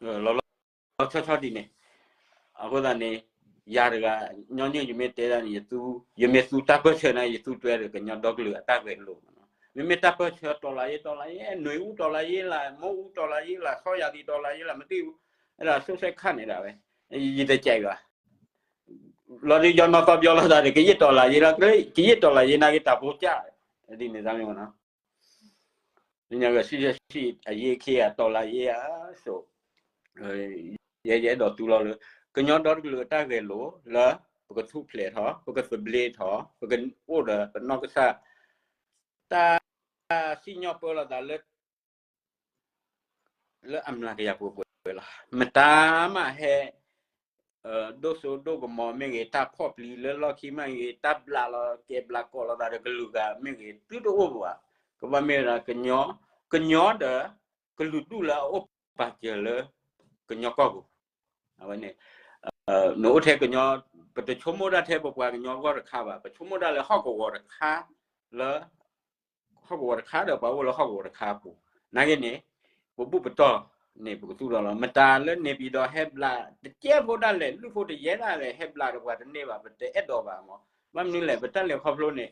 လီၤလီၤဆီဆီဒ်န့ၣ် အဃိသတးန့ၣ် ယၤတဂၤ ညီနုၢ်ယမ့ၢ်တဲဒၣ်န့ၣ် ယသူ ယမ့ၢ်သူတၢ်ပၢၢ်ဆၢန့ၣ် ယသူတွဲဒီးကညီဒီကလုာ်အတၢ်ဂဲၤလိာ်မးနီၤ မ့မ့ၢ်တၢ်ပၢၢ်ဆၢတီၤလၤယ့ တီၤလၤယ့ နွေဦးတော်လှန်ရေးလား မိုးဦးတော်လှန်ရေးလား ဆောင်းရာသီတော်လှန်ရေးလား မသိဘူး အဲဒါ ဆိုးစဲခါ နေတာပဲ ယတကြိုက်ဘၣ် လီၤဒုးယီၤနီၢ်သီပယီၤလိာ်သးဒီး ကယ့ၢ်တီၤလၤယ့လီၤ ကယ့ၢ်တီၤလၤယ့နာ်က့တၢ်ဖိကၢ် ဒ်န့ၣ်သးမ့ၢ်နီၤ လၢညါကစံးဆံးအယ့ၢ်ခ့အတီၤလၤယ့ဧါ စိ ယဲယအဲၣ်ဒိးသူလီၤလၢ ကညီဒီတကလုာ်အတၢ်ဂဲၤလိာ်လၢ ပကထူၣ်ဖျဲးထီၣ် ပကသဘျ့ထီၣ် ပကအိၣ်ဒီးပနီၢ်ကစၢ် တၢ်စံၣ်ညီၣ်ပၢလီၤသးလၢ လၢအမျးကယၤပှဲၤပှဲၤလီၤ. မတၤမးဟဲ ဒိၣ်စိဒိၣ်ကမီၤမ့ၢ်ဂ့ၤ တၢ်ဖီၣ်ပျံၤလၢလီၢ်ခံမ့ၢ်ဂ့ၤ တၢ်ဘျးလီၤကဲဘျးကီးလိာ်သးဒီးကလုာ်ဂၤမ့ၢ်ဂ့ၤ သုတအိၣ်ဘၣ်. ကဘၣ်မ့ၢ်ဝဲဒၣ် ကညီ ကညီဒီး ကလုာ်ဒူၣ်လၢအအိၣ်ပာ်စၢၤလၢ ကညီကီၢ်ပူၤ အဝဲန့ၣ် နအိၣ်ထဲကညီ ပတဆိကမိၣ်ဒၣ်ထဲပပှၤကညီဂီၢ်တခါဘၣ် ပဆိကမိၣ်ဒၣ်လၢဟီၣ်ကဝီၤတခါ လၢ ဟီၣ်ကဝီၤတခါဒီးပှၤအိၣ်လၢဟီၣ်ကဝီၤတခါပူၤ နာ်က့န့ၣ် ပဘူၣ်ပတီၢ်န့ၣ် ပကသူၣ်ထီၣ်လီၤ. မတၤလၢန့ၣ်ပှၤဒီးဟဲဘျး တကဲဖိဒၣ်လဲာ် လုၢ်ဖိတယဲၢ်ဒၣ်လဲာ် ဟဲဘျးဒီးပှၤတန့ၢ်ဘၣ် ပတအဲၣ်ဒိးဘၣ်မး. ဘၣ်မနုၤလဲၣ် ပတၢ်လဲၤခီဖျိန့ၣ်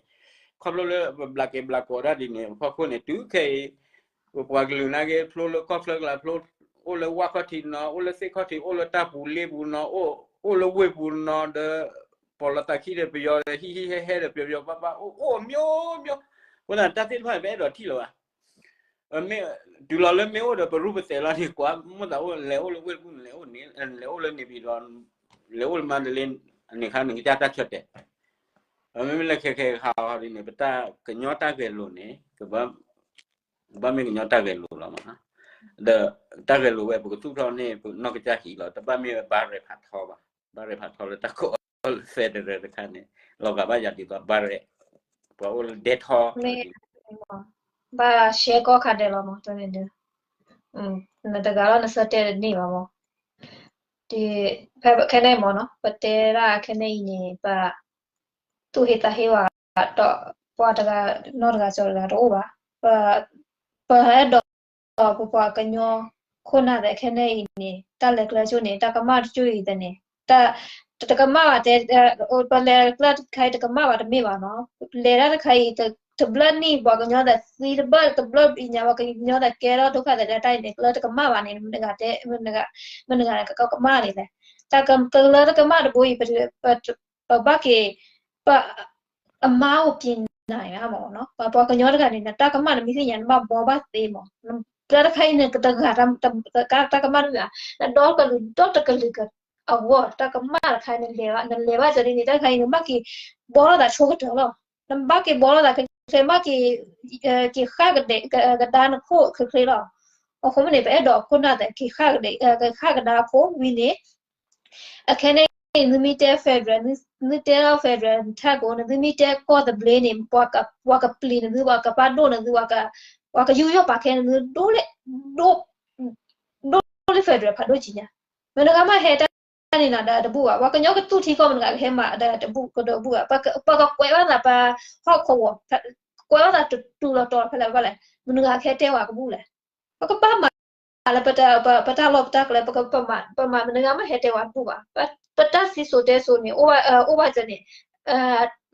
ခီဖျိလၢပဘျးကဲဘျးကီးတၢ်ဒ်န့ၣ် အဖီခိၣ်န့ၣ် တုၤခဲအံၤ ပပှၤကလုာ်နာ်က့ ဖျိလၢကီၢ်ချၢကလးဖျိ အိၣ်လၢဝၣ်ခီၣ်ထံးနီၤ အိၣ်လၢသ့ၣ်ခီၣ်ထံး အိၣ်လၢတၢ်ပူၤလ့ပူၤနီၤ အိၣ်လၢဝ့ၢ်ပူၤနီၤဒီး ပိာ်လီၤသးခံဒီးပယီၤဒီး ဟံးဟံးဟဲဟဲဒီးပယီၤပယီၤ ဘၣ်ဘၣ်အိၣ်အိၣ် မျိုးမျိုး အဃိသတး တၢ်သ့ၣ်တဖၣ်န့ၣ် ပအဲၣ်ဒိးထံၣ်လၢၤဘၣ်. မ့ၢ်တုၤလီၤလၢမ့ၢ်အိၣ်ဒီးပရူၢ်ပသဲးလီၤန့ၣ် ကွၢ်မိၣ်သးအိၣ် လဲၤအိၣ်လၢဝ့ၢ်တကူၣ်န့ၣ် လဲၤအိၣ်လၢန့ၣ်ပှၤဒီး လဲၤအိၣ်လၢမါတလ့ န့ၣ်ခါန့ၣ်ကစၢ်တၢ်ဆၢတဲာ် မ့မ့ၢ်လၢခဲခဲခါအီၤဒ်န့ၣ် ပတၢ်ကညီတၢ်ဂဲၤလိာ်န့ၣ် ကဘၣ်မ့ၢ်ကညီတၢ်ဂဲၤလိာ်လီၤမး. ဒီးတၢ်ဂဲၤလိာ်ဝဲ ပကသူၣ်ထီၣ်န့ၢ်ပနီၢ်ကစၢ်ဟံၣ်လီၤ. တဘၣ်မ့ၢ်ဝဲဘါရဲၣ်ဖးထီဘၣ်. ဘါရဲၣ်ဖးထီလၢတၢ်ကိးအီၤလၢ federal တခါန့ၣ် လီၤဂာ်ဘၣ်ယၤဒ်သိးဘါရဲၣ်, ပှၤအိၣ်လၢဒဲထီ, ဘၣ်ရှဲကီၢ်ခါဒဲးလီၤမး တန့ၣ်ဒီး, နတဂၤလီၤနဆၢတဲာ်တန့ၢ်ဘၣ်မး. ဖဲခဲန့ၣ်မးနီၤ ပတဲဒၣ်ခဲန့ၣ်အံၤန့ၣ် ပ သူၣ်ဟ့သးဟ့ဝဲ, ဒီးပှၤတဂၤနီတဂၤ ကၠီၤတဂၤတအိၣ်ဘၣ်. ပအဲၣ်ဒိး ပပှၤကညီခိၣ်နၢ်သ့ၣ်ခဲန့ၣ်အံၤန့ၣ် တၢ်လဲၤကျဲကၠိန့ၣ် တၢ်ကမၣ်တကၠိအံၤသ့ၣ်န့ၣ် တကမၣ်ဘၣ်တဲ, ပလဲၤကျဲတခါအံၤတကမၣ်ဘၣ်တမ့ၢ်ဘၣ်နီၤ. လဲၤတၢ်တခါအံၤ တဘျၢနံၣ်ပှၤကညီသ့ၣ်သံတဘၣ် တဘျၢအံၤညါ ပှၤကညီသ့ၣ်ကဲထီၣ်ဒိၣ်ခါသ့ၣ်လၢတၢ်အံၤန့ၣ် ကျဲတကမၣ်ဘၣ်န့ၣ် မနုၤဂၤတဲ, မနုၤဂၤကကမၣ်န့ၣ်လဲၣ်. တၢ်ကလၢတကမၣ်တဘိအံၤ ပဘၣ်က့ၤ ပ အမါအိၣ်ပ့ၤနၤမးနီၤ. ပှၤကညီတဂၤန့ၣ် နတၢ်ကမၣ်နမ့ၢ်သ့ၣ်ညါ နဘၣ်ဘှီဘၣ်သ့မး. ကျဲတခါအံၤန့ၣ် တဂၤတၢ်ကမၣ်တမ့ၢ်ဘၣ်, နဒီကလုာ်ဒီတကလုာ်အဂီၢ် တၢ်ကမၣ်တခါအံၤ နလဲၤဘၣ် နလဲၤဘၣ်ကၠီဒ်န့ၣ် တၢ်တခါအံၤ နဘၣ်က့ၤဘှီထီၣ်သးဆိကတၢၢ်လီၤ. နဘၣ်က့ၤဘှီထီၣ်သးချ့ချ့ ဘၣ်က့ၤ က့ၤဃၣ်ကဒါနခိၣ်ချ့ချ့လီၤ. အဃိမ့ၢ်န့ၣ် ပအဲၣ်ဒိးခိၣ်နၢ်သ့ၣ် က့ၤဃၣ်ကဒါအခိၣ်ဝံၤန့ၣ် အခဲန့ၣ် သုမ့ၢ်တဲ federal, သုတဲလီၤ federal ထးကိးန့ၣ် သုမ့ၢ်တဲကီၢ်သဘျ့န့ၣ် ပှၤကပျံၤနသု ပှၤကပာ်ဒိၣ်နသု ပှၤကယူးယီၣ်ပာ်ခဲနသု ဒိၣ်လၢ ဒိၣ်လၢ federal ဖးဒိၣ်ကံညါ, မနုၤဂၤမ့ၢ်ဟဲတၢ်န့ၣ်နီၤ ဒီးတဘူၣ်ဘၣ်. ပှၤကညီကသူၣ်ထံကီၢ် မနုၤဂၤကဟဲမၤဒီးတဘူၣ်ကဒီးဘူၣ်ဘၣ်. ပှၤကကွဲးဘၣ်သးပဟီၣ်ခိၣ်ဝီၤ, ကွဲးဘၣ်သးတူၤလီၤတီၤဖဲလဲၣ်ဘၣ်လဲၣ်, မနုၤဂၤကဟဲတဲဝဲကဘူၣ်လဲၣ်. ပကဘၣ်မၤလၢ ပတၢ်လီၢ်ပတၢ်ကျဲ ပမၤ မနုၤဂၤမ့ၢ်ဟဲတဲဝဲတဘူၣ်ဘၣ်. ပတၢ်စံၣ်စိၤတဲစိၤန့ၣ် အိၣ်ဘၣ်စၢၤန့ၣ်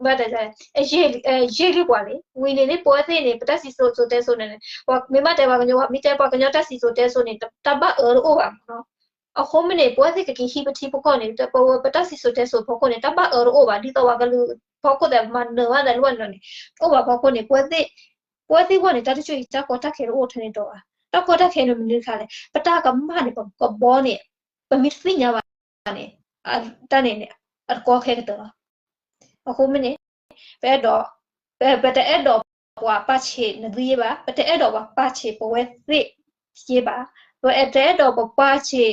ဘၣ်တ ယ့ၢ်လံပှၤလံ. ဝံၤန့ၣ်န့ၣ် ပဝဲသ့ၣ်န့ၣ် ပတၢ်စံၣ်စိၤတဲစိၤန့ၣ် ပှၤမ့ၢ်ဘၣ်တဲပှၤကညီ ပှၤမ့ၢ်တဲပှၤကညီတၢ်စံၣ်စိၤတဲစိၤန့ၣ် တၢ်ဘၣ်အၢတအိၣ်ဘၣ်မးနီၤ. အဃိမ့ၢ်န့ၣ် ပဝဲသ့ၣ်ကက့ၤဟံးပထံပကီၢ်န့ၣ် ပဝဲပတၢ်စံၣ်စိၤတဲစိၤဖီခိၣ်န့ၣ် တၢ်ဘၣ်အၢတအိၣ်ဘၣ်. ဒ်သိးပှၤကလုာ်ဖီခိၣ်သ့ၣ် မၤနၢၤဘၣ်သးလၢပှၤနီၤန့ၣ် အိၣ်ဘၣ်ဖီခိၣ်န့ၣ် ပဝဲသ့ၣ်အဂီၢ်န့ၣ် တၢ်တဆိၣ်အံၤ တၢ်ကီတၢ်ခဲတအိၣ်ထဲန့ၣ်ဒီးဘၣ်. တၢ်ကီတၢ်ခဲန့ၣ်မနုၤတခါလဲၣ်, ပတၢ်ကမၣ်န့ၣ် ပကဘှီန့ၣ် ပမ့ၢ်တသ့ၣ်ညါဘၣ်န့ၣ် တၢ်န့ၣ်န့ၣ် အတကီခဲကတၢၢ်လီၤ. အဃိမ့ၢ်န့ၣ် ပအဲၣ်ဒိး ပ ပတအဲၣ်ဒိးပှၤပာ်ဆံးနသုယ့ၢ်ဘၣ်, ပတအဲၣ်ဒိးပှၤပာ်ဆံးပဝဲသ့ၣ်ယ့ၢ်ဘၣ်, ပတအဲၣ်ဒိးပှၤပာ်ဆံး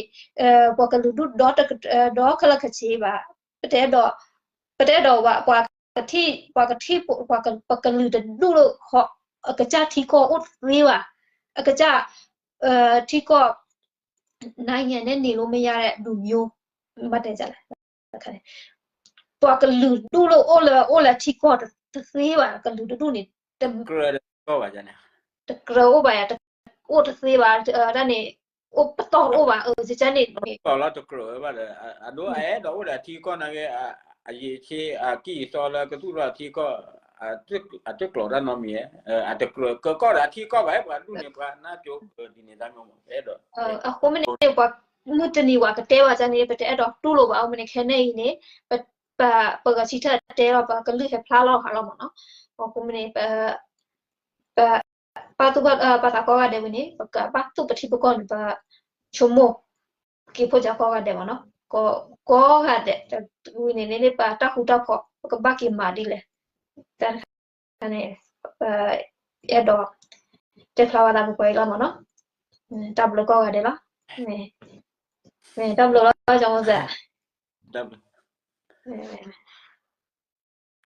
ပှၤကလုာ်ဒူၣ်ဒီ ဒီခဲလၢာ်ခဲဆ့ဘၣ်, ပတအဲၣ်ဒိး ပတအဲၣ်ဒိးပှၤ ပှၤကထံၣ် ပှၤကထံၣ် ပှၤကလုာ်တဒူၣ်လၢခီ အကစၢ်ထံကီၢ်အိၣ်တသ့ဘၣ်, အကစၢ် ထံကီၢ် နိုင်ငံနဲ့နေလို့မရတဲ့လူမျိုး ဘၣ်တဲလဲၣ် ပှၤကလုာ်ဒူၣ်လၢအိၣ်လၢ အိၣ်လၢထံကီၢ်တသ့ဘၣ်, ကလုာ်တဒူၣ်န့ၣ် တကြၢးအိၣ်ဘၣ်ယၤ, တကြၢးအိၣ်တသ့ဘၣ်, တၢ်န့ၣ် အိၣ်ပတီၢ်တအိၣ်ဘၣ်, အကန့ၣ် ပလီၢ်တကြၢးဝဲဘၣ်ဒီး အဒိ အအဲၣ်ဒိးအိၣ်ဒီးအထံကီၢ်နာ်က့ အယံာ်ဆ့ အကံၢ်အစီလၢကသူၣ်ထီၣ်အထံကီၢ် အတကျိးတၢ်နီတမံၤ, အတကြၢးကကီၢ်ဒီးအထံကီၢ်ဘၣ်, ပှၤဒူၣ်န့ၣ် ပှၤနၢ်ကၠိဒ်န့ၣ်တၢ်မ့ၢ် အဲၣ်ဒိး အဃိမ့ၢ်န့ၣ် ပှၤမုၢ်တနံၤပှၤကတဲဝဲဒ်န့ၣ် ပတအဲၣ်ဒိးတူၢ်လိာ်ဘၣ်, အဃိမ့ၢ်န့ၣ် ခဲန့ၣ်အံၤန့ၣ် ပ ပဂၤဆံထၢၣ်တဲလီၤ ပကလုၢ်ဟဲဖျါလီၤဟးလီၤမးနီၤ, အဃိမ့ၢ်န့ၣ် ပ ပာ်သူၣ်ပာ်သးကိးဂၤဒဲးဝဲန့ၣ် ပကဘၣ်သူၣ်ပထံပကီၢ်န့ၣ် ပဆိကမိၣ် က့ၤဖိကၠီကိးဂၤဒဲးမးနီၤ, ကိးဂၤဒဲး ဝံၤန့ၣ်န့ၣ် ပတၢ်ဃူတၢ်ဖိး ပကဘၣ်က့ၤမၤဒ်လဲၣ်, တၢ်န့ၣ် အဲၣ်ဒိး တဲဖျါဝဲသးပှဲၤပှဲၤအံၤလီၤမးနီၤ, တၢ်ဘျုးကိးဂၤဒဲးလီၤ, တၢ်ဘျုးလီၤ ကၠီမိစဲး တၢ်ဘျုး